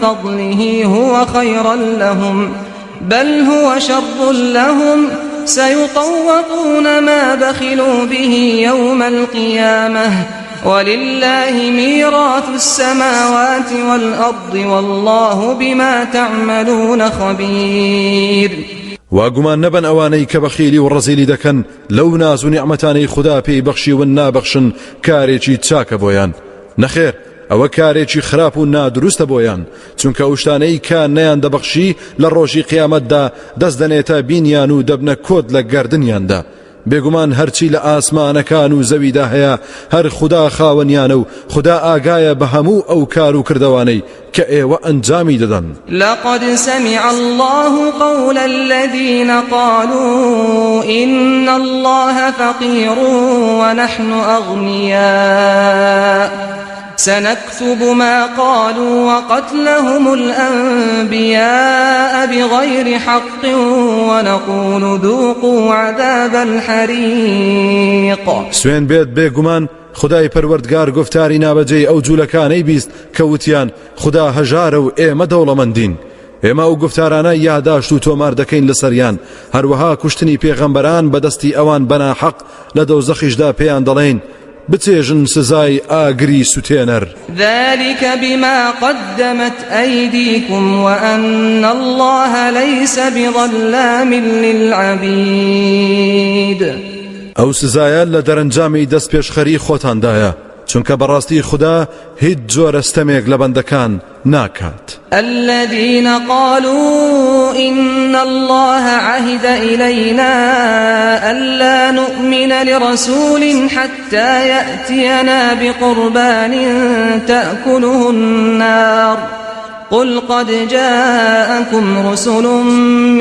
فضله هو خيرا لهم بل هو شر لهم سيطوقون ما بخلوا به يوم القيامة ولله ميراث السماوات والأرض والله بما تعملون خبير. وا گومان نەبەن ئەوانەی کە بەخیلی و ڕەزیلی دەکەن لەو ناز و نیعمەتانەی خودا پێی بەخشیون نابەخشن کارێکی چاکە بۆیان نەخێر ئەوە کارێکی خراپ و نادروستە بۆیان چونکە ئەو شتانەی کە نەیان دەبەخشی لە ڕۆژی قیامەتدا دەست دەنێتە بینیان و دەبنە کۆت لە گەردنیاندا بێگومان هەرچی لە ئاسمانەکان و زەویدا هەیە هەر خودا خاوەنیانە و خودا ئاگایە بە هەموو ئەو کار و کردەوانەی کە ئێوە ئەنجامی دەدەن. لقد سمع الله قول الذين قالوا إن الله فقير ونحن أغنياء سنكتب ما قالوا وقتلهم الأنبياء بغير حق ونقول ذوقوا عذاب الحريق. سوێن بێت بێگومان خدای پەروەردگار گفتاری نابەجێی ئەو جوولەکانەی بیست کە وتیان خودا هەژارە و ئێمە دەوڵەمەندین ئێمە ئەو گفتارانە یاداشت و تۆمار دەکەین لەسەریان هەروەها کوشتنی پێغەمبەران بەدەستی ئەوان بەناحەق لە دۆزەخیشدا پێیان دەڵێین بچێژن سزای ئاگری سوتێنەر. ذلك بما قدمت أيديكم وأن الله ليس بظلام للعبيد. ئەو سزایە لە دەرەنجامی دەستپێشخەری خۆتاندایە. چونکە بەڕاستی خودا هیچ جۆرە ستەمێک لە بەندەکان ناکات. الذين قالوا إن الله عهد إلينا ألا نؤمن لرسول حتى يأتينا بقربان تأكله النار قل قد جاءكم رسل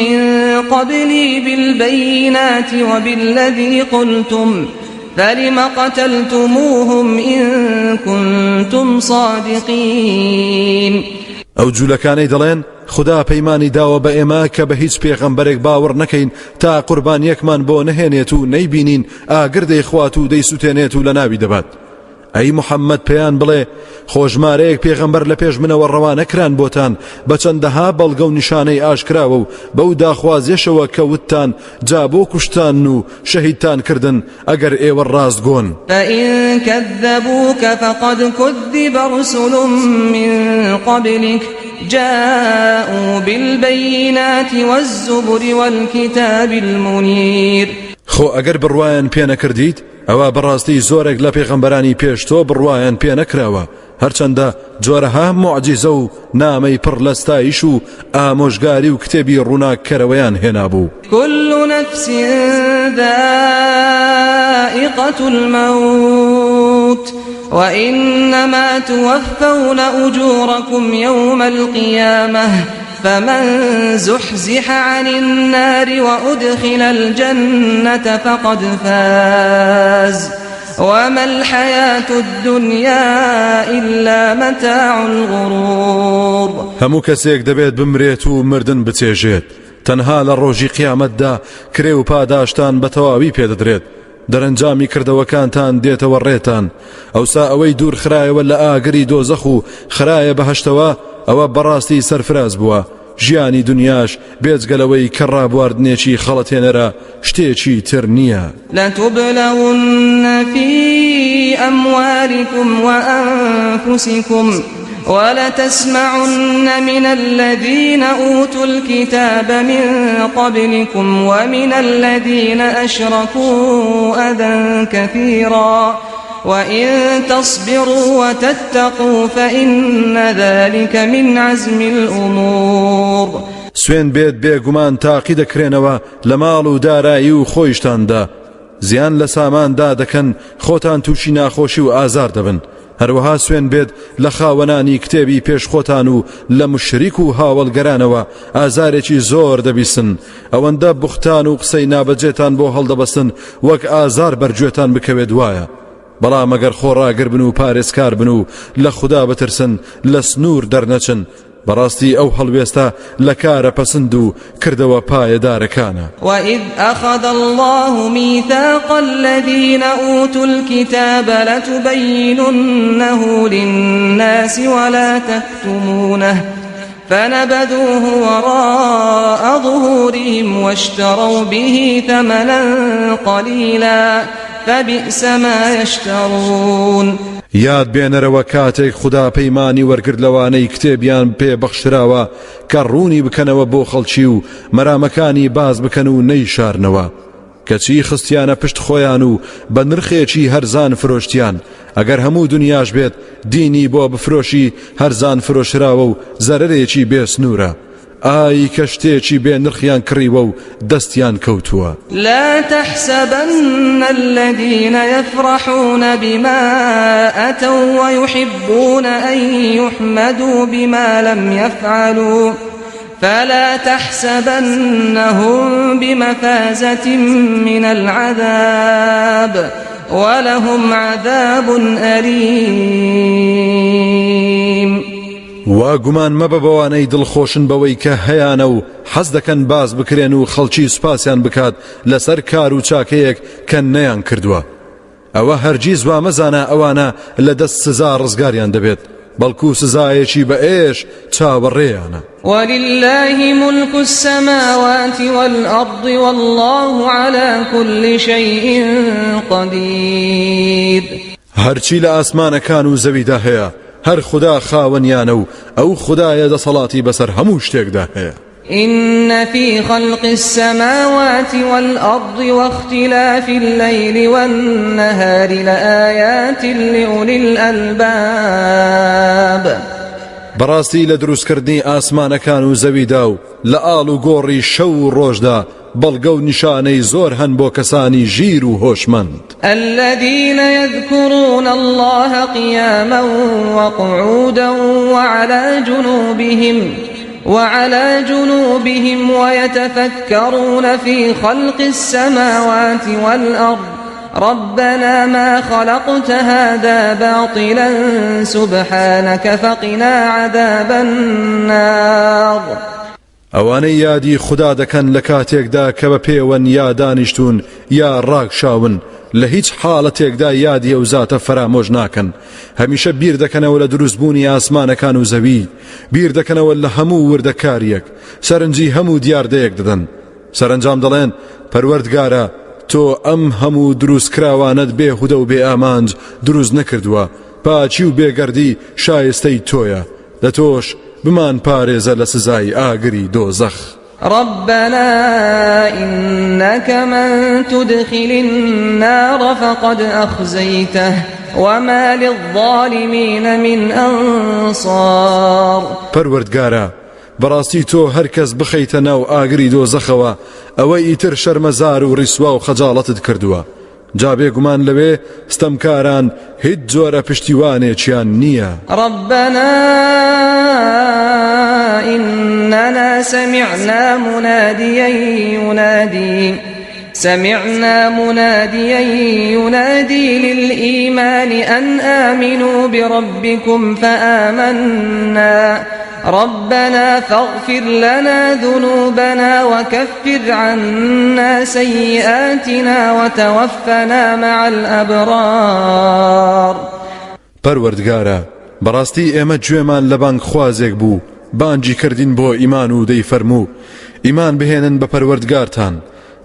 من قبلي بالبينات وبالذي قلتم فلم قتلتموهم إن كنتم صادقين ئەو جولەکانەی دەڵێن خودا پەیمانی داوە بە ئێمە کە بە هیچ پێغەمبەرێک باوەڕ نەکەین تا قوربانیەکمان بۆ نەهێنێت و نەیبینین ئاگر دەیخوات و دەیسوتێنێت و لەناوی دەبات ئەی محەممەد پێیان بڵێ خۆ ژمارەیەک پێغەمبەر لە پێش منەوە ڕەوانە کران بۆتان بە چەندەها بەڵگە و نیشانەی ئاشکراوە و بەو داخوازیەشەوە کە وتتان جا بۆ کوشتان و شەهیدتان کردن ئەگەر ئێوە ڕاستگۆن. فإن كذبوك فقد كذب رسل من قبلك جاءوا بالبينات والزبر والكتاب المنير. خۆ ئەگەر بڕوایان پێ نەکردیت ئەوا بەڕاستی زۆرێک لە پێغەمبەرانی پێش تۆ بڕوایان پێ نەکراوە، هەرچەندە جۆرەها موعجیزە و نامەی پڕ لە ستایش و ئامۆژگاری و کتێبی ڕووناککەرەوەیان هێنابوو. كل نفس ذائقة الموت وإنما توفون أجوركم يوم القيامة فمن زحزح عن النار وأدخل الجنة فقد فاز وما الحياة الدنيا إلا متاع الغرور. هەموو کەسێک دەبێت بمرێت و مردن بچێژێت، تەنها لە ڕۆژی قیامەتدا کرێ و پاداشتان بە تەواوی پێدەدرێت، دەرەنجامی کردەوەکانتان دێتەوە ڕێتان، ئەوسا ئەوەی دوور خرایەوە لە ئاگری دۆزەخ و خرایە بەهەشتەوە ئەوە بەڕاستی سەرفراز بووە، ژیانی دونیاش بێجگە لەوەی کە ڕابواردنێکی خەڵەتێنەرە شتێکی تر نییە. لتبلون في أموالكم وأنفسكم ولتسمعن من الذين أوتوا الكتاب من قبلكم ومن الذين أشركوا أذى كثيرا وإن تصبروا وتتقوا فإن ذلك من عزم الأمور. سوێن بێت بێگومان تاقی دەکرێنەوە لە ماڵ و دارایی و خۆیشتاندا، زیان لە ساماندا دەکەن، خۆتان تووشی ناخۆشی و ئازار دەبن. هەروەها سوێن بێت لە خاوەنانی کتێبی پێش خۆتان و لە مشریک و هاوەڵگەرانەوە ئازارێکی زۆر دەبیسن، ئەوەندە بوختان و قسەی نابەجێتان بۆ هەڵدەبەستن وەک ئازار بەرگوێتان بکەوێت وایە. بەڵام ئەگەر خۆڕاگر بن و پارێزکار بن و لە خودا بترسن لە سنوور دەرنەچن، بەڕاستی ئەو هەڵوێستە لە کارە پەسند و کردەوە پایەدارەکانە. وَإِذْ أَخَذَ اللَّهُ مِيثَاقَ الَّذِينَ أُوتُوا الْكِتَابَ لَتُبَيِّنُنَّهُ لِلنَّاسِ وَلَا تَكْتُمُونَهُ فَنَبَذُوهُ وَرَاءَ ظُهُورِهِمْ وَاشْتَرَوْا بِهِ ثَمَنًا قَلِيلًا فَبِئْسَ مَا يَشْتَرُونَ. یاد بێنەرەوە کاتێک خودا پەیمانی وەرگرت لەوانەی کتێبیان پێ بەخشراوە کە ڕوونی بکەنەوە بۆ خەڵکی و مەرامەکانی باز بکەن و نەیشارنەوە، کەچی خستیانە پشت خۆیان و بە نرخێکی هەرزان فرۆشتیان، ئەگەر هەموو دنیاش بێت دینی بۆ بفرۆشی هەرزان فرۆشراوە و زەرەرێکی بێ سنوورە. ئای کە شتێکی بێ نرخیان کڕیوە و دەستیان کەوتووە. لا تحسبن الذين يفرحون بما أتوا ويحبون أن يحمدوا بما لم يفعلوا فلا تحسبنهم بمفازة من العذاب ولهم عذاب أليم. وا گومان مەبە بەوانەی دڵخۆشن بەوەی کە هەیانە و حەز دەکەن باس بکرێن و خەڵکی سوپاسیان بکات لەسەر کار و چاکەیەک کە نەیان کردووە، ئەوە هەرگیز وا مەزانە ئەوانە لە دەست سزا ڕزگاریان دەبێت، بەڵکو سزایەکی بەئێش چاوەڕێیانە. ولله ملک السماوات والأرض والله على كل شيء قدیر. هەرچی لە ئاسمانەکان و زەویدا هەیە هەر خودا خاوەنیانە و ئەو خودایە دەسەڵاتی بەسەر هەموو شتێکدا هەیە. إن في خلق السماوات والأرض واختلاف الليل والنهار لآيات لأولي الألباب. بەڕاستی لە دروستکردنی ئاسمانەکان و زەویدا و لە ئاڵ و گۆڕی شەو و ڕۆژدا بەڵگە و نیشانەی زۆر هەن بۆ کەسانی ژیر و هۆشمەند. الذين يذكرون الله قياما وقعودا وعلى جنوبهم وعلى جنوبهم ويتفكرون في خلق السماوات والأرض ربنا ما خلقت هذا باطلا سبحانك فقنا عذاب النار. ئەوانەی یادی خودا دەکەن لە کاتێکدا کە بە پێوەن یا دانیشتوون یا ڕاکشاون، لە هیچ حاڵەتێکدا یادی ئەو زاتە فەرامۆش ناکەن، هەمیشە بیر دەکەنەوە لە دروستبوونی ئاسمانەکان و زەوی، بیر دەکەنەوە لە هەموو وردەکارییەک، سەرنجی هەموو دیاردەیەک دەدەن. سەرەنجام دەڵێن، پەروەردگارا، تۆ ئەم هەموو دروستکراوانەت بێهودە و بێ ئامانج دروست نەکردووە، پاکی و بێگەردی شایستەی تۆیە، لە تۆش بمانپارێزە لە سزای ئاگری دۆزەخ. ربنا إنك من تدخل النار فقد أخزيته وما للظالمین من أنصار. پەروەردگارا بەڕاستی تۆ هەر کەس بخەیتە ناو ئاگری دۆزەخەوە ئەوە ئیتر شەرمەزار و ڕیسوا و خەجاڵەتت کردووە، جا بێگومان لەوێ ستەمکاران هیچ جۆرە پشتیوانێکیان نییە. ربنا إننا سمعنا مناديا ينادي سمعنا مناديا ينادي للإيمان أن آمنوا بربكم فآمنا ربنا فاغفر لنا ذنوبنا وكفر عنا سيئاتنا وتوفنا مع الأبرار. پەروەردگارا بەڕاستی ئێمە گوێمان لە بانگخوازێک بوو بانگی کردین بۆ ئیمان و دەیفەرموو ئیمان بهێنن بە پەروەردگارتان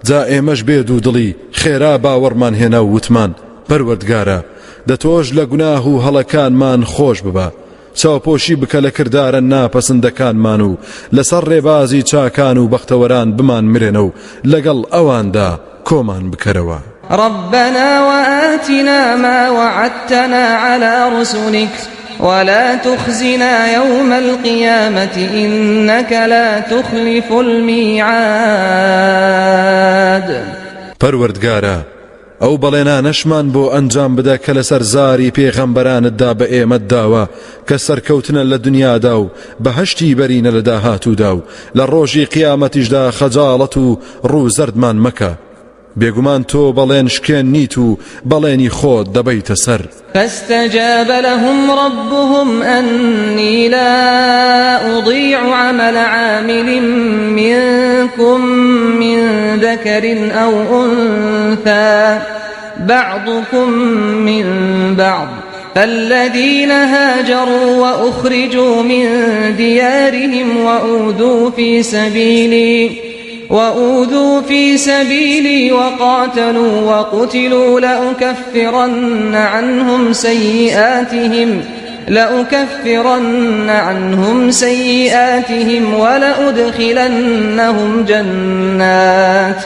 جا ئێمەش بێ دوودڵی خێرا باوەڕمان هێنا و وتمان پەروەردگارا دە تۆش لە گوناه و هەڵەکانمان خۆش ببە چاوپۆشی بکە لە کردارە ناپەسندەکانمان و لەسەر ڕێبازی چاکان و بەختەوەران بمان مرێنە و لەگەڵ ئەواندا کۆمان بکەرەوە. ربنا وآتنا ما وعدتنا على رسلك ولا تخزنا يوم القيامة إنك لا تخلف الميعاد. پەروەردگارا ئەو بەڵێنانەشمان بۆ ئەنجام بدە کە لەسەر زاری پێغەمبەرانتدا بە ئێمەت داوە کە سەرکەوتنە لە دنیادا و بەهەشتی بەرینە لە داهاتوودا و لە ڕۆژی قیامەتیشدا خەجاڵەت و ڕوو زەردمان مەکە بێگومان تۆ بەڵێن شکێن نیت و بەڵێنی خۆت دەبەیتە سەر. فاستجاب لهم ربهم أني لا أضيع عمل عامل منكم من ذكر أو أنثى بعضكم من بعض فالذين هاجروا وأخرجوا من ديارهم وأوذوا في سبيلي وأوذوا في سبيلي وقاتلوا وقتلوا لأكفرن عنهم سيئاتهم لأكفرن عنهم سيئاتهم ولأدخلنهم جنات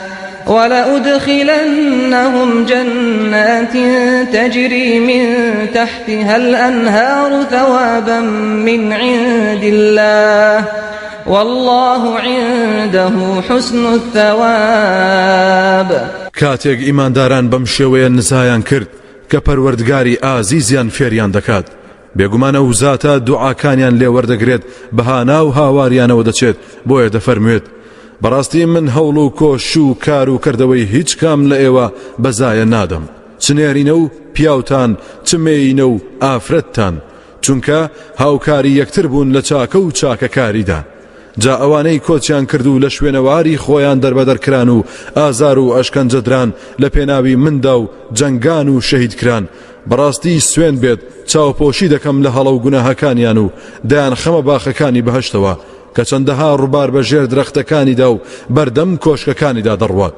ولأدخلنهم جنات تجري من تحتها الأنهار ثوابا من عند الله والله عنده حسن الثواب. کاتێک ئیمانداران بەم شێوەیە نزایان کرد کە پەروەردگاری ئازیزیان فێریان دەکات، بێگومان ئەو زاتە دوعاکانیان لێ وەردەگرێت بە هانا و هاواریانەوە دەچێت، بۆیە دەفەرموێت بەڕاستی من هەوڵ و کۆش و کار و کردەوەی هیچ کام لە ئێوە بەزایە نادەم، چ نێرینە و پیاوتان چ مێینە و ئافرەتتان، چونکە هاوکاری یەکتر بوون لە چاکە و چاکەکاریدا. جا ئەوانەی کۆچیان کرد و لە شوێنەواری خۆیان دەربەدەر کران و ئازار و ئەشکەنجە دران لە پێناوی مندا و جەنگان و شەهید کران، بەڕاستی سوێند بێت چاوپۆشی دەکەم لە هەڵە و گوناهەکانیان و دەیانخەمە باخەکانی بەهەشتەوە کە چەندەها ڕووبار بە ژێر درەختەکانیدا و بەردەم کۆشکەکانیدا دەڕوات.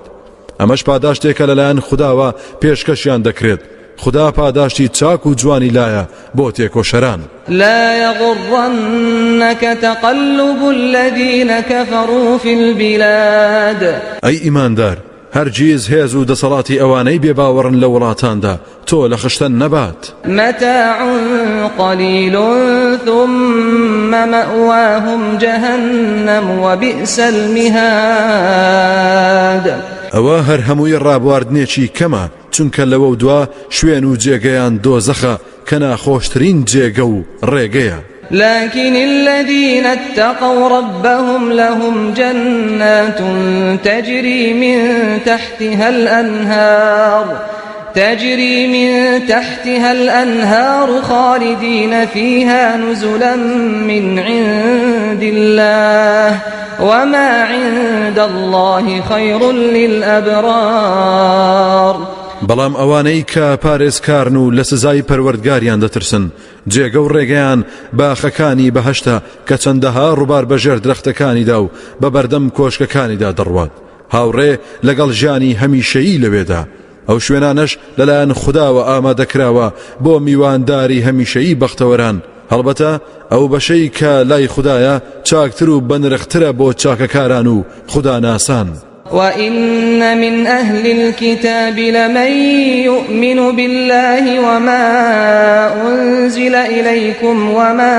ئەمەش پاداشتێکە لەلایەن خوداوە پێشکەشیان دەکرێت. خودا پاداشتی چاک و جوانی لایە بۆ تێکۆشەران. لا یغرنک تقلب الذین کفروا فی البلاد. ئەی ئیماندار، هەرگیز هێز و دەسەڵاتی ئەوانەی بێباوەڕن لە وڵاتاندا تۆ لە خشتە نەبات. متاع قلیل ثم مأواهم جهنم وبئس المهاد. ئەوە هەر هەمووی ڕابواردنێکی کەمە، چونکە لەوەودوا شوێن و جێگەیان دۆزەخە کە ناخۆشترین جێگە و ڕێگەیە. لكن الذين اتقوا ربهم لهم جنات تجري من تحتها الأنهار تجري من تحتها الأنهار خالدين فيها نزلا من عند الله وما عند الله خير للأبرار. بەڵام ئەوانەی کە پارێزکارن و لە سزای پەروەردگاریان دەترسن جێگە و ڕێگەیان باخەکانی بەهەشتە کە چەندەها ڕووبار بەژێر درەختەکانیدا و بە بەردەم کۆشکەکانیدا دەڕوات هاوڕێ لەگەڵ ژیانی هەمیشەیی لەوێدا ئەو شوێنانەش لەلایەن خوداوە ئامادەکراوە بۆ میوانداری هەمیشەیی بەختەوەران هەڵبەتە ئەو بەشەی کە لای خودایە چاکتر و بەنرخترە بۆ چاکەکاران و خوداناسان. وإن من أهل الكتاب لمن يؤمن بالله وما أنزل إليكم وما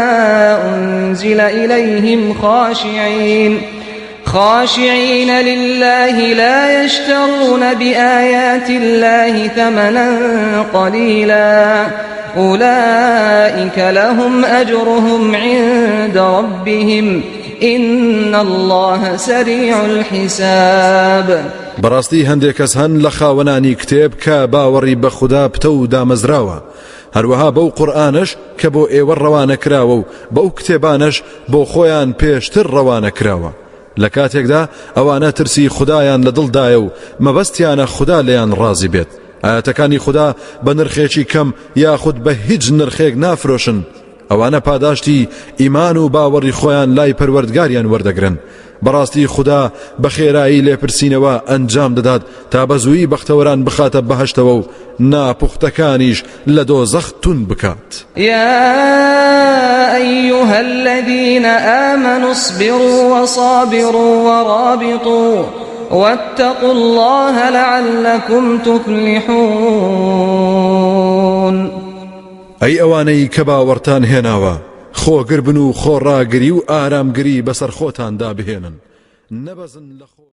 أنزل إليهم خاشعين خاشعين لله لا يشترون بآيات الله ثمنا قليلا أولئك لهم أجرهم عند ربهم إن الله سريع الحساب. بەڕاستی هەندێک کەس هەن لە خاوەنانی کتێب کە باوەڕی بە خودا پتە و دامەزراوە، هەروەها بەو قورئانەش کە بۆ ئێوە ڕەوانە کراوە و بەو کتێبانەش بۆ خۆیان پێشتر ڕەوانە کراوە، لە کاتێکدا ئەوانە ترسی خودایان لە دڵدایە و مەبەستیانە خودا لێیان ڕازی بێت. ئایەتەکانی خودا بە نرخێکی کەم یاخود بە هیچ نرخێک نافرۆشن. ئەوانە پاداشتی ئیمان و باوەڕی خۆیان لای پەروەردگاریان وەردەگرن. بەڕاستی خودا بە خێرایی لێپرسینەوە ئەنجام دەدات تا بە زوویی بەختەوەران بخاتە بەهەشتەوە و ناپوختەکانیش لە دۆزەخ توند بکات. يا أيها الذين آمنوا اصبروا وصابروا ورابطوا واتقوا الله لعلكم تفلحون. ئەی ئەوانەی کە باوەڕتان هێناوە، خۆگر بن و خۆڕاگری و ئارامگری بەسەر خۆتاندا بهێنن، نەبەزن لە خۆ.